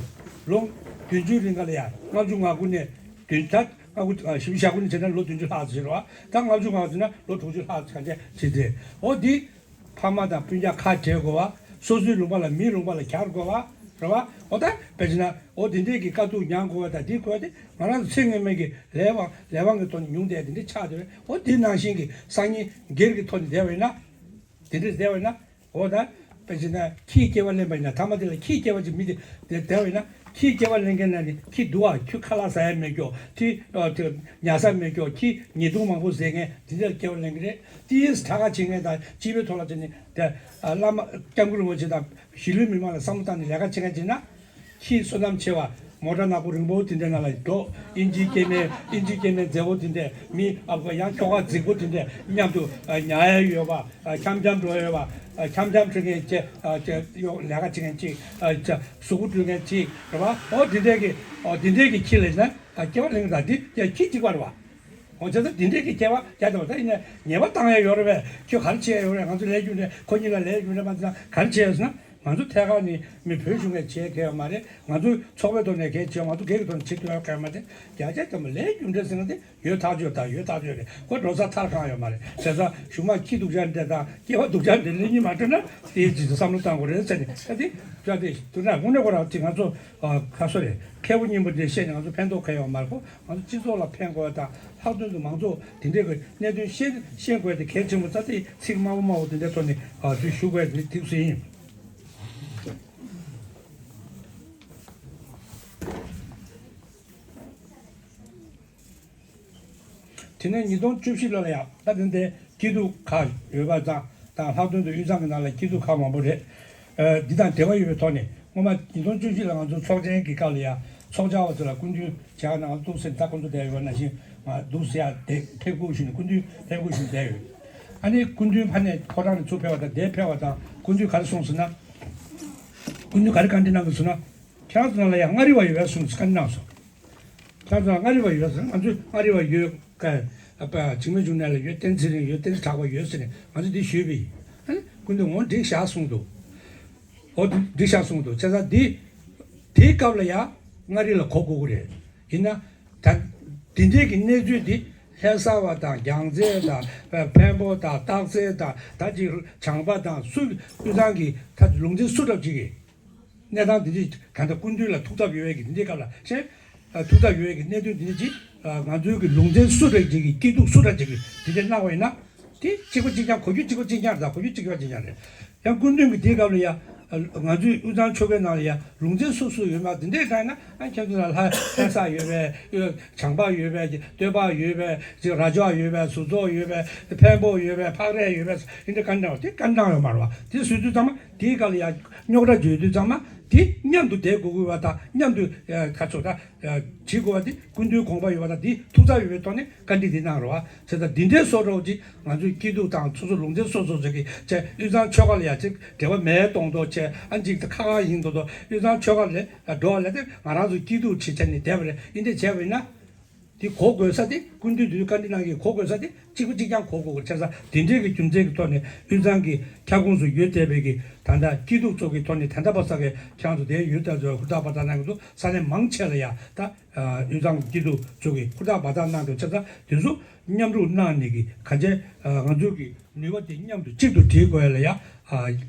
ལོ་བདུན་ཅུའི་རིང་ག་ལ་ཡ་ལྔ་བཅུ་ང་དགུ་ནས་བདུན་ད་ལྔ་དགུ་ཨ་བཞི་བཅུ་ཞེ་དགུ་ནས་བྱས་ན་ལོ་བདུན་ཅུ་ལྷག་ཙམ་ཕྱིན་རེད་བ། ད་ལྔ་བཅུ་ང་དགུ་ན་ལོ་དྲུག་ཅུ་ལྷག་ཙམ་ག་འདྲས་ཕྱིན་ཏེ་འོ་འདི། ཕ་མ་དང་སྤུན་ཀྱག་ཁ་བྲལ་དགོས་པ། སོ་སོའི་ལུང་པ་ལ་མིའི་ལུང་པ་ལ་གྱར་དགོས་པ་རེད་བ། འོ་ད་དཔེ་བྱས་ན་འོ་དེ་འདྲས་ཀྱི་དཀའ་སྡུག་མྱངས་དགོས་པ་དང་དེ་དགོས་ཏེ་ང་རང་ཚོ་ཚེ་སྔོན་མའི་གི་ལས་དབང་ལས་དབང་གི་ཐོག་ནས་མྱོང་བསྡད་དེ་འདྲས་ཆགས་བསྡད་པས་འོ་དེ་ནང་བཞིན་གྱི་སང་ཉིན་སྒེར་གྱི་ཐོག་ནས་བསྡད་པ་ཡིན་ན་དེ་འདྲས་བསྡད་པ་ཡིན་ན་འོ་ད་དཔེ་བྱས་ན་ཁྱིའི་སྐྱེ་བ་ལེན་པ་ཡིན་ན་ཐ་མ་དེ་ལ་ཁྱིའི་སྐྱེ་བ་ཅིག་མི་དེ་བསྡད་པ་ཡིན་ན་ཁྱིའི་སྐྱེ་བ་ལེན་མཁན་ན་ནི་ཁྱི་འདུག་བ་ཁྱོད་ཁ་ལག་ཟ་ཡ་མེད་ཀྱོ་ཁྱི་ཉལ་ས་མེད་ཀྱོ་ཁྱི་ཉེས་རྡུང་མང་པོ་བཟས་མཁན་དེ་འདྲས་སྐྱེ་བ་ལེན་གི་རེད། ཏིས་གྲྭ་ཁ་བྱེད་མཁན་དང་སྤྱི་པའི་ཐོག་ལ་བྱས་ནས་དེ་བླ་མ་སྐྱབས་མགོན་རིན་པོ་ཆེ་དང་གཞིས་ལུས་མི་མང་ལ་བསམ་བློ་བཏང་ནས་ལས་ཀ་བྱེད་མཁན་བྱས་ན། ཁྱི་བསོད་ནམས་ཆེ་བ་མོ་ཊ་ནག་པོ་རིང་པོ་དེ་འདྲའི་ནང་ལ་འགྲོ། ཨིན་ཇིའི་སྐྱེ་དམན་ཨིན་ཇིའི་སྐྱེ་དམན་མཛེས་པོ་དེ་འདྲས་མི་ཨ་ཁུ་ཡང་ཁྱོ་ག་རྫིག་པོ་དེ་འདྲས་མཉམ་དུ་ཉལ་ཡ་ཡོད་པ་འཁྱམ་འཁྱམ་འགྲོ་ཡ་ཡོད་པ་འཁྱམ་འཁྱམ་འགྲོ་མཁན་བཅས་ལས་ཀ་བྱེད་མཁན་གཅིག་གཟུགས་པོ་འགྲོ་མཁན་གཅིག་རེད་བ། ཨོ་དེ་འདྲས་ཀྱི་ཨོ་དེ་འདྲས་ཀྱི་ཁྱི་ལ་ཡིན་ན་སྐྱེ་བ་ལེན་གི་ད་དེ་ཁྱི་གཅིག་པ་རེད་བ། འོ་བྱས་ཙང་འདི་འདྲས་ཀྱི་སྐྱེ་བ་བརྒྱ་དང་ད་ཡིན་ན་ཉེས་པ་བཏང་ཡ་ཡོད་རེད་པས། ཁྱོད་ག་རེ་བྱེད་ཡ་ཡོད་རེད། ང་ཚོ་ལས་རྒྱུ་འབྲས་ཁོ་གཉིས་ལ་ལས་རྒྱུ་འབྲས་མ་བྱས་ན་ག་རེ་བྱེད་ཡ་ཟེར་ན། ང་ཚོ་ཐད་ཀར་ནས་མི་བོད་གཞུང་ནས་བྱེད་མཁན་ཡོད་མ་རེད། ང་ཚོ་ཚོགས་པའི་ཐོག་ནས་གལ་ཆེ་ང་ཚོ་སྒེར་གྱི་ཐོག་ནས་བྱེད་ཐུབ་ཡ་གལ་མ་རེད། བརྒྱ་ཆ་བརྒྱ་མ་ལས་རྒྱུ་འབྲས་ཟེར་ན་དེ་ཡོད་ཐག་ཆོད་ད་ཡོད་ཐག་ཆོད་རེད། ཁོ་འགྲོ་ས་ཐར་ཁང་ཡོད་མ་རེད། བྱས་ཙང་གཞུག་མ་ཁྱི་སྡུག་ཅག་འདྲ་དང་སྐྱེ་བ་སྡུག་ཅག་འདྲ་ལེན་གྱི་མ་འགྲོ་ན་དེའི་རྗེས་སུ་བསམ་བློ་བཏང་དགོས་རེད་ཟེར་ནས་ད་དེ་ད་དེ་དུ་ན་དངོས་གནས་ཁོ་རང་དེ་ང་ཚོ་ཁ་སོ་རེད་མཁས་པོ་སྙིང་པོ་འདྲ་བཤད་ནས་ང་ཚོ་ཕན་ཐོགས་ག་ཡོད་མ་རེད། ཁོ། ང་ཚོ་སྤྱི་ཚོགས་ལ་ཕན་དགོས་དང་ལྷག་དོན་དུ་མང་ཚོགས་དེ་འདྲའི་གི་གནད་དོན་ཤེས་ཤེས་དགོས་དེ་གལ་ཆེན་པོ་རྩ་དེ་ཚིག་དམའ་བོ་དམའ་བོ་དེ་འདྲའི་ཐོག་ནས་ཨ་དུས་ཞུ་དགོས་དེ་ཐིག་སེ་ཡིན། དེ་ནས་ཉིས་སྟོང་བཅུ་བཞི་ལོ་ལ་ཡང་ད་དེ་འདྲའི་སྐྱིད་སྡུག་ཁག་ཡོད་པ་དང་དང་ལྷག་དོན་དུ་དབུས་གཙང་གི་ནང་ལ་སྐྱིད་སྡུག་ཁག་མང་པོ་རེད། ཨ་འདི་དང་འབྲེལ་བ་ཡོད་པའི་ཐོག་ནས། སྔོན་མ་ཉིས་སྟོང་བཅུ་བཞི་ལ་ང་ཚོ་ཚོགས་ཆེན་གྱི་སྐབས་ལ་ཡང་ཚོགས་བཅར་བ་ཚོ་ལ་སྐུ་མདུན་བྱ་བ་ནང་འདུག་ཟེར་ད་ཁོང་ཚོ་བསྡད་ཡོད་ན་བཞིན་ང་འདུག་ཟེར་ཡ་དེ་ཕེབས་སྒུག་ཞུས་ནས་སྐུ་མདུན་ཕེབས་སྒུག་ཞུས་བསྡད་ཡོད། ཨ་ནི་སྐུ་མདུན་ཕ་ནས་ཕོ་བྲང་ནས་ཚུར་ཕེབས་པ་དང་དེ་ཕེབས་པ་དང་སྐུ་མདུན་ག་རེ་གསུངས་ཟེར་ན། སྐུ་མདུན་ག་རེ་བཀའ་འདྲི་གནང་གི་ཟེར་ན། ཁྱེད་རང་ཚོ་ནང་ལ་ཡང་མངའ་རིས་པ་ཡོད་པས་གསུངས་བཀའ་འདྲི་གནང་སོང་། ཁྱེད་རང་ཚོ་ལ་མངའ་རིས་པ་ཡོད་ཟེར་ང་ཚོས་མངའ་རིས་པ་ཡོད་ཀ་ཨ་ཕ་འཇིགས་མེད་འབྱུང་གནས་ལ་ཡོད་བསྟན་འཛིན་རིང་ཡོད་བསྟན་འཛིན་གྲགས་པ་ཡོད་ཟེར་ནས་ང་ཚོས་འདི་ཞུས་པ་ཡིན། ཨ་ནི་སྐུ་མདུན་འོ་འགྲིག་བཞག་གསུངས་འདུག་འོ་འདི་འགྲིག་བཞག་གསུངས་འདུག་བྱས་ཙང་འདི་དེའི་སྐབས་ལ་ཡང་མངའ་རིས་ལ་གོ་དགོས་ཀྱི་རེད། ཡིན་ན་ད་འདི་འདྲའི་གི་གནས་ཚུལ་འདི་ལྷ་ས་བ་དང་རྒྱལ་རྩེ་དང་འཕན་པོ་དང་སྟག་རྩེ་དང་ད་ཅིག་བྱང་པ་དང་སུ་དབུས་གཙང་གི་ད་ལུང་ཚན་སུ་འདྲ་ཅིག་གི་གནས་སྟངས་འདི་འདྲ་གང་ལྟར་སྐུ་མདུན་ལ་ཐུགས་འཚབ་ཡོད་པའི་གི་འདི་འདྲའི་སྐབས་ལ་ཤེས། ཐུགས་འཚབ་ཡོད་པའི་གི་གནད་དོན་འདི་འདྲ་ཅིག་ང་ཚོའི་གི་ལུང་ཚན་སུ་རེད་ཅིག་གི་སྐྱིད་སྡུག་སུ་རེད་ཅིག་གི་འདི་འདྲ་གནང་བ་ཡིན་ན། དེ་གཅིག་པ་གཅིག་རྐྱང་གོ་རྒྱུ་གཅིག་པ་གཅིག་རྐྱང་རེད། གོ་རྒྱུ་གཅིག་པ་གཅིག་རྐྱང་རེད། ཡང་སྐུ་མདུན་གྱི་དེའི་སྐབས་ལ་ཡང་ང་ཚོའི་དབུས་གཙང་ཆོལ་ཁའི་ནང་ལ་ཡང་ལུང་ཚན་སོ་སོ་ཡོད་མ་དེ་འདྲས་གང་ཡིན་ན་ཨ་ཁྱེད་ཚོ་ལ་ལྷ་ལྷ་ས་ཡོད་པས་བྱང་པ་ཡོད་པས་སྟོད་པ་ཡོད་པས་ར་ཅོ་ཡོད་པས་ཟུར་ཚོགས་ཡོད་པས་འཕན་པོ་ཡོད་པས་ཕག་རས་ཡོད་པས་དེ་འདྲ་གང་འདྲ་བ་དེ་གང་འདྲ་ཡོད་མ་རེད་བ། དེ་བཟོས་དུས་ཚང་མ་དེའི་སྐབས་ལ་ཡང་རྙོག་དྲ་བརྗོད་དུས་ཚང་མ་དེ་མཉམ་དུ་བསྡད་དགོས་དགོས་པ་དང་མཉམ་དུ་ཁ་ཕྱོགས་ད། བྱེད་དགོས་པ་དེ་སྐུ་མདུན་དགོངས་པ་ཡོད་པ་དང་དེ་ཐུགས་འཚབ་ཡོད་པའི་ཐོག་ནས་བཀའ་འདྲི་དེ་གནང་རོགས་ཨ། བྱས་ཙང་འདི་འདྲའི་སོ་སོ་ཅིག་ང་ཚོའི་སྐྱིད་སྡུག་དང་སོ་སོ་ལུང་ཚན་སོ་སོ་ཅིག་གི་བྱས་དབུས་གཙང་ཆོལ་ཁ་ལ་ཡ་ཅིག་འབྲེལ་བ་མེད་གཏོང་དོ་བྱས་ཨ་ཅིག་ཁ་ཁ་ཡིན་དོ་དོ་དབུས་གཙང་ཆོལ་ཁ་ལ་འགྲོ་བ་ལས་དེ་ང་རང་ཚོ་སྐྱིད་སྡུག་བྱེད་བྱས་ནས་བསྡད་པ་རེད། ཡིན་དེ་བྱས་པ་ཡིན་ན། དེ་གོ་དགོས་ས་དེ་སྐུ་མདུན་དུས་བཀའ་འདྲི་གནང་གི་གོ་དགོས་ས་དེ་གཅིག་པ་གཅིག་རྐྱང་གོ་དགོས་པ་བྱས་ཙང་། དེ་འདྲའི་གི་རྒྱུ་མཚན་གྱི་ཐོག་ནས་དབུས་གཙང་གི་ཁྱབ་ཁོངས་སུ་ཡོད་བསྡད་པའི་གི་ད་ལྟ་སྐྱིད་སྡུག་ཚོ་གི་ཐོག་ནས། ད་ལྟ་བར་ས་གི་ཁྱེད་རང་ཚོ་དེ་ཡོད་ད་ཚོ་ཧུར་ཐག་འབད་ཐག་གནང་གི་འདུག་ས་གནས་མང་ཆེ་ལ་ཡ་ད་དབུས་གཙང་གི་སྐྱིད་སྡུག་ཚོ་གི་ཧུར་ཐག་འབད་ཐག་གནང་འདུག་བྱས་ཙང་། དེ་ཚོ་མཉམ་རུབ་གནང་ནས་གི་ག་ཚད་ང་ཚོ་གི་ནུས་པ་དེ་མཉམ་དུ་གཅིག་ཏུ་སྒྲིལ་དགོས་ཡ་ལ་ཡ།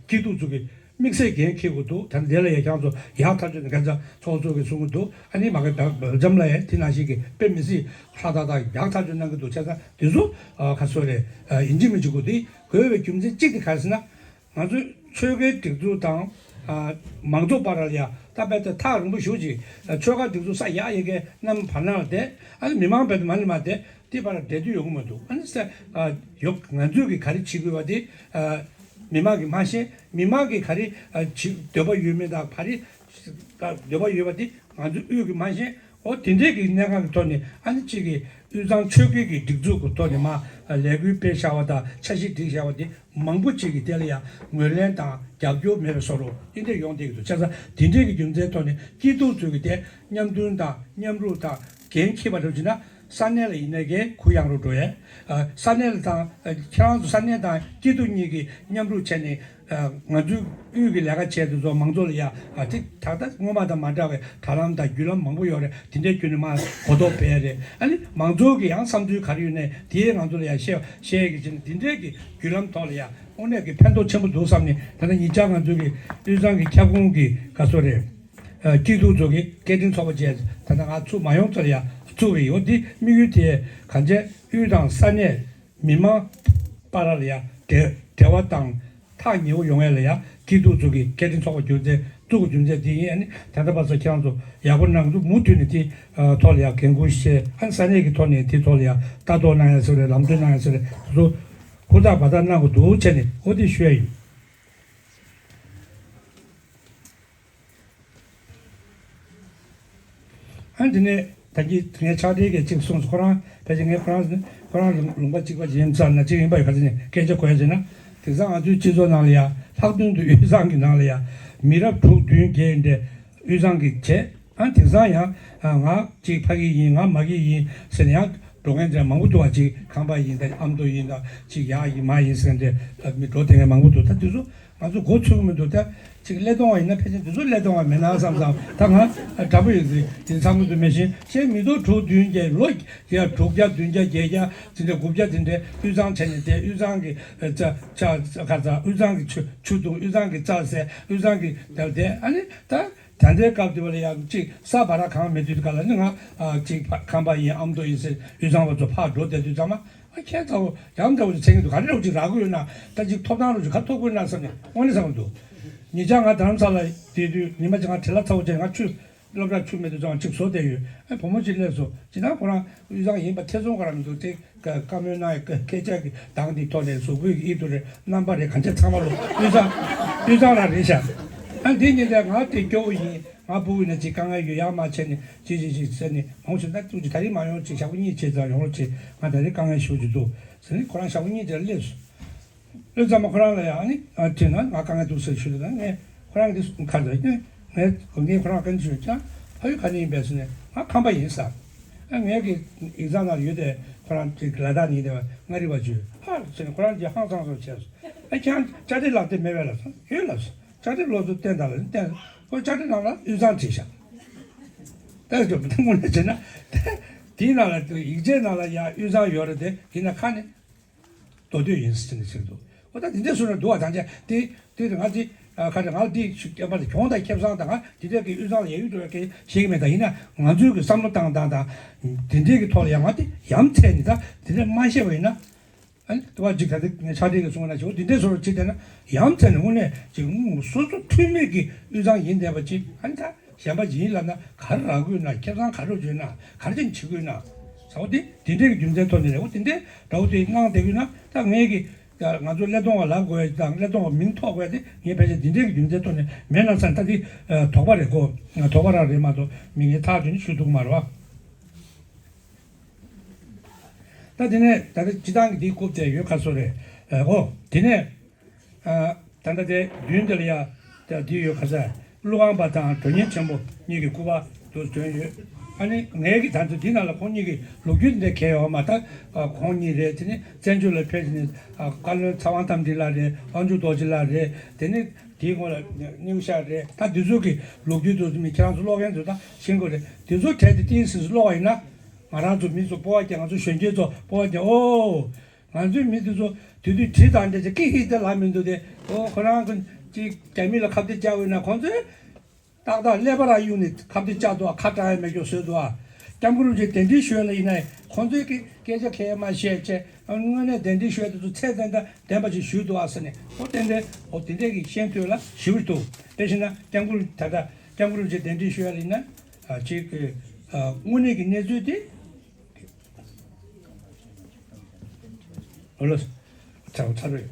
སྐྱིད་སྡུག་ཚོ་གི་དམིགས་བསལ་འགན་འཁྱེར་དགོས་འདུག་ད་ལྟ་དེ་ལ་ཡ་ཁྱེད་རང་ཚོ་ཡག་ཐག་ཆོད་ནས་ག་ཚོད་ཚོགས་གཙོ་གིས་གསུང་གི་འདུག་ཨ་ནི་མ་གི་ད་འཇམ་ལ་ཡ་དེ་ནང་བཞིན་གི་དཔེ་མི་སྲིད་ཧྲ་ཐག་ཐག་ཡག་ཐག་ཆོད་གནང་གི་འདུག་བྱས་ཙང་དེ་ཚོ་ཁ་སོ་རེ་ཡིན་གཅིག་མིན་གཅིག་དགོས། དེ་དགོས་པའི་རྒྱུ་མཚན་གཅིག་དེ་ག་རེ་ཟེར་ན། ང་ཚོའི་ཆོལ་ཁའི་སྒྲིག་འཛུགས་དང་མང་ཚོགས་བར་ལ་ཡ་ད་རྦད་དེ་ཐག་རིང་པོ་ཞེ་ཅིག་ཆོལ་ཁ་སྒྲིག་འཛུགས་ས་ཡག་ཡག་གི་རྣམ་པ་བར་སྣང་ལ་བསྡད། ཨ་ནི་མི་མང་རྦད་དེ་མ་ནི་མ་བསྡད། དེ་བར་འབྲེལ་མཐུད་ཡོང་གི་མི་འདུག་ཨ་ནི་ས་ཨ་ཡོ་ང་ཚོས་ཀྱིས་ག་རེ་བྱེད་དགོས་པ་དེ་ཨ་མི་མང་གིས་མ་ཤེས། མི་མང་གིས་ག་རེ་ཨ་བྱེད་འདོད་པ་ཡོད་མེད་དང་། ག་རེ་ཨ་འདོད་པ་ཡོད་པ་དེ་ང་ཚོ་དབུས་ཀྱིས་མ་ཤེས། འོ་དེ་འདྲའི་གི་གནད་འགག་གི་ཐོག་ནས་ཨ་ནི་གཅིག་གིས་དབུས་གཙང་ཆོལ་ཁའི་གི་སྒྲིག་འཛུགས་ཀྱི་ཐོག་ནས་མར་ལས་འགུལ་སྤེལ་བཞག་པ་དང་འཆར་གཞི་བསྒྲིགས་བཞག་པ་དེ་མང་པོ་ཅིག་གིས་དེ་ལ་ཡང་ངོས་ལེན་དང་རྒྱབ་སྐྱོར་མེད་པའི་བཟོ་འདྲ་དེ་འདྲ་ཡོང་བསྡད་ཀྱི་འདུག་བྱས་ཙང་དེ་འདྲའི་གི་རྒྱུ་མཚན་ཐོག་ནས་སྐྱིད་སྡུག་ཚོ་གི་དེ་མཉམ་མཐུན་དང་མཉམ་རུབ་དང་འགན་འཁྱེར་བ་འདྲ་བྱས་ན། ས་གནས་ལ་ཡིན་ནའི་གི་གུ་ཡངས་རུ་འགྲོ་ཡས། ཨ་ས་གནས་ལ་དང་ཨ་ཁྱེད་རང་ཚོ་ས་གནས་དང་སྐྱིད་སྡུག་གཉིས་ཀྱི་མཉམ་རུབ་བྱས་ནས། ཨ་ང་ཚོའི་དབུས་ཀྱི་ལས་ཀ་བྱས་དེ་ཚོ་མང་ཚོགས་ལ་ཡ་ཨ་ཅིག་ད་ལྟ་སྔོན་མ་དང་མ་འདྲ་བའི་དྲ་ལམ་དང་བརྒྱུད་ལམ་མང་པོ་ཡོད་རེད། དེ་འདྲའི་བརྒྱུད་ནས་མར་གོ་རྟོགས་སྤེལ་རེད། ཨ་ནི་མང་ཚོགས་ཀྱི་ཡང་བསམ་ཚུལ་ག་རེ་ཡོད་ནའི་དེ་ང་ཚོ་ལ་ཡ་བཤད་བཤད་ཀྱི་བྱས་ནས། དེ་འདྲའི་གི་བརྒྱུད་ལམ་ཐོག་ལ་ཡ་དངོས་གནས་ཀྱི་ཕན་ཐོགས་ཆེན་པོ་འདུག་བསམ་ནས། ད་ལྟ་ཉེ་ཆར་ང་ཚོའི་གི་དབུས་གཙང་གི་ཁྱབ་ཁོངས་ཀྱི་ག་སོ་རེད། ཨ་སྐྱིད་སྡུག་ཚོ་གི་སྐད་འཕྲིན་ཚོགས་པ་བཅས་ད་ལྟ་ང་ཚུགས་མ་ཡོང་ཙམ་ལ་ཡ་བཙུགས་པ་ཡིན། འོ་འདི་དམིགས་ཡུལ་དེ་གང་བྱས་དབུས་དང་ས་གནས་མི་མང་བར་ལ་ཡ་འབྲེལ་འབྲེལ་བ་དང་ཐག་ཉེ་བོ་ཡོང་ཡ་ལ་ཡ་སྐྱིད་སྡུག་ཚོ་གི་སྐད་འཕྲིན་ཚོགས་པ་རྒྱུ་མཚན་བཙུགས་པའི་རྒྱུ་མཚན་དེ་ཡིན། ཨ་ནི་ད་ལྟ་བར་སོ་ཁྱེད་རང་ཚོ་ཡག་པོ་གནང་འདུག་མུ་མཐུད་ནས་དེ་ཐོག་ལ་ཡ་འགན་འཁུར་བཞེས། ཨ་ནི་ས་གནས་ཀྱི་ཐོག་ནས་དེ་ཐོག་ལ་ཡ་ལྟ་རྟོག་གནང་ཡ་ཟེར་རེད། ལམ་སྟོན་གནང་ཡ་ཟེར་རེད། དེ་ཚོ་ཧུར་ཐག་འབད་ཐག་གནང་དགོས་འདུག་བྱས་ནས་འོ་དེ་ཞུ་ཡ་ཡིན། ཨ་དེ་ནས་ད་གིན་ངས་ཕྱག་སྦྲེལ་གྱིས་གཅིག་གསུངས་སོང་། ཁོ་རང་ཕལ་ཆེར་ངས་ཁོ་རང་ཁོ་རང་ལུང་ལུང་པ་གཅིག་པ་ཅིག་ཡིན་ཙང་ན་གཅིག་ཡིན་པ་ཡོད། ག་ཚོད་ནས་སྐད་ཆ་གོ་ཡ་བྱས་ན། དེང་སང་ང་ཚོའི་སྤྱི་ཚོགས་ནང་ལ་ཡ་ལྷག་དོན་དུ་དབུས་གཙང་གི་ནང་ལ་ཡ་མི་རབས་དྲུག་བདུན་བརྒྱད་འདྲ་དབུས་གཙང་གི་བྱས། ཨ་དེང་སང་ཡང་ང་གཅིག་ཕ་གི་ཡིན། ང་མ་གི་ཡིན་ཟེར་ནས་ཡང་འགྲོ་མཁན་འདྲ་མང་པོ་འདུག་བ། གཅིག་ཁམས་པ་ཡིན་དང་ཨ་མདོ་ཡིན་དང་། གཅིག་ཡག་ཡིན་མ་ཡིན་ཟེར་མཁན་འདྲ་མི་འགྲོ་བསྡད་མཁན་མང་པོ་འདུག་ད་དེ་ཚོ་ང་ཚོ་མགོ་ཚོས་ཀྱི་མི་འདུག་ད་ཅིག་ཀླད་སྟོང་བ་ཡིན་ན། ཕལ་ཆེར་དེ་ཚོ་ཀླད་སྟོང་བ་མེད་ན་བསམ་བསམ། ད་ང་དྲང་པོ་ཡིན་ཟིན་དེ་བསམ་གྱི་འདུག་མེད་བཞིན་བཤད་མི་འདུག་དྲུག་བདུན་བརྒྱད་ལོ་ཡ་དྲུག་བརྒྱ་བདུན་བརྒྱ་བརྒྱད་བརྒྱ་ཟིན་འདྲ་དགུ་བརྒྱ་ཟིན་འདྲ་དབུས་གཙང་བྱས་ནས་དེ་དབུས་གཙང་གི་ཨ་ཅ་ཅ་ཁ་ཚ་དབུས་གཙང་གི་ཆུ་ཆུ་བཏུང་དབུས་གཙང་གི་རྩྭ་ཟས་དབུས་གཙང་གི་དེ་དེ་ཨ་ནི་ད་ད་ལྟའི་སྐབས་དེ་བ་ལ་ཡ་ཅིག་ས་བ་ར་གང་མེད་དུས་ག་ལ་ནི་ང་ཨ་ཅིག་ཁམས་པ་ཡིན་ཨ་མདོ་ཡིན་ཟེར་དབུས་གཙང་བ་ཚོ་ཕར་འགྲོ་བསྡད་དུས་ཙམ་པ། ཨ་ཁྱེད་ཚ་བོ་རྒྱང་ཚ་བོ་ཅིག་མཚན་གྱི་འདུག་ག་རེ་རོགས་ཅིག་རག་གི་ཡོད་ན། ད་ཅིག་ཐོབ་ཐང་རོགས་ཅིག་ག་ཐོབ་གི་ཡོད་ན་བསམ་ནས་དངོས་གནས་བསམ་གྱི་འདུག་ཉེ་ཆར་ང་རྡ་རམ་ས་ལ་བསྡད་དུས་ཉི་མ་ཅིག་ང་བྲེལ་བ་ཚ་བོ་བྱས་ང་ཆུ་སློབ་གྲྭར་ཆུ་མེད་དུས་ཙང་ཅིག་བཟོ་བསྡད་ཡོད། ཨ་བུ་མོ་ཅིག་སླེབས་སོང་། ཅི་ད་ཁོ་རང་དབུས་གཙང་ཡིན་པ་ཐེ་ཚོམ་ག་ར་མི་འདུག་དེ་བཀའ་མོལ་གནང་ཡ་སྐད་ཆ་གི་གདངས་འདི་ཐོག་ནས་གཟུགས་པོའི་གི་དབྱིབས་དུ་རེད། རྣམ་པ་རེད། གང་ཆ་ཚང་མ་ལོ་དབུས་གཙང་དབུས་གཙང་རང་རེད་ཤག་ཨ་འདི་ཉིན་དེ་ང་དེ་སྐྱོ་བོ་ཡིན། ང་ཕྲུ་གུ་ཡིན་ན་ཅིག་དཀའ་ངལ་ཡོད་ཡག་མ་བྱས་ནས་ཅིག་ཅིག་ཅིག་ཟེར་ནས་མང་ཆེ་ད་ཐུགས་ཀྱི་ད་རིང་མ་ཡོང་། ཅིག་ཞག་པོ་གཉིས་བྱས་ཙང་ཡོང་རོགས་བྱེད། ང་ད་རིང་དཀའ་ངལ་ཞེ་པོ་ཅིག་འདུག་ཟེར་ནས་ཁོ་རང་ཞག་པོ་གཉིས་དེར་སླེབས་སོང་། སླེབས་ཙམ་པ་ཁོ་རང་ལ་ཡང་ཨ་ནི་ཨ་དྲིས་ན་ང་དཀའ་ངལ་འདུག་ཟེར་ཞུས་ལ། ངས་ཁོ་རང་གི་ཁ་ཟེར་ནས་ངས་ངས་ཁོ་རང་ག་འདྲ་ཞུས་ཀྱང་ཕ་ཡུལ་ག་ནས་ཡིན་པས་ཟེར་ནས་ང་ཁམས་པ་ཡིན་ཟེར། ཨ་ངས་ཀྱི་ཡིག་ཚང་ནང་ཡོད་དེ་ཁོ་རང་ཅིག་ལ་དྭགས་ནས་ཡིན་དེ་མངའ་རིས་པ་བརྗོད་ཧ་ཟེར་ནས་ཁོ་རང་གྱིས་ཧང་སང་སང་བྱས་སོང་། ཨ་ཁྱེད་རང་དཔྱ་ཁྲལ་བསླབས་དེ་མེད་པས་ལབ་སོང་། ཡོད་ལབ་སོང་། དཔྱ་ཁྲལ་སློབ་གསོ་བསྟན་དང་ལ་བསྟན། ཁོ་དཔྱ་ཁྲལ་ནང་ལ་དབུས་གཙང་བྲིས་ཤག་ད་སྐྱོ་པོ་ད་དངོས་གནས་བྱས་ན་དེའི་ནང་ལ་ཡིག་ཆའི་ནང་ལ་ཡང་དབུས་གཙང་ཡོད་རེད་དེ། ཡིན་ན་ཁ་ནས་མདོ་སྟོད་ཡིན་ཟེར་ནས་ཟེར་འདུག་འོ་ད་དེ་འདྲས་སོང་ན་འདུག་བ། ད་ཆ་དེ་དེ་ང་དེ་ཁ་ནས་ང་དེ་ཤུགས་རྐྱེན་པ་དེ་གྱོང་དང་ཁེབས་སང་དང་ང་དེ་འདྲས་ཀྱི་དབུས་གཙང་ལ་ཡ་ཡུལ་འགྲོ་བའི་སྐད་ཤེས་ཀྱི་མེད། ད་ཡིན་ན་ང་ཚོའི་གི་བསམ་བློ་བཏང་སྟངས་དང་དེ་འདྲས་ཀྱི་ཐོག་ལ་ཡང་ང་དེ་ཡ་མཚན་ནས་ད་དེ་འདྲས་མ་ཤེས་པ་ཡིན་ན། ཨ་ནི་དུ་བ་ཅིག་ད་ལྟ་ངས་ཕྱག་སྦྲེལ་གྱིས་གསུངས་ན་ཅིག་འོ་འདི་འདྲས་བཟོ་འདྲ་ཅིག་བསྡད་ན་ཡ་མཚན་ནས་དངོས་གནས་ཅིག་སོ་སོ་འཁྲུལ་མེད་ཀྱི་དབུས་གཙང་ཡིན་བསྡད་པ་ཅིག་ཨ་ནི་ད་གཞན་པ་ཅིག་ཡིན་ལབ་ན་ག་རེ་རག་གི་ཡོད་ན། ཁེ་བཟང་ག་རེ་ཡོད་ན། ག་རེ་ཅིག་བྱེད་ཀྱི་ཡོད་ན་ཟེར་བ་དེ་འདི་འདྲས་ཀྱི་རྒྱུ་མཚན་ཐོག་ནས་རེད། འོ་འདི་འདྲས་འདྲ་བོ་དེ་གནང་བསྡད་ཀྱི་ཡོད་ན། ད་ངས་ཀྱི་ང་ཚོ་ཀླད་སྟོང་བ་ལབ་དགོས་ཡ་དང་ཀླད་སྟོང་བ་མིང་ཐོགས་དགོས་ཡ་དེ་ངས་ཕལ་ཆེར་འདི་འདྲས་ཀྱི་རྒྱུ་མཚན་ཐོག་ནས་མེད་ན་བསམ། ད་དེ་དོགས་པ་རེད་གོ། དོགས་པ་རང་རེད་མ་གཏོགས་མི་ངས་ཐག་གཅོད་ནས་ཞུ་ཐུབ་ཀྱི་མ་རེད་བ། ད་དེ་ནས་ད་ལྟ་སྤྱི་བཏང་གི་འདིའི་རྐུབ་དེ་ཡོད་ཁ་སོ་རེད། ཨོ་དེ་ནས་ད་ལྟ་དེ་མདུན་དེ་ལ་ཡ་ད་འདི་ཡོད་ཁ་ས། ཀླུ་ཁང་པ་དང་གྲོ་ཉེ་ཆེན་པོ་གཉིས་ཀྱི་སྐུ་པར་དུ་བྱོན་ཡོད། ཨ་ནི་ངའི་གི་ད་ཚོ་འདི་ནང་ལ་ཁོང་གཉིས་ཀྱི་ལོ་རྒྱུས་འདི་འདྲ་གལ་ཡོད་མ། ད་ཁོང་གཉིས་རེད། དེ་ནི་བཙན་བྱོལ་ལ་ཕེབས་དེ་ནི་བཀའ་བློན་ཚེ་དབང་རྟ་མགྲིན་ལགས་རེད། དབང་ཕྱུག་རྡོ་རྗེ་ལགས་རེད། དེ་ནི་དེའི་སྔོན་ལ་སྣེའུ་ཤག་རེད། ད་འདི་ཚོ་གི་ལོ་རྒྱུས་དེ་ཚོ་མི་ཁྱེད་རང་ཚོ་ཀློག་མཁན་ཚོ་ད་ཤེས་དགོས་རེད། དེ་ཚོ་གྲས་དེ་ཏིང་སིང་སིང་ཀློག་པ་ཡིན་ན། ང་རང་ཚོ་མི་ཚོ་སྤོབས་པ་རྒྱག་ང་ཚོ་གཞོན་སྐྱེས་ཚོ་སྤོབས་པ་རྒྱག་ཨོ། ང་ཚོའི་མི་དེ་ཚོ་དེ་དུས་གྲི་དང་འདྲ་ཅིག་ཀི་ཧི་དེ་ལ་མི་འདུག་སྟེ། ཨོ་ཁོ་རང་ཚོ་ཅིག་རྒྱ་མི་ལ་ཁ་གཏད་བཅག་འོས་ན་ཁོང་ཚོས་ཏག་ཏག་ཀླད་པ་རང་གཡུག་ནས་ཁ་གཏད་བཅག་འདུག་ཁ་གྲག་ཡ་མེད་ཀྱོག་བཟོས་འདུག་སྐྱབས་མགོན་རིན་པོ་ཆེ་གདན་འདྲེན་ཞུ་ཡ་ལ་ཡིན་ན་ཁོང་ཚོས་ཀྱི་སྐད་ཆ་ཁས་མ་བཤད་བྱས། དངོས་གནས་གདན་འདྲེན་ཞུ་ཡ་དེ་ཚོ་ཚད་ལྡན་དང་ལྡན་པ་ཞིག་ཞུས་འདུག་ཟེར་ནས། ཨོ་ཏན་ཏན་ཨོ་དེ་འདྲས་ཀྱི་ཤེས་འདོད་ལ་ཞིབ་འདུག་དེ་བཞིན་ན་སྐྱབས་མགོན་ད་ལྟ་སྐྱབས་མགོན་རིན་པོ་ཆེ་གདན་འདྲེན་ཞུ་ཡ་ལ་ཡིན་ན་ཅིག་གི་དངོས་གནས་ཀྱི་གནས་ཚུལ་དེ། ཨོ་ལགས། ཚར་ཚར་རེད།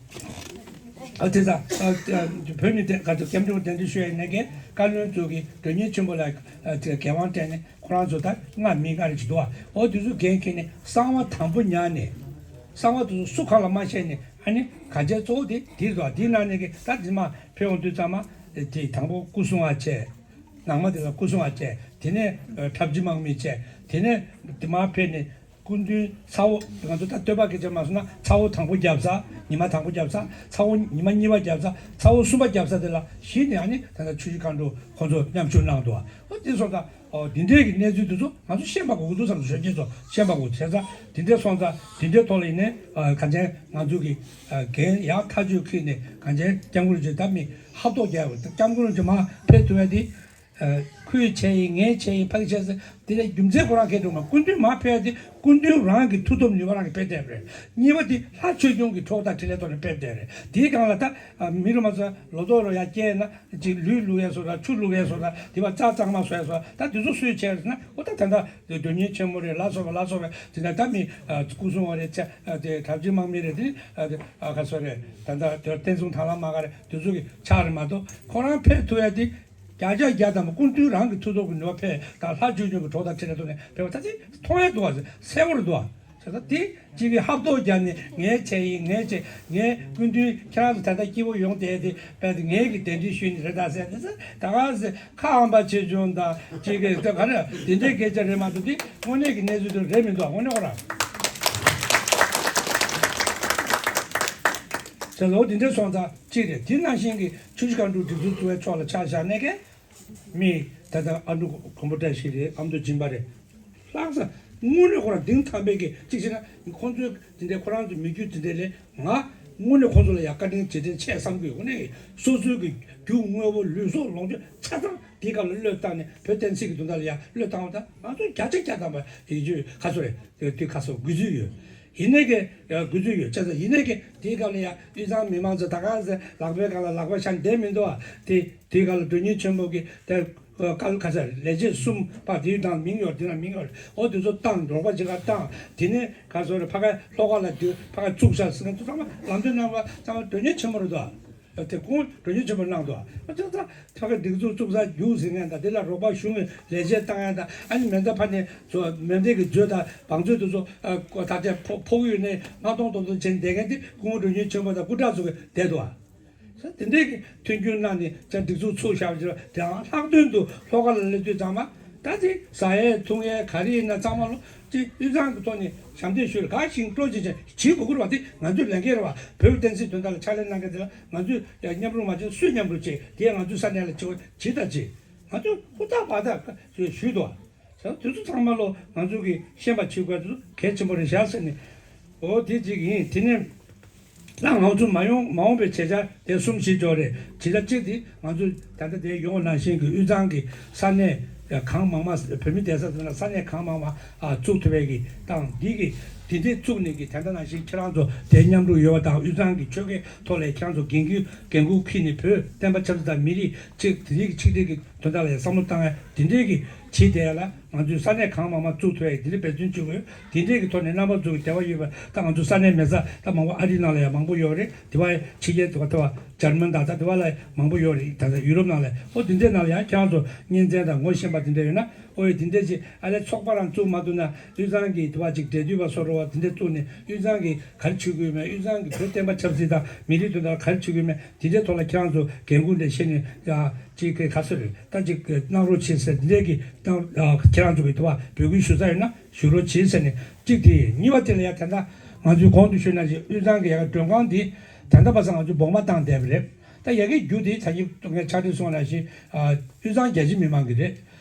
ཨ་དེ་ད་བོད་མི་དེ་ག་ཚོད་སྐྱབས་མགོན་གདན་འདྲེན་ཞུ་ཡ་ཡིན་ན་གི་བཀའ་བློན་ཚོ་གི་མགྲོན་གཉེར་ཆེན་པོ་ལ་འགན་དབང་སྤྲད་ནས་ཁོ་རང་ཚོ་ད་ལྔ་མི་ལྔ་རེ་ཅིག་འདུག་ཨོ་དེ་ཚོ་འགན་འཁྱེར་ནས་གསང་བ་དམ་པོ་ཉར་ནས། གསང་བ་དེ་ཚོ་སུ་གང་ལ་མ་བཤད་ནས། ཨ་ནི་ག་ཚད་གཙོ་བོ་དེ་འདིར་འདུག་དེའི་ནང་ནས་གི་ད་དེ་མ་ཕེབས་འོང་དུས་ཙམ་མ་དེ་དང་པོ་སྐུ་སྲུང་བ་བྱས། ནང་མ་དེ་ལ་སྐུ་སྲུང་བ་བྱས། དེ་ནས་གྲྭ་བཞི་དམག་མི་བྱས། དེ་ནས་དེ་མ་ཕེབས་ནས་སྐུ་མདུན་ཚ་བོ་ང་ཚོ་ད་སྟོད་པ་སྐད་ཆ་མ་སོང་ན་ཚ་བོ་དང་པོ་བརྒྱབ་ས། ཉི་མ་དང་པོ་བརྒྱབ་ས། ཚ་བོ་ཉི་མ་གཉིས་པ་བརྒྱབ་ས། ཚ་བོ་གསུམ་པ་བརྒྱབ་ས་དེ་ལ་གཞི་ནས་ཨ་ནི་ད་ལྟ་ཆུ་བཞི་སྒང་དྲུག་ཁོང་ཚོ་མཉམ་ཞུགས་གནང་འདུག་ཨོ་དེ་སོང་ཙང་ཨོ་འདི་འདྲའི་གི་གནས་ཚུལ་དེ་ཚོ་ང་ཚོ་ཤེས་པ་དགོས་ཀྱི་འདུག་བསམ། གཞོན་སྐྱེས་ཚོ་ཤེས་པ་དགོས། བྱས་ཙང་དེ་འདྲའི་སོང་ཙང་དེ་འདྲའི་ཐོག་ལ་ཡིན་ནའི་གང་ཅན་ང་ཚོ་གི་འགན་ཡག་ཐག་ཆོད་འཁྱེར་ནས་གང་ཅན་སྐྱབས་མགོན་རིན་པོ་ཆེ་ད་མི་ཧབ་ཐོག་རྒྱག་ཡོད། སྐྱབས་མགོན་རིན་པོ་ཆེ་མར་ཕེབས་ཐུབ་ཡ་དེ། ཨ། ཁོས་བྱས་ཡིན། ངས་བྱས་ཡིན། ཕ་གི་བྱས་ཟེར་དེ་ལས་རྒྱུ་མཚན་ཁོ་རང་གིས་འགྲོ་མ། སྐུ་མདུན་མར་ཕེབས་ཡ་དེ་སྐུ་མདུན་རང་གི་མཐུ་སྟོབས་ནུས་པ་རང་གིས་ཕེབས་བསྡད་པ་རེད། གཉིས་པ་དེ་ལྷ་ཆོས་སྐྱོང་གི་གྲོགས་དང་འཕྲིན་ལས་ཐོག་ནས་ཕེབས་བསྡད་རེད། དེའི་སྒང་ལ་ད་ཨ་མི་རུ་མ་ཚོ་ལོ་ཏོག་རུ་ཡར་སྐྱེས་ན་ཅིག་ལུད་བླུག་ཡས་བཟོ་ར། ཆུ་བླུག་ཡས་བཟོ་ར། དེ་བ་རྩྭ་གཙང་མ་བཟོ་ཡས་བཟོ་ར། ད་དེ་ཚོ་སུས་བྱས་རེད་ཟེར་ན། ཨོ་ད་ད་ལྟ་དོན་གཉེར་ཆེན་མོ་རེད་ལ་སོགས་པ་ལ་སོགས་པ་དེ་ན་ད་མི་ཨ་སྐུ་སྲུང་བ་རེད། ཆ་ཨ་དེ་གྲྭ་བཞི་དམག་མི་རེད། དེ་ཨ་དེ་ཨ་ག་ཚོད་རེད། ད་ལྟ་དེ་བསྟན་སྲུང་དང་བླངས་དམག་སྒར་རེད། དེ་ཚོ་གི་ཕྱག་རེད་མ་གཏོགས་ཁོ་རང་ཕེབས་ཐུབ་ཡ་དེ། བརྒྱ་ཆ་བརྒྱ་དང་པོ་སྐུ་མདུན་རང་གི་མཐུ་སྟོབས་ཀྱི་ནུས་པ་ཕེབས་དང་། ལྷ་ཆོས་སྐྱོང་གི་གྲོགས་དང་འཕྲིན་ལས་ཐོག་ནས་ཕེབས་པ་ད་དེ་མཐོང་ཡ་འདུག་བ། གསལ་པོ་རེད་འདུག་བ། བྱས་ཙང་དེ་གཅིག་གིས་ཧབ་ཐོག་རྒྱག་ནས་ངས་བྱས་ཡིན། ངས་བྱས། ངས་སྐུ་མདུན་ཁྱེད་རང་ཚོ་ད་ལྟ་སྐྱིད་པོ་ཡོང་བསྡད་དེ་བས་ཏེ་ངས་ཀྱི་གདན་འདྲེན་ཞུས་ནི་རེད་ད་ཟེར་ནས་ད་ག་ཟེར། ཁ་ཨམ་པ་ཆེ་ཆུང་དང་གཅིག་གིས་ད་ག་རེ་དེ་འདྲའི་སྐད་ཆ་རེད་མ་གཏོགས་དེ་དངོས་གནས་ཀྱི་གནས་ཚུལ་དེ་རེད་མི་འདུག་བ། དངོས་གནས་ཁོ་རང་། བྱས་ཙང་འོ་དེ་འདྲ་སོང་ཙང་གཅིག་རེད། དེ་ནང་བཞིན་གྱི་ཆུ་བཞི་སྒང་དྲུག་སྒྲིག་འཛུགས་བཙུགས་པའི་ཕྱོགས་ལ་ཆ་བཞག་ནས་ཀྱི། མི་ད་ལྟ་ཨ་འབྲུག་མགོན་པོ་བཀྲ་ཤིས་རེད། ཨ་མདོ་སྦྱིན་པ་རེད། ལྷག་ས་དངོས་གནས་ཁོ་རང་གདེང་ཐག་པའི་གི་གཅིག་བྱས་ན་ཁོང་ཚོའི་དེ་འདྲའི་ཁོ་རང་ཚོའི་མི་རྒྱུད་དེ་འདྲ་ལས་ང་དངོས་གནས་ཁོང་ཚོ་ལ་ཡང་བཀའ་དྲིན་རྗེས་དྲན་ཆེ་བསམ་གི་ཡོད། དངོས་གནས་སོ་སོའི་གི་རྒྱུ་དངོས་པོ་ལུས་སྲོག་ལོངས་སྤྱོད་ཆ་ཚང་དེའི་སྐབས་ལ་བློས་བཏང་ནས་བོད་བསྟན་སྲིད་ཀྱི་དོན་དག་ལ་ཡང་བློས་བཏང་བ་དང་ང་ཚོ་བརྒྱ་ཆ་བརྒྱ་ཐམ་པ་ཡིད་ཆེས་ཁ་སོ་རེད། དེ་དུས་ཁ་སོ་དགོས་ཚུལ་ཡོད། ཡིན་ནའི་གི་དགོས་ཚུལ་ཡོད། བྱས་ཙང་ཡིན་ནའི་གི་དེའི་སྐབས་ལ་ཡང་དབུས་གཙང་མི་མང་ཚོ་ད་ག་ཟེ་ལག་པའི་སྒང་ལ་ལག་པ་བཤའ་བསྡད་མི་འདུག་ཨ། དེ་དེའི་སྒང་ལ་མགྲོན་གཉེར་ཆེན་པོ་གི་དེ་ཀ་ལ་ཁ་ས་ལས་བྱེད་གསུམ་པ་དེའི་ནང་མིང་ཡོད། དེ་ནང་མིང་ཡོད། ཨོ་དེ་ཚོ་བཏང་རོགས་པ་ཅིག་ག་བཏང་། དེ་ནས་ག་ཚོད་རེད། ཕ་ག་ལྷོ་ཁ་ལ་དུས་ཕ་ག་བཙུགས་བཞག་ཟེར་མཁན་ཚོ་ཚང་མ་ལམ་སྟོན་གནང་བ་ཚང་མ་མགྲོན་གཉེར་ཆེན་པོ་རེད་དོ། དེ་ཁོང་མགྲོན་གཉེར་ཆེན་པོ་གནང་འདུག་ཨ་ཅག་ཚ་ཕ་གི་སྒྲིག་འཛུགས་བཙུགས་ས་རྒྱུགས་ཟིན་མཁན་དང་། དེ་ལ་རོགས་པ་ཞུ་མཁན་ལས་བྱེད་བཏང་ཡ་དང་། ཨ་ནི་མེ་མདའ་ཕར་ནས་ཚོ་མེ་མདའི་གི་མཛོད་དང་བང་མཛོད་དེ་ཚོ་ཨ་ཀོ་ད་ཆ་ཕོ་ཕོག་ཡོད་ནས་མ་གཏོང་གཏོང་གཏོང་བྱས་བསྡད་མཁན་དེ་སྐུ་ངོ་མགྲོན་གཉེར་ཆེན་པོ་དང་སྐུ་དྲག་ཚོ་གི་བསྡད་འདུག་ཨ། ས་དེ་འདྲའི་གི་མཐུན་འགྱུར་གནང་ནས་ཅག་སྒྲིག་འཛུགས་ཚུགས་བཞག་པ་ཅིག་ལ་དེའང་ལྷག་དོན་དུ་ལྷོ་ཁ་ལ་སླེབས་དུས་ཚང་མ། ད་དེ་ཟ་ཡས་འཐུང་ཡས་ག་རེ་ཡིན་ན་ཚང་མ་ལོ་ཅིག་དབུས་གཙང་གི་ཐོག་ནས་ཞབས་འདེགས་ཞུ་རེ་ག་ཞིང་སྤྲོ་ཅིག་ཅིག་བྱེད་དགོས་ཀྱི་རེད་བ། དེ་ང་ཚོའི་ལས་འགན་རེད་བ། བོད་བསྟན་སྲིད་དོན་དག་ལ་ཕྱག་ལས་གནང་མཁན་དེ་ལ་ང་ཚོས་ཡ་མཉམ་རུབ་མ་བྱས་སུས་མཉམ་རུབ་བྱེད། དེ་ང་ཚོའི་ས་གནས་ལ་བྱེད་དགོས་ཇི་ལྟར་བྱེད། ང་ཚོས་ཧུར་ཐག་བར་ཐག་ཞུས་འདུག་བ། དེ་ཚོ་ཚང་མ་ལོ་ང་ཚོ་གི་ཤེས་པ་བྱེད་དགོས་དེ་ཚོ་གལ་ཆེན་པོ་རེད་བཞག་ཟེར་ནས། འོ་དེ་གཅིག་ཡིན། དེ་ནས། ད་ང་ཚོ་མ་ཡོང་མ་འོངས་པའི་བྱེད་འཆར་དེ་གསུམ་བཞི་འཇོག་རེད། བྱེད་འཆར་གཅིག་དེ་ང་ཚོས་ད་ལྟ་དེ་ཡོང་བ་ནང་བཞིན་གྱི་དབུས་གཙང་གི་ས་གནས་གང་མང་མང་། བོད་མི་བསྡད་ས་དེ་ལ་ས་གནས་གང་མང་མང་ཨ་བཙུགས་ཐུབ་པའི་གི་སྟངས་འདི་གི་དེ་འདྲས་བཙུགས་ནས་གི་དེ་འདྲ་ནང་བཞིན་ཁྱེད་རང་ཚོ་དེ་མཉམ་རུབ་ཡོད་པ་དང་། དབུས་གཙང་གི་ཆོལ་ཁའི་ཐོག་ལ་ཁྱེད་རང་ཚོ་འགན་འཁུར་འགན་འཁུར་འཁྱེར་ནས་བོད་བསྟན་པ་ཆབ་སྲིད་དང་མི་རིགས་གཅིག་དེ་རིགས་ཀྱི་ཆིག་སྒྲིལ་གྱི་དོན་དག་ལ་ཡང་བསམ་བློ་བཏང་ཡ་དེ་འདྲས་ཀྱི་བྱེད་བསྡད་ཡ་ལ་ང་ཚོས་ས་གནས་གང་མང་མང་བཙུགས་ཐུབ་ཡ་དེ་འདྲས་འབད་བརྩོན་བྱེད་དགོས། དེ་འདྲས་ཀྱི་ཐོག་ནས་རྣམ་པ་ཚོ་གི་འབྲེལ་བ་ཡོད་པ་ད་ང་ཚོ་ས་གནས་མེད་ས་ད་མང་པོ་ཨ་རི་ནང་ལ་ཡང་མང་པོ་ཡོད་རེད། དེ་བ་ཡང་ཕྱི་རྒྱལ་དུ་བ་དེ་བ་འཇར་མན་དང་ད་དེ་བ་ལ་ཡང་མང་པོ་ཡོད་རེད། ད་ལྟ་ཡུ་རོབ་ནང་ལ་ཡང་ཨོ་དེ་འདྲས་ནང་ལ་ཡང་ཁྱེད་རང་ཚོ་གཉེན་ཚན་དང་ངོ་ཤེས་པ་དེ་འདྲས་ཡོད་ན། ཨོ་ཡ། དེ་འདྲ་ཅིག་ཨ་ལས་ཚོགས་པ་རང་བཙུགས་མ་ཐུབ་ན་དབུས་གཙང་གི་དུ་བ་ཅིག་འབྲེལ་མཐུད་པ་བཟོ་འདྲ་བ་དེ་འདྲ་བཙུགས་ནས་དབུས་གཙང་གི་ག་རེ་བྱེད་དགོས་མེད། དབུས་གཙང་གི་བོད་བསྟན་པ་ཆབ་སྲིད་དང་མི་རིགས་དོན་དག་ག་རེ་བྱེད་དགོས་མེད། དེ་འདྲའི་ཐོག་ལ་ཁྱེད་རང་ཚོ་འགན་ཁུར་འདྲ་བཞེས་ནས་ཡ་ཅིག་གི་ག་ཚོད་རེད། ད་ཅིག་གནང་རོགས་བྱེད་ཟེར་འདི་འདྲའི་གི་གནང་ཁྱེད་རང་ཚོ་གི་དུ་བ་འབོད་སྐུལ་ཞུ་ས་ཡོད་ན་ཞུ་རོགས་བྱེད་ཟེར་ནས་གཅིག་དེ་ཡིན། གཉིས་པ་དེ་ལ་ཡ་ད་ལྟ་ང་ཚོས་གོང་དུ་ཞུས་ནང་བཞིན་དབུས་གཙང་གི་ཡ་གི་མགྲོན་ཁང་འདི་ད་ལྟ་བར་དུ་ང་ཚོས་སྦོང་མ་བཏང་བསྡད་པ་རེད། ད་ཡ་གི་རྒྱུ་དེ་ད་གིན་ངས་ཕྱག་བྲིས་སོང་ནང་བཞིན་དབུས་གཙང་རྒྱ་ཆེ་མི་མང་གི་རེད།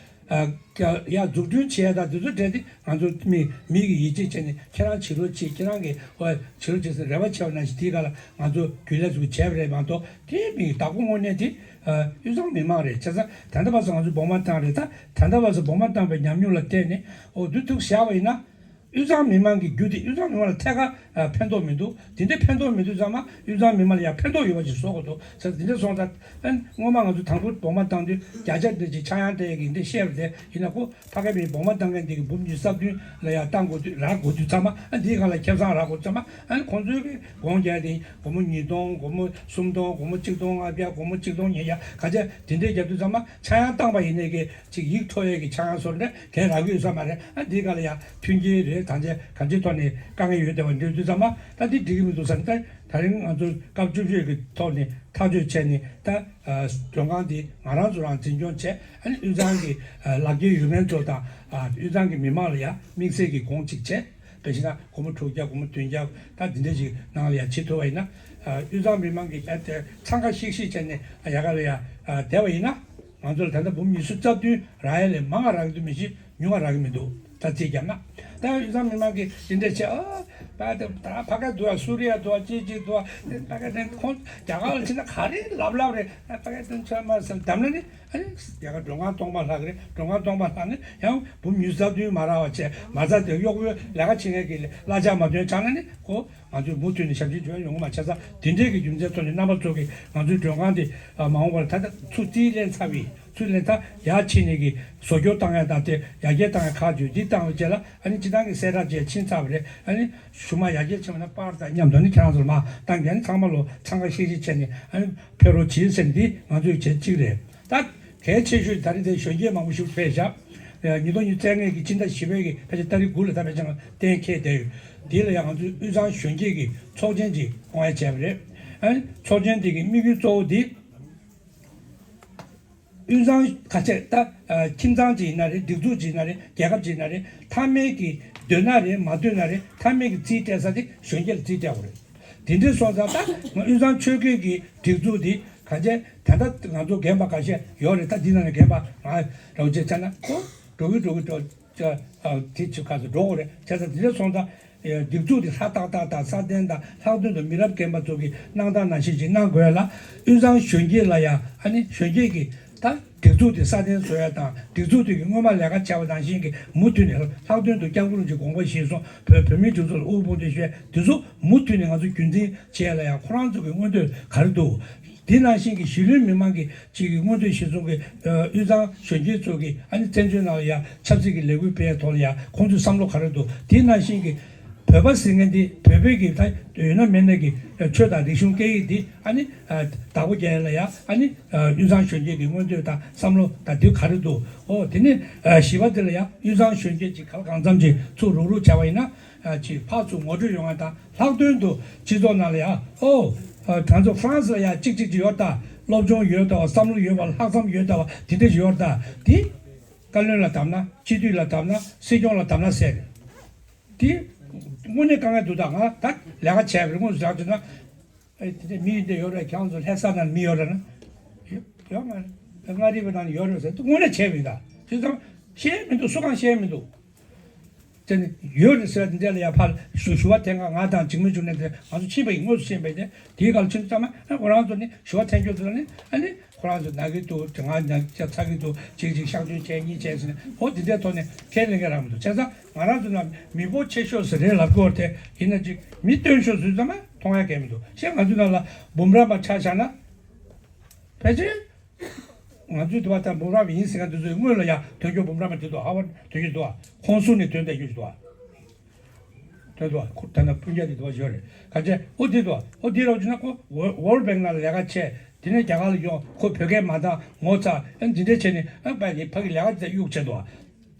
ཡ་འཛུགས་སྐྲུན་བྱེད་ཡ་དང་དེ་ཚོ་འབྲེལ་ཏེ་ང་ཚོ་མི་མི་གི་ཡིད་ཆེས་བྱས་ནས་ཁྱེད་རང་བྱེད་རོགས་བྱེད། ཁྱེད་རང་གི་ཨོ་བྱེད་རོགས་བྱེད་ཟེར་རེ་བ་བྱས་པ་ནང་བཞིན་དེའི་སྒང་ལ་ང་ཚོ་རྒྱུན་ལས་ཚོ་གིས་བྱས་པ་རེད་མ་གཏོགས་དེའི་མི་བདག་པོ་དངོས་གནས་དེ་དབུས་གཙང་མི་མང་རེད། བྱས་ཙང་ད་ལྟ་བར་དུ་ང་ཚོ་སྦོང་མ་བཏང་རེད། ད་ད་ལྟ་བར་དུ་སྦོང་མ་བཏང་བའི་ཉམས་མྱོང་ལ་བརྟེན་ནས་ཨོ་འདི་ཐུགས་བཞག་པ་ཡིན་ན། དབུས་གཙང་མི་མང་གི་རྒྱུ་དེ་དབུས་གཙང་མི་མང་ལ་ཐད་ཀར་ཕན་ཐོགས་མི་འདུག་དེ་འདྲའི་ཕན་ཐོགས་མི་འདུག་ཙང་མ་དབུས་གཙང་མི་མང་ལ་ཡང་ཕན་ཐོགས་ཡོད་པ་ཞིག་བཟོ་དགོས་འདུག་ཟེར། དེ་འདྲ་སོང་ཙང་ཨ་ནི་སྔོན་མ་ང་ཚོ་དང་པོ་སྦོང་མ་བཏང་དུས་བརྒྱ་ཆ་འདི་ཅིག་ཆག་ཡང་སྤྲད་ཀྱི་འདི་བཤད་པ་དེ་ཡིན་ན་ཁོ་ཕ་གི་མི་སྦོང་མ་བཏང་མཁན་འདི་གི་འབུམ་ཉི་ཤུ་རྩ་བདུན་ལ་ཡང་བཏང་དགོས་དུས་རག་དགོས་དུས་ཙང་མ་ཨ་འདིའི་སྒང་ལ་ཁེ་བཟང་རག་དགོས་ཙང་མ་ཨ་ནི་ཁོང་ཚོའི་གི་སྒོང་རྒྱག་དེ་སྒོར་མོ་ཉིས་སྟོང་སྒོར་མོ་སུམ་སྟོང་སྒོར་མོ་གཅིག་སྟོང་ལྔ་བརྒྱ་སྒོར་མོ་གཅིག་སྟོང་ཉིས་བརྒྱ་ག་ཚད་དེ་འདྲས་རྒྱག་དུས་ཙང་མ་ཆག་ཡང་བཏང་པ་ཡིན་ནའི་གི་ཅིག་ཡིག་འཕྲོག་ཡས་ཀྱི་ཆག་ཡང་སོར་འདྲ་གས་རག་གི་ཡོད་ས་མ་རེད། ཨ་འདི་ག་ལ་ཡ་མཐུན་རྐྱེན་རེད། ཐང་ཆད་ག་འདྲའི་ཐོག་ནས་དཀའ་ངལ་ཡོད་བསྡད་པ་འདྲ་དུས་ཙམ་མ་ད་འདི་འགྲིག་གི་མི་འདུག་བསམ། ད་ད་རིང་ང་ཚོ་སྐབས་བཅུ་བཞི་གི་ཐོག་ནས་ཐག་གཅོད་བྱས་ནས་ད་མགྲོན་ཁང་འདི་ང་རང་ཚོ་རང་འཛིན་སྐྱོང་བྱས། ཨ་ནི་དབུས་གཙང་གི་ལག་འཁྱེར་ཡོད་མཁན་ཚོ་དང་དབུས་གཙང་གི་མི་མང་ལ་ཡ་དམིགས་བསལ་གྱི་གོང་གཅིག་བྱས། དཔེ་བཞག་ན་སྒོར་མོ་དྲུག་བརྒྱ་སྒོར་མོ་བདུན་བརྒྱ་ད་འདི་འདྲ་ཞིག་ནང་ལ་ཡ་བྱེད་ཐུབ་པ་ཡིན་ན། དབུས་གཙང་མི་མང་གི་ད་འཚང་ཁ་ཤིག་ཤིག་བྱས་ནས་ཡ་ག་ལ་ཡ་བསྡད་པ་ཡིན་ན། ང་ཚོ་ལ་ད་ལྟ་འབུམ་ཉི་ཤུ་རྩ་བདུན་རག་ཡ་ལས་མང་བ་རག་གི་འདུག་མི་ཤེས། ཉུང་བ་རག་གི་མི་འདུག་ད་རྩིས་བརྒྱབ་ན། ད་དབུས་གཙང་མི་མང་གིས་དེ་འདྲ་བྱས། ཨ་ཕ་ད་ཕ་ག་འདུག་ཨ། སུ་རི་ཡ་འདུག་ཨ། ཅི་ཅི་འདུག་ཨ། ཕ་ག་དེ་ཁོང་རྒྱ་གར་ལ་ཕྱིན་ན་ག་རེ་ལབ་ལབ་རེད། ཨ་ཕ་ག་དེ་ཚོད་མ་ཟེར་བདམས་ན་ནི་ཨ་ནི་རྒྱ་གར་མགྲོན་ཁང་སྟོང་པ་ལྷག་གི་རེད། མགྲོན་ཁང་སྟོང་པ་ལྷག་ནི་ཡང་འབུམ་ཉི་ཤུ་རྩ་བདུན་མ་རག་པ་བྱས། མ་རྩ་དེ་གཡོག་པོའི་ལས་ཀ་བྱེད་མཁན་གྱི་གླ་ཆ་མ་ཐོན་ཆགས་ན་ནི་ཁོ། ང་ཚོས་མུ་མཐུད་ནས་ཞབས་ཕྱི་བྱེད་ཡ་ཡོང་གི་མ་ཆགས་ཙང་། དེ་འདྲའི་གི་རྒྱུ་མཚན་ཐོག་ནས་རྣམ་པ་ཚོ་གིས་ང་ཚོའི་མགྲོན་ཁང་དེ་མ་འོངས་པར་ད་ལྟ་ཚུར་རྩིས་ལེན་ཚར་བའི་ཚུར་ལེན་ད་ཡར་ཕྱིན་ནས་གི་བཟོ་བཅོས་བཏང་ཡ་དང་དེ་ཡར་རྒྱས་བཏང་ཡ་ཁག་ཅིག་འདི་བཏང་བའི་རྗེས་ལ་ཨ་ནི་སྤྱི་བཏང་གི་གསལ་བསྒྲགས་བཅས་ཕྱིན་ཚར་བ་རེད། ཨ་ནི་གཞུག་མ་ཡར་རྒྱས་ཕྱིན་པ་ན་པར་དང་མཉམ་དུ་ནི་ཁྱེད་རང་ཚོར་མར་བཏང་གི། ཨ་ནི་ཚང་མ་ལོ་འཚང་ཁ་ཤིག་ཤིག་བྱས་ནས་ཨ་ནི་ཕེབས་རོགས་གྱིས་ཟེར་ནས་འདི་ང་ཚོའི་བྱེད་གཅིག་རེད། ད་གལ་ཆེ་ཤོས་ད་རེས་དེ་གཞོན་སྐྱེས་མང་པོ་ཞིག་ཕེབས་ཤག་ཉིས་སྟོང་ཉི་ཤུ་རྩ་ལྔ་གི་ཕྱི་ཟླ་བཞི་པའི་གི་ཕལ་ཆེར་ཏ་རིག་དགུ་ལ་ད་ཕལ་ཆེར་གཏན་འཁེལ་བསྡད་ཡོད། དེ་ལ་ཡང་ང་ཚོས་དབུས་གཙང་གཞོན་སྐྱེས་ཀྱི་ཚོགས་ཆེན་ཅིག་བསྐོང་ཡ་བྱས་པ་རེད། ཨ་ནི་ཚོགས་ཆེན་དེ་གི་དམིགས་ཡུལ་གཙོ་བོ་དེ་དབུས་གཙང་ཁ་ཆེ་ད་ཁྱིམ་ཚང་ཅིག་ཡིན་ན་རེད། སྒྲིག་འཛུགས་ཅིག་ཡིན་ན་རེད། རྒྱལ་ཁབ་ཅིག་ཡིན་ན་རེད། མཐའ་མའི་གི་འདོད་ན་རེད། མ་འདོད་ན་རེད། མཐའ་མའི་གི་རྩིས་སྤྲད་ས་དེ་གཞོན་སྐྱེས་ལ་རྩིས་སྤྲད་དགོས་རེད། དེ་འདྲའི་སོང་ཙང་ད་ང་དབུས་གཙང་ཆོལ་ཁའི་གི་སྒྲིག་འཛུགས་དེ་ག་ཚད་ད་ལྟ་ང་ཚོ་རྒན་པ་ཁ་ཤས་ཡོད་རེད། ད་འདི་ནང་ནས་རྒན་པ་ང་རང་ཚོ་བྱས་ན་ཁོ་འགྲོ་གི་འགྲོ་གི་འགྲོ་ཅ་ཨ་དེ་ཚོ་ག་ཚོད་འགྲོ་དགོས་རེད། བྱས་ཙང་དེ་འདྲ་སོང་ཙང་སྒྲིག་འཛུགས་དེ་ཧྲ་ཏག་ཏག་དང་སྲ་བརྟན་དང་ལྷག་དོན་དུ་མི་རབས་རྒན་པ་ཚོ་གི་གནང་སྟངས་ནང་བཞིན་ཅིག་གནང་དགོས་ལ། དབུས་གཙང་གཞོན་སྐྱེས་ལ་ཡང་ཨ་ནི་གཞོན་སྐྱེས་ཀྱི་ད་སྒྲིག་འཛུགས་དེ་སྲ་བརྟན་བཟོ་ཡ་དང་སྒྲིག་འཛུགས་དེ་གི་སྔོན་མ་ལས་ཀ་བྱས་པ་ནང་བཞིན་གྱི་མུ་མཐུད་ནས་ལྷག་དོན་དུ་སྐྱབས་མགོན་རིན་པོ་ཆེའི་དགོངས་པ་གཞིར་བཟུང་བོད་བོད་མིའི་སྒྲིག་འཛུགས་ལ་དབུ་འཕང་བསྟོད་ཞུ་ཡ་དེ་ཚོ་མུ་མཐུད་ནས་ང་ཚོ་རྒྱུན་འཛིན་བྱེད་ཡ་ལ་ཡང་ཁོ་རང་ཚོ་གི་མངོན་འདོད་ག་རེ་འདུག་དེ་ནང་བཞིན་གྱི་གཞིས་ལུས་མི་མང་གི་གཅིག་གི་མངོན་འདོད་གཞིར་བཟུང་གི་དབུས་གཙང་གཞོན་སྐྱེས་ཚོ་གི་ཨ་ནི་བཙན་བྱོལ་ནང་ལ་ཡ་ཆབ་སྲིད་ཀྱི་ལས་འགུལ་སྤེལ་ཐོག་ལ་ཡ་ཁོང་ཚོའི་བསམ་བློ་ག་རེ་འདུག་དེ་ནང་བཞིན་གྱི་བོད་པ་ཟེར་མཁན་དེ་བོད་པའི་གི་ད་ཡོད་ན་མེད་ན་གི་ཆོས་དང་རིག་གཞུང་སྐད་ཡིག་འདི་ཨ་ནི་བདག་པོ་རྒྱག་ཡ་ལ་ཡ་ཨ་ནི་དབུས་གཙང་གཞོན་སྐྱེས་ཀྱི་མངོན་འདོད་དང་བསམ་བློ་དང་དེ་ག་རེ་འདུག་ཨོ་དེ་ནས་བཞི་པ་དེ་ལ་ཡ་དབུས་གཙང་གཞོན་སྐྱེས་ཀྱི་ག་ལ་གང་འཚམ་ཅིག་ཚུར་རུག་རུག་བྱ་བ་ཡིན་ན་ཅིག་ཕར་ཚུར་ངོ་སྤྲོད་ཡོང་བ་དང་། ལྷག་དོན་དུ་སྤྱི་ཚོགས་ནང་ལ་ཡ་ཨོ། ང་ཚོ་ཧྥ་རན་སི་ལ་ཡ་གཅིག་གཅིག་གཅིག་ཡོད་ད། སློབ་སྦྱོང་ཡོད་ད་བ། བསམ་བློ་ཡོད་པ་ལྷག་བསམ་ཡོད་ད་བ་དེ་འདྲ་ཞིག་ཡོད་ད། དེ་བཀའ་བློན་ལ་བདམས་ན། སྤྱི་འཐུས་ལ་བདམས་ན། སྲིད་སྐྱོང་ལ་བདམས་ན་ཟེར། དེ་དངོས་གནས་དཀའ་ངལ་འདུག་ད་ང་ད་ལས་ཀ་བྱས་པ་རེད། དངོས་སུ་ལབ་བྱས་ན། ཨེ་དེ་འདྲ་མི་ཡིན་འདྲ་ཡོད་རེད། ཁྱེད་རང་ཚོ་ལྷ་ས་ནང་མི་ཡོད་རེད་ན། ཡོད་མ་རེད། མངའ་རིས་པ་ནང་ཡོད་རེད་ཟེར་དངོས་གནས་བྱས་མི་འདུག་དེ་ཙམ་བཤད་མི་འདུག་སུ་གང་བཤད་མི་འདུག་དེ་ནི་ཡོད་རེད་ཟེར་བ་འདི་འདྲ་ལ་ཡ་ཕར་ཞུ་ཞུ་བ་འཐེན་ག་ང་དང་འཇིགས་མེད་འབྱུང་གནས་དེ་ང་ཚོ་ཕྱིན་པ་ཡིན། དངོས་སུ་ཕྱིན་པ་ཡིན། དེའི་སྐབས་ལ་ཕྱིན་ཙང་མ་ཁོ་རང་ཚོ་ནི་ཞུ་བ་འཐེན་རྒྱུ་ཚོ་ནི་ཨ་ནི་ཁོ་རང་ཚོ་ན་གི་འདུག་ང་ན་ཆ་ཚ་གི་འདུག་ཅིག་ཅིག་གཤག་བཅོས་བྱས་གཉིས་བྱས་ཟེར་ནས་ཨོ་དེ་འདྲའི་ཐོག་ནས་ཁས་ལེན་མཁན་རག་མི་འདུག་བྱས་ཙང་ང་རང་ཚོ་ན་མི་ཕོ་ཆེ་ཤོས་ཟེར་རེད་ལབ་དགོས་དེ་ཡིན་ན་ཅིག་མི་སྟོན་ཤོས་ཟེར་ཙང་མ་མཐོང་ཡ་གལ་མི་འདུག་བྱས་ང་ཚོ་ན་ལ་འབུམ་རམས་པ་ཆ་བཞག་ན་ཕལ་ཆེར། ང་ཚོའི་དུ་བ་དང་འབུམ་རམས་པ་ཡིན་ཟེར་མཁན་དེ་ཚོའི་སྔོན་ལ་ཡང་དོན་གཅོད་འབུམ་རམས་པ་དེ་ཚོ་ཧ་བ་དོན་གཅོད་དུ་བ་ཁོང་སུ་ནས་དོན་དང་རྒྱུ་དུ་བ་དོན་དུ་བ་ཁོ་ད་ན་སྤུན་ཀྱག་དེ་དུ་བ་ཡོད་རེད། ག་ཚད་ཨོ་དེ་དུ་བ་ཨོ་དེ་རོགས་བྱུང་ན་ཁོ་ཝོ་ཝོརལ་བེང་ནང་ལ་ལས་ཀ་བྱས་དེ་ནས་རྒྱ་གར་ལ་ཡོང་ཁོ་བོད་སྐད་མ་འདང་ངོ་ཚ་ཨ་འདི་འདྲ་བྱས་ནས་ཨ་པ་གི་ཕ་གི་ལས་ཀ་དེ་གཡུག་བྱས་དུ་བ།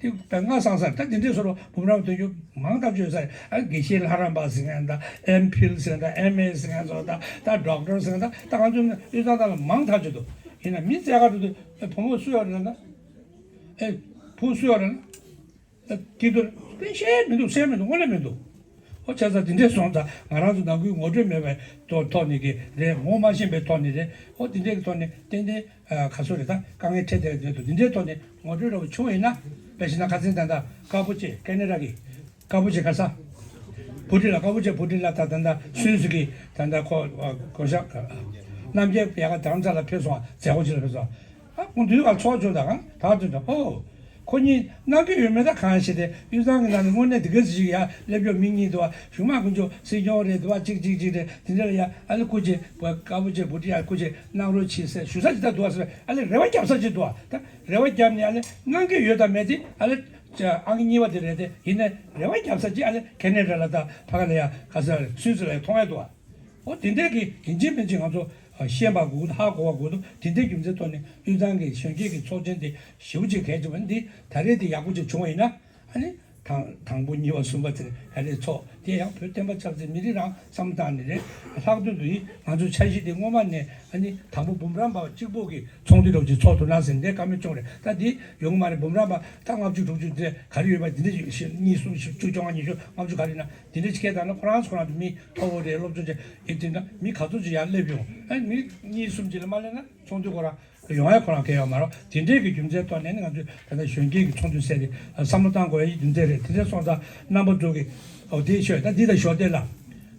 དེ་དཔེ་སྔ་སང་སར་ད་དེ་འདྲའི་བཟོ་འདྲ་འབུམ་རམས་ཐོན་རྒྱུ་མང་ཐག་ཆོད་ས་རེད། ཨ་དགེ་བཤེས་ལྷ་རམས་པ་ཟེར་མཁན་དང་ཨེམ་ཕིལ་ཟེར་མཁན་དང་ཨེམ་ཨེ་ཟེར་མཁན་ཚོ་དང་ད་ཌོག་ཊར་ཟེར་མཁན་དང་ད་ང་ཚོ་དབུས་གཙང་ད་ལ་མང་ཐག་ཆོད་འདུག་ཡིན་ན་མི་བཙལ་ག་འགྲོ་དུས་ཨེ་བུ་མོ་སུ་ཡོད་རེད་ན། ཨེ་བུ་སུ་ཡོད་རེད་ན། ཨེ་དེ་དུས་དཔེ་བཤད་མི་འདུག་བཤད་མི་འདུག་དངོས་གནས་མི་འདུག་ཨོ་བྱས་ཙང་དེ་འདྲས་སོང་ཙང་ང་རང་ཚོ་ནང་ཁུལ་ངོ་སྤྲོད་མེད་པའི་ཐོག་ནས་ཀྱི་རེད། ངོ་མ་ཤེས་པའི་ཐོག་ནས་རེད། ཨོ་དེ་འདྲས་ཀྱི་ཐོག་ནས་ཏན་ཏན་ཨ་ག་ཚོད་རེད། ད་དཀའ་ངལ་འཕྲད་བསྡད་རེད་འདུག་དེ་འདྲའི་ཐོག་ནས་ངོ་སྤྲོད་འདྲ་བོ་བྱུང་བ་ཡིན་ན་དཔེ་བྱས་ན་ཁ་སང་ད་ལྟ་ཀ་པུ་ཅེ་ཀེ་ན་ཌ་གི་ཀ་པུ་ཅེ་ག་ས་བྷུ་ཊི་ལ་ཀ་པུ་ཅེ་བྷུ་ཊི་ལ་ད་ད་ལྟ་སུད་སི་གི་ད་ལྟ་ཁོ་གོ་ཤག་རྣམ་རྒྱལ་ཡ་ག་རྡ་རམ་ས་ལ་ཕེབས་སོང་། མཛད་སྒོ་ཅིག་ལ་ཕེབས་སོང་། ཨ་ཁོང་དུས་ག་ཚོགས་བྱུང་ད་གང་ད་དུས་ད་ཨོ། ཁོ་གཉིས་གནང་གི་ཡོད་མེད་ད་གང་ཤེས་ཏེ་དབུས་གཙང་གི་ནང་ནས་དངོས་གནས་དེ་ག་ཟིག་ཡ་སླེབས་ཡོད་མི་གཉིས་འདུག་བ། གཞུང་མང་དཀོན་མཆོག་སྲིད་སྐྱོང་རེད་འདུག་བ། གཅིག་གཅིག་གཅིག་རེད། དེ་འདྲ་ལ་ཡ་ཨ་ལེ་སྐུ་མཁྱེན་བ་ཀ་པུ་ཅེ་བྷུ་ཊི་ཡ་སྐུ་མཁྱེན་གནང་རོགས་གྱིས་ཟེར་ཞུ་ས་ཅིག་ད་འདུག་བ་ཟེར་བས་ཨ་ལེ་རེ་བ་རྒྱབ་ས་ཅིག་འདུག་བ། ད་རེ་བ་རྒྱབ་ནས་ཨ་ལེ་གནང་གི་ཡོད་དམ་མེད་དེ་ཨ་ལེ་ཨང་ཀི་གཉིས་པ་དེ་རེད་དེ་ཡིན་ནའི་རེ་བ་རྒྱབ་ས་ཅིག་ཨ་ལེ་ཁེ་ན་ཌ་ལ་ད་ཕ་ག་ལ་ཡ་ག་ས་སུད་སི་ལ་ཡ་མཐོང་ཡ་འདུག་བ། འོ་དེ་འདྲས་ཀྱི་ཡིན་གཅིག་མིན་གཅིག་ང་ཚོ་ཤེས་པ་དགོས་ཀྱི་འདུག་ཧ་གོ་བ་དགོས་འདུག་དེ་འདྲའི་རྒྱུ་མཚན་ཐོག་ནས་དབུས་གཙང་གི་གཞོན་སྐྱེས་ཀྱི་ཚོགས་ཆེན་དེ་ཞེ་པོ་ཅིག་གལ་ཆེན་པོ་འདི་ད་རེས་དེ་ཡག་པོ་ཅིག་བྱུང་བ་ཡིན་ན་ཨ་ནི་དང་དང་པོ་གཉིས་པ་གསུམ་པ་དེ་ག་རེ་ཚོགས་དེ་ཡང་བོད་བསྟན་པ་ཆབ་སྲིད་མི་རིགས་རང་བསམ་བློ་བཏང་ནས་རེད། ལྷག་དོན་དུ་ཡིན་ང་ཚོ་འཆར་གཞི་དེ་སྔོན་མ་ནས་ཨ་ནི་དང་པོ་འབུམ་རམས་པ་གཅིག་པོ་གི་ཚོགས་འདུ་འདྲ་བོ་ཅིག་ཚོགས་ཐུབ་ན་ཟེར་འདྲའི་བཀའ་མོལ་བྱུང་རེད། ད་དེ་ཡོང་གི་མ་རེད། འབུམ་རམས་པ་ད་ལྔ་བཅུ་དྲུག་ཅུ་དེ་ག་རེ་ཡོད་པ་དེ་འདྲ་ཞིག་གཉིས་གསུམ་བཞི་བཅུ་བཅོ་ལྔ་ཉི་ཤུ་ལྔ་བཅུ་ག་རེ་ཡིན་ན། དེ་འདྲ་ཞིག་སྐད་བཏང་ན་ཁོ་རང་ཚོ་ཁོ་རང་ཚོ་མི་མཐོ་བོ་རེད། སློབ་སྦྱོང་བྱས་ཡིན་དེ་འདྲ་མི་ག་ཚོད་ཅིག་ཡར་སླེབས་ཡོང་། ཨ་མི་གཉིས་གསུམ་ཅིག་ལ་མ་སླེབས་ན་ཚོགས་འདུ་ཁོ་རང་ཡོང་ཡ་ཁོ་རང་གལ་ཡོད་མ་རེད། དེ་འདྲའི་གི་རྒྱུ་མཚན་ཐོག་ནས་ནི་ང་ཚོས་ད་ལྟ་གཞོན་སྐྱེས་ཀྱི་ཚོགས་འདུ་ཟེར་ཏེ་བསམ་བློ་བཏང་དགོས་ཡ་ཡི་རྒྱུ་མཚན་རེད། དེ་འདྲ་སོང་ཙང་རྣམ་པ་ཚོ་གི་འོ་དེ་ཤོད་ད་འདི་ད་ཞོགས་དེ་ལ་བྱས་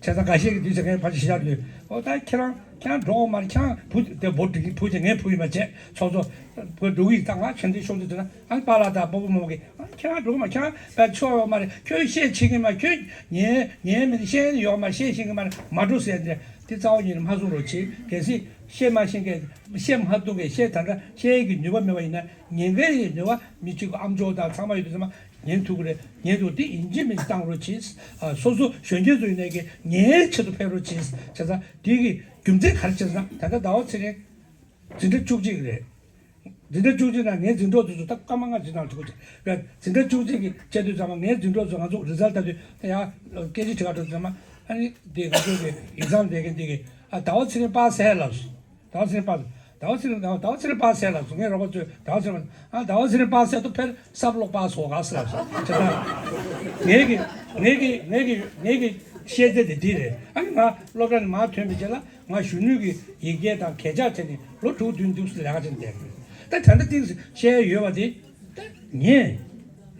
ཙང་འགའ་ཤས་ཀྱི་དུས་ཚོད་ངས་ཕར་ཕྱི་བཞག་དུས་འོ་ད་ཁྱེད་རང་ཁྱེད་རང་འགྲོ་དགོས་མ་རེད། ཁྱེད་རང་བུ་དེ་བུ་དེ་བུ་དེ་ངའི་བུ་ཡིན་པ་བྱས་ཚོགས་གཙོ་བུ་འགྲོ་གི་ཡིན། ད་ང་ཁྱེད་འདི་ཤོག་འདི་དེ་ན། ཨ་ནི་པཱ་ལགས་དང་སྤོ་བོ་རྨོ་མོ་གིས་ཨ་ཁྱེད་རང་འགྲོ་གི་མ། ཁྱེད་རང་དཔེ་ཆོག་ཡོད་མ་རེད། ཁྱོད་བཤད་ཤེས་ཀྱི་མ། ཁྱོད་ཉན་ཉན་མི་བཤད་ཡོད་མ། བཤད་ཤེས་ཀྱི་མ་རེད། མ་འགྲོ་ཟེར་ཏེ་དེ་རྩ་བ་ཉིད་ནས་མ་གསུང་རོགས་བྱེད། གལ་སྲིད་བཤད་མ་ཤེས་མཁན་བཤད་མ་ཐུབ་མཁན་བཤད་ད་ལྟ་བཤད་ཡས་ཀྱི་ནུས་པ་མེད་པ་ཡིན་ན་ཉན་མཁན་ཡི་ནུས་པ་མི་གཅིག་གི་ཨམ་ཅོག་དང་ཚང་མ་ཡོད་དུས་ཚང་མ་ཉན་ཐུབ་ཀྱི་རེད། ཉན་ཐུབ་དེ་ཡིན་གཅིག་མིན་གཅིག་བཏང་རོགས་གྱིས། ཨ་སོ་སོ་གཞོན་སྐྱེས་ཚོ་ཡིན་ནའི་གི་ཉན་ཡས་ཆེད་དུ་ཕེབས་རོགས་གྱིས། བྱས་ཙང་དེ་གི་རྒྱུ་མཚན་ག་རེ་བྱས་ན་ད་ལྟ་ཟླ་བ་ཚེ་རིང་འཛིན་གྲྭ་བཅུ་གཅིག་རེད། འཛིན་གྲྭ་བཅུ་གཅིག་ནང་ངའི་འཛིན་གྲོགས་དེ་ཚོ་ད་སྐར་མ་ལྔ་གཅིག་ནང་ཐུག་གི་རེད། འཛིན་གྲྭ་བཅུ་གཅིག་གི་བྱས་དུས་ཙམ་པ་ངའི་འཛིན་གྲོགས་ཚོ་ང་ཚོ་རི་ཛལ་ལྟ་དུས་ད་ཡང་སྐད་ཆ་དྲི་ག་འགྲོ་དུས་ཙམ་པ་ཨ་ནི་དེ་ང་ཚོ་གི་ཡིག་ཚང་ལས་ཀྱི་འདི་གི་ཨ་ཟླ་བ་ཚེ་རིང་པཱ་སེ་ལབ་སོང་། ཟླ་བ་ཚེ་རིང་པཱ་ཟླ་བ་ཚེ་རིང་ཟླ་བ་ཚེ་རིང་པཱ་སེ་ལབ་སོང་། ངའི་རོགས་པ་ཚོས་ཟླ་བ་ཚེ་རིང་ཨ་ཟླ་བ་ཚེ་རིང་པཱ་སེ་ཏོ་ཕེར་སབ་ལོག་པཱ་སོ་ག་སེ་ལབ་སོང་། བྱས་ཙང་ངའི་གི་ངའི་གི་ངའི་གི་ངའི་གི་ཤེས་ཚད་དེ་འདི་རེད། ཨ་ནི་ང་སློབ་གྲྭ་ནས་མར་ཐོན་པའི་རྗེས་ལ། ང་གཞོན་ནུ་གི་ཡིག་སྐྱེལ་དང་གད་རྒྱག་བྱས་ནས་ལོ་དྲུག་བདུན་འདུག་སེ་ལས་ཀ་བྱས་ནས་བསྡད་ཡོད། ད་ད་ལྟ་ཏིག་ཙམ་བཤད་ཡ་ཡོད་པ་དེ་ད་ཉན་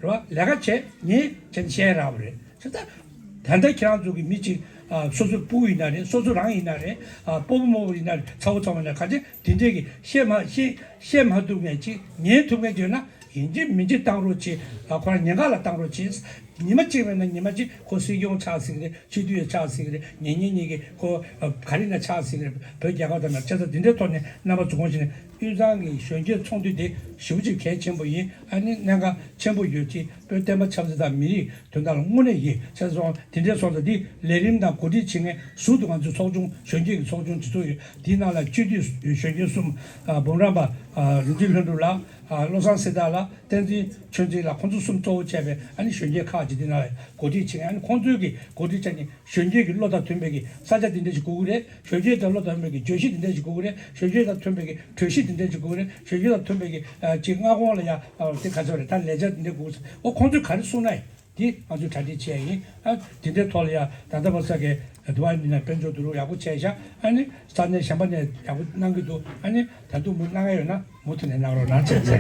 རེད་བ། ལས་ཀ་བྱས་ཉན་བྱས་ནས་བཤད་ཡ་རག་པ་རེད། ད་ད་ལྟ་ཁྱེད་རང་ཚོ་གི་མི་གཅིག་ཨ་སོ་སོའི་སྤུ་གུ་ཡིན་ན་རེད། སོ་སོ་རང་ཡིན་ན་རེད། ཨ་སྤོ་བོ་རྨོ་བོ་ཡིན་ན་རེད། ཚ་བོ་ཚ་མོ་ཡིན་ན་ག་ཚད་དེ་འདྲས་ཀྱི་བཤད་མ་བཤད་བཤད་མ་ཐུབ་མཁན་ཅིག་ཉན་ཐུབ་མཁན་ཅིག་ཡོད་ན། ཡིན་གཅིག་མིན་གཅིག་བཏང་རོགས་གྱིས། ཨ་ཁོ་རང་ཉེན་ཁ་ལ་བཏང་རོགས་གྱིས། ཉི་མ་གཅིག་མེད་ན་ཉི་མ་གཅིག་ཁོ་སྲིད་སྐྱོང་ཆགས་སྲིད་ཀྱི་རེད། སྤྱི་འཐུས་ཡང་ཆགས་སྲིད་ཀྱི་རེད། ཉན་ཉན་གཉིས་ཀྱིས་ཁོ་ཨ་ག་རེ་ན་ཆགས་སྲིད་ཀྱི་རེད། བོད་རྒྱལ་ཁབ་དང་ནང་བྱས་ཙང་འདི་འདྲའི་ཐོག་ནས་རྣམ་པ་ཚོ་དགོངས་བཞིན་ནས་དབུས་གཙང་གི་གཞོན་སྐྱེས་ཚོགས་འདུ་དེ་ཞེ་པོ་ཅིག་གལ་ཆེན་པོ་ཡིན། ཨ་ནི་གནད་འགག་ཆེན་པོ་ཡོད་ཅིག་བོད་བསྟན་པ་ཆབ་སྲིད་དང་མི་རིགས་དོན་དག་ལ་དངོས་གནས་ཡིན། བྱས་ཙང་དེ་འདྲའི་སོང་ཙང་འདི་ལས་རིམ་དང་གོ་སྒྲིག་བྱེད་མཁན་ཟུར་དུ་ང་ཚོའི་ཚོགས་ཆུང་གཞོན་སྐྱེས་ཀྱི་ཚོགས་ཆུང་དེ་ཚོ་ཡོད། དེའི་ནང་ལ་སྤྱི་འཐུས་གཞོན་སྐྱེས་གསུམ། ཨ་འབུམ་རམས་པ་ཨ་རིག་འཛིན་ལྷུན་གྲུབ་ལགས། ཨ་བློ་བཟང་སེང་སྟག་ལགས། བསྟན་འཛིན་ཆོས་འཛིན་ལགས། ཁོང་ཚོ་གསུམ་གཙོ་བོ་བྱས་པའི་ཨ་ནི་གཞོན་སྐྱེས་ཁག་ཅིག་འདི་ནང་ལ་གོ་སྒྲིག་བྱེད་མཁན། ཨ་ནི་ཁོང་ཚོའི་གི་གོ་སྒྲིག་བྱས་ནས་གཞོན་སྐྱེས་ཀྱི་བློ་དང་མཐུན་པའི་གི་ས་ཆ་འདི་འདྲ་ཞིག་དགོས་ཀྱི་རེད། གཞོན་སྐྱེས་དང་བློ་དང་མཐུན་པའི་གི་བརྗོད་གཞི་འདི་འདྲ་ཞིག་དགོས་ཀྱི་རེད། གཞོན་སྐྱེས་དང་མཐུན་པའི་གི་གྲོས་གཞི་འདི་འདྲ་ཞིག་དགོས་ཀྱི་རེད། གཞོན་སྐྱེས་དང་མཐུན་པའི་གི་ཨ་ཅིག་སྔ་དགོང་ལ་ཡ་ཨ་དེ་ག་ཚོད་རེད། ད་ལས་འཆར་འདི་འདྲ་དགོས་ཀྱི་རེད། འོ་ཁོང་ཚོས་ག་རེ་གསུངས་ན་ཡིན། འདི་ང་ཚོས་གྲ་སྒྲིག་བྱས་ཡིན། ཨ་དེ་འདྲའི་ཐོག་ལ་ཡ་ད་ལྟ་བར་ས་གའི་དུ་བ་མི་ནང་དཔལ་འབྱོར་བསྡུ་རུབ་ཡག་པོ་བྱས་ཤག་ཨ་ནི་ས་གནས་གཞན་པ་ནས་ཡག་པོ་གནང་གི་འདུག་ཨ་ནི་ད་དུང་མུ་གནང་ཡ་ཡོད་ན་མུ་མཐུད་ནས་གནང་རོགས་གནང་བྱས་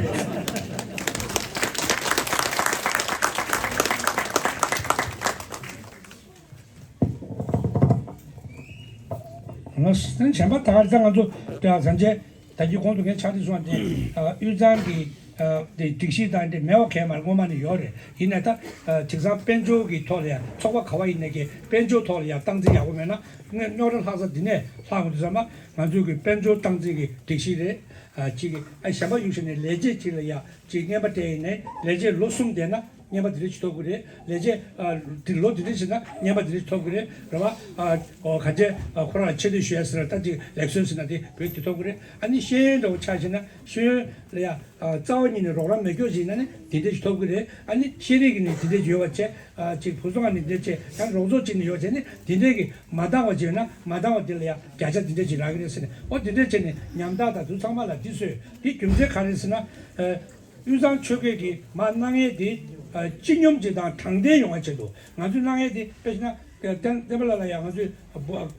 བྱས། ང་གཞན་པ་ད་ག་རེ་ད་ང་ཚོ་དེ་ཡང་གཟན་ཆས། ད་གིན་གོང་དུ་ངས་ཕྱག་བྲིས་སོང་བ་དེ། ཨ་དབུས་གཙང་གི་ཨ་དེ་སྒྲིག་གཞི་དང་དེ་མེད་པ་གས་མ་རེད། སྔོན་མ་ནས་ཡོད་རེད། ཡིན་ནའི་ད་ཨ་དེང་སང་དཔལ་འབྱོར་གྱི་ཐོག་ལ་ཡང་ཚོགས་པ་ག་བ་ཡིན་ནའི་གི་དཔལ་འབྱོར་ཐོག་ལ་ཡང་སྟངས་འཛིན་ཡག་པོ་མེད་ན། ངས་རྙོག་དྲ་ལྷག་ས་འདི་ནས་ལྷག་ཡོང་དུས་ཙམ་པ་ང་ཚོའི་གི་དཔལ་འབྱོར་སྟངས་འཛིན་གྱི་སྒྲིག་གཞི་རེད། ཨ་གཅིག་གི་ཨ་གཞན་པ་ཡོད་ཤེས་ནས་ལས་བྱེད་གཅིག་ལ་ཡང་གཅིག་རྔན་པ་སྤྲད་ཡིན་ནའི་ལས་བྱེད་ལོ་གསུམ་བསྡད་ན། རྔན་པ་དེ་འདྲ་ཞིག་ཐོབ་ཀྱི་རེད། ལས་བྱེད་ཨ་དེ་ལོ་དེ་འདྲ་ཞིག་ན་རྔན་པ་དེ་འདྲ་ཞིག་ཐོབ་ཀྱི་རེད། རེད་བ། ཨ་ཨོ་ག་ཚད་ཨ་ཁོ་རང་ཆེ་བསྟོད་ཞུ་ཡ་ཟེར་ན་ད་ཅིག་ལེགས་གསོལ་ཟེར་ན་དེ་བོད་དེ་ཐོབ་ཀྱི་རེད། ཨ་ནི་ཤེས་ཡོན་འདྲ་བོ་ཆ་བཞག་ན་ཤེས་ཡོན་ལ་ཡ་ཨ་རྩ་བ་ཉིད་ནས་རོགས་རམ་མེད་སྐྱོ་ཞིག་ཡིན་ན་ནི་དེ་འདྲ་ཞིག་ཐོབ་ཀྱི་རེད། ཨ་ནི་ཤེས་རིག་གི་ནི་དེ་འདྲ་ཞིག་ཡོད་པ་བྱས། ཨ་ཅིག་བུ་ཚོ་ང་ནི་འདི་བྱས་ཡང་རོགས་ཚོགས་ཅིག་ནི་ཡོད་བྱས་ནི་འདི་འདྲས་ཀྱི་མ་འདང་བ་ཅིག་ཡོད་ན་མ་འདང་བ་དེ་ལ་ཡང་བརྒྱ་ཆ་འདི་འདྲས་ཅིག་རག་གི་རེད་ཟེར་ནས། ཨོ་འདི་འདྲས་བྱས་ནས་ཉམ་ཐག་དང་དུ་ཚང་མ་ལ་འདི་སོས་འདི་རྒྱུ་མཚན་ག་རེ་ཟེར་ན། ཨ་དབུས་གཙང་ཆོལ་ཁའི་གི་མ་གནང་ཡས་དེ་ཨ་སྤྱི་སྙོམས་ཅིག་དང་དྲང་བདེན་ཡོང་བ་ཆེད་དུ་ང་ཚོས་གནང་ཡས་དེ་དཔེ་བྱས་ན། བསྟན་བསྟན་པ་ལགས་ལ་ཡང་ང་ཚོས་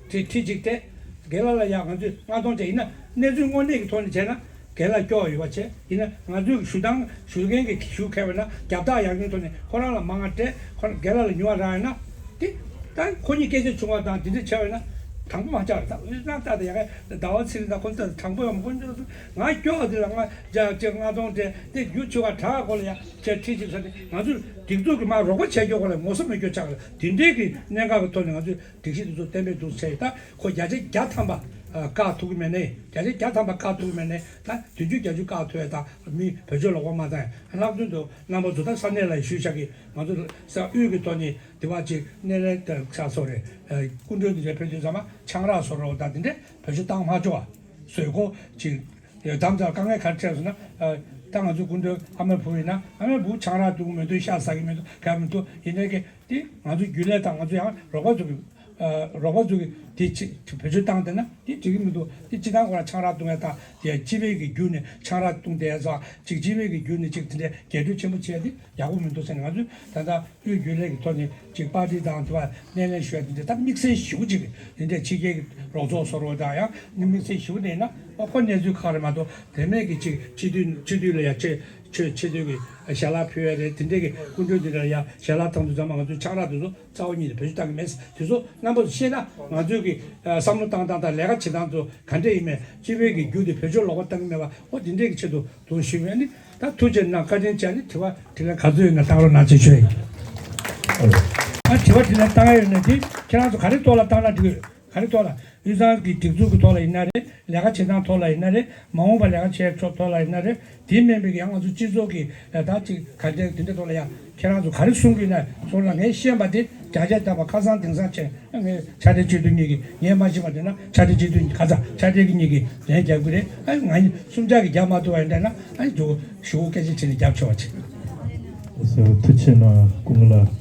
ཁྲི་ཁྲི་གཅིག་སྤྲད། རྒན་ལགས་ལ་ཡང་ང་ཚོས་ལྔ་སྟོང་སྤྲད། ཡིན་ན་གནས་ཚུལ་དངོས་གནས་ཀྱི་ཐོག་ནས་བྱས་ན་རྒན་ལགས་སྐྱོ་བ་ཡོད་པ་བྱས། ཡིན་ན་ང་ཚོས་ཞུ་སྟངས་ཞུ་མཁན་གྱི་ཞུ་མཁས་པ་ན་རྒྱབ་རྟགས་ཡག་ཉུང་ཐོག་ནས་ཁོ་རང་ལ་མང་བ་སྤྲད། ཁོ་རང་རྒན་ལགས་ལ་ཉུང་བ་རག་ཡོད་ན་དེ་ད་ཁོ་གཉིས་སྐད་ཆ་བྱུང་བ་དང་དེ་འདྲ་བྱས་པ་ཡིན་ན་དྲང་པོ་མ་ཆགས་རེད། ད་དབུས་གཙང་ལྟ་དང་ཡ་གའི་ཟླ་བ་ཚེ་རིང་དང་ཁོ་ཚོ་དྲང་པོ་ཡོང་མ་ཁོ་ཚོ་ང་སྐྱོ་བ་དེ་ལ་ང་རྒྱ་ལྔ་སྟོང་སྤྲད་དེ་རྒྱུ་ཆུ་བ་དྲག་གོ་ལ་ཡ་བྱས་ཁྲི་གཅིག་ས་དེ་ང་ཚོས་སྒྲིག་འཛུགས་ཀྱི་མ་རོགས་པ་བྱས་སྐྱོ་གོ་ལ་ངོ་ས་མེད་སྐྱོ་ཆགས་རེད། དེ་འདྲའི་གི་གནད་འགག་གི་ཐོག་ནས་ང་ཚོས་སྒྲིག་གཞི་དེ་ཚོ་གཏན་འབེབས་འདུག་བྱས་ཡོད། ད་ཁོ་བརྒྱ་ཆ་བརྒྱ་ཐམ་པ་ཨ་བཀག་ཐུབ་ཀྱི་མེད་ནའི་བརྒྱ་ཆ་བརྒྱ་ཐམ་པ་བཀག་ཐུབ་ཀྱི་མེད་ནའི་ད་བདུན་ཅུ་བརྒྱད་ཅུ་བཀག་ཐུབ་ཡ་ད་མི་བོད་ཆོས་ལོག་པ་མ་བཏང་ཡ། ལྷག་དོན་དུ་རྣམ་པ་ཚོ་ད་ས་གནས་ལ་ཞུས་བཞག་གི་ང་ཚོ་ས་དབུས་ཀྱི་ཐོག་ནས་དེ་བ་ཅིག་སྣེ་ལེན་ད་ཆགས་སོང་རེད། ཨ་སྐུ་མགྲོན་འདི་འདྲ་ཕེབས་དུས་ཙམ་པ་ཆང་རག་བཟོ་རོགས་དང་དེ་འདྲ་བེད་སྤྱོད་བཏང་མ་ཆོག་པ་བཟོས་གོ་ཅིག་ཡོད་དམ་ཙང་དཀའ་ངལ་ག་རེ་འཕྲད་སོང་ན། ཨ་ད་ང་ཚོའི་སྐུ་མགྲོན་ཨ་མའི་བུ་ཡིན་ན་ཨ་མའི་བུ་ཆང་རག་འཐུང་གི་མི་འདུག་ཤ་ཟ་གི་མི་འདུག་ག་མི་འདུག་ཡིན་ནའི་གི་དེ་ང་ཚོའི་རྒྱུན་ལས་དང་ང་ཚོ་ཡང་རོགས་པ་ཚོ་གི་ཨ་རོགས་པ་ཚོ་གི་དེ་ཅི་བེད་སྤྱོད་བཏང་བསྡད་ན་དེ་འགྲིག་གི་མི་འདུག་དེ་སྤྱི་བཏང་ཁོ་རང་ཆང་རག་འཐུང་ཡ་དང་དེ་སྤྱི་པའི་གི་བརྒྱུད་ནས་ཆང་རག་འཐུང་བསྡད་ཡ་ཚོ་ཅིག་སྤྱི་པའི་གི་བརྒྱུད་ནས་ཅིག་དེ་འདྲའི་རྒྱས་སྤྲོས་ཆེན་པོ་བྱས་ཏེ་ཡག་པོ་མི་འདུག་ཟེར་ནས་ང་ཚོས་ད་ལྟ་དབུས་རྒྱུན་ལས་ཀྱི་ཐོག་ནས་ཅིག་པར་ཊི་དང་དེ་བ་སྣེ་ལེན་ཞུ་ཡ་དེ་འདྲ་ད་དམིགས་བསལ་ཞེ་པོ་ཅིག་དེ་འདྲའི་ཕྱི་རྒྱལ་གྱི་རོགས་ཚོགས་བཟོ་རོགས་དང་ཡང་དམིགས་བསལ་ཞེ་པོ་ནས་ན་ཨོ་ཁོ་གནས་ཚུལ་ཁག་རེད་མ་གཏོགས་དེ་མེད་ཀྱི་ཅིག་སྤྱི་འཐུས་སྤྱི་འཐུས་ལ་ཡ་ཆེ་ཆོས་ཆེ་འཐུས་ཀྱི་ཞལ་ལག་ཕུལ་བ་རེད། དེ་འདྲའི་གི་སྐུ་མགྲོན་དེ་འདྲ་ལ་ཡ་ཞལ་ལག་བཏང་དུས་ཙམ་པ་ང་ཚོའི་ཆང་རག་དེ་ཚོ་རྩ་བ་ཉིད་ནས་བེད་སྤྱོད་བཏང་གི་མེད། དེ་ཚོ་རྣམ་པ་ཚོ་ཤེས་ན་ང་ཚོའི་གི་བསམ་བློ་བཏང་སྟངས་དང་ལས་ཀ་བྱེད་སྟངས་ཚོ་ག་འདྲ་ཡིན་མེད་སྤྱི་པའི་གི་རྒྱུ་དེ་བེད་སྤྱོད་ལོག་པ་བཏང་གི་མེད་པ་ཨོ་དེ་འདྲའི་གི་ཆེད་དུ་དུ་ཞུས་པས་ནི། ད་ཐུགས་རྗེ་གནང་། བཀའ་དྲིན་ཆེ། ནི་དྲི་བ་དྲིས་ལན་ག་ཚོད་ཡོད་ན་བཏང་རོགས་གནང་ཅེས་ཞུ་ཡིན། ད་དྲི་བ་དྲིས་ལན་བཏང་ཡ་ཡོད་ན་དེ་ཁྱེད་རང་ཚོ་ག་རེ་ཐོག་ལ་བཏང་ན་འགྲིག་གི་རེད། ག་རེ་ཐོག་ལ་དབུས་གཙང་གི་སྒྲིག་འཛུགས་ཀྱི་ཐོག་ལ་ཡིན་ན་རེད། ལས་ཀ་བྱེད་སྟངས་ཐོག་ལ་ཡིན་ན་རེད། མ་འོངས་པ་ལས་ཀ་བྱེད་ཕྱོགས་ཐོག་ལ་ཡིན་ན་རེད། དེ་མིན་པའི་ཡང་ང་ཚོ་སྤྱི་ཚོགས་ཀྱི་ད་ཅིག་ག་འདྲ་དེ་འདྲ་ཐོག་ལ་ཡང་ཁྱེད་རང་ཚོ་ག་རེ་གསུང་གི་ཡིན་ན་གསུང་ན་ངས་ཤེས་པ་དེ་བརྒྱ་ཆ་བརྒྱ་པ་ཁ་སང་དེང་སང་བྱས་ངས་ཕྱག་སྦྲེལ་སྤྱི་འཐུས་གཉིས་ཀྱི་ངས་མ་ཤེས་པ་དེ་ན་ཕྱག་སྦྲེལ་སྤྱི་འཐུས་ཁ་སང་ཕྱག་སྦྲེལ་གྱི་གཉིས་ཀྱི་ལན་རྒྱབ་ཀྱི་རེད། ཨ་ང་གཉིས་གསུམ་ཆ་གི་རྒྱབ་མ་ཐུབ་པ་ཡིན་འདྲ་ན་ཨ་ནི་ཇོ་ཞུ་སྐད་ཆ་བྱས་ནས་རྒྱབ་ཆོག་པ་བྱེད། ཐུགས་རྗེ་གནང་སྐུ་ངོ་ལགས།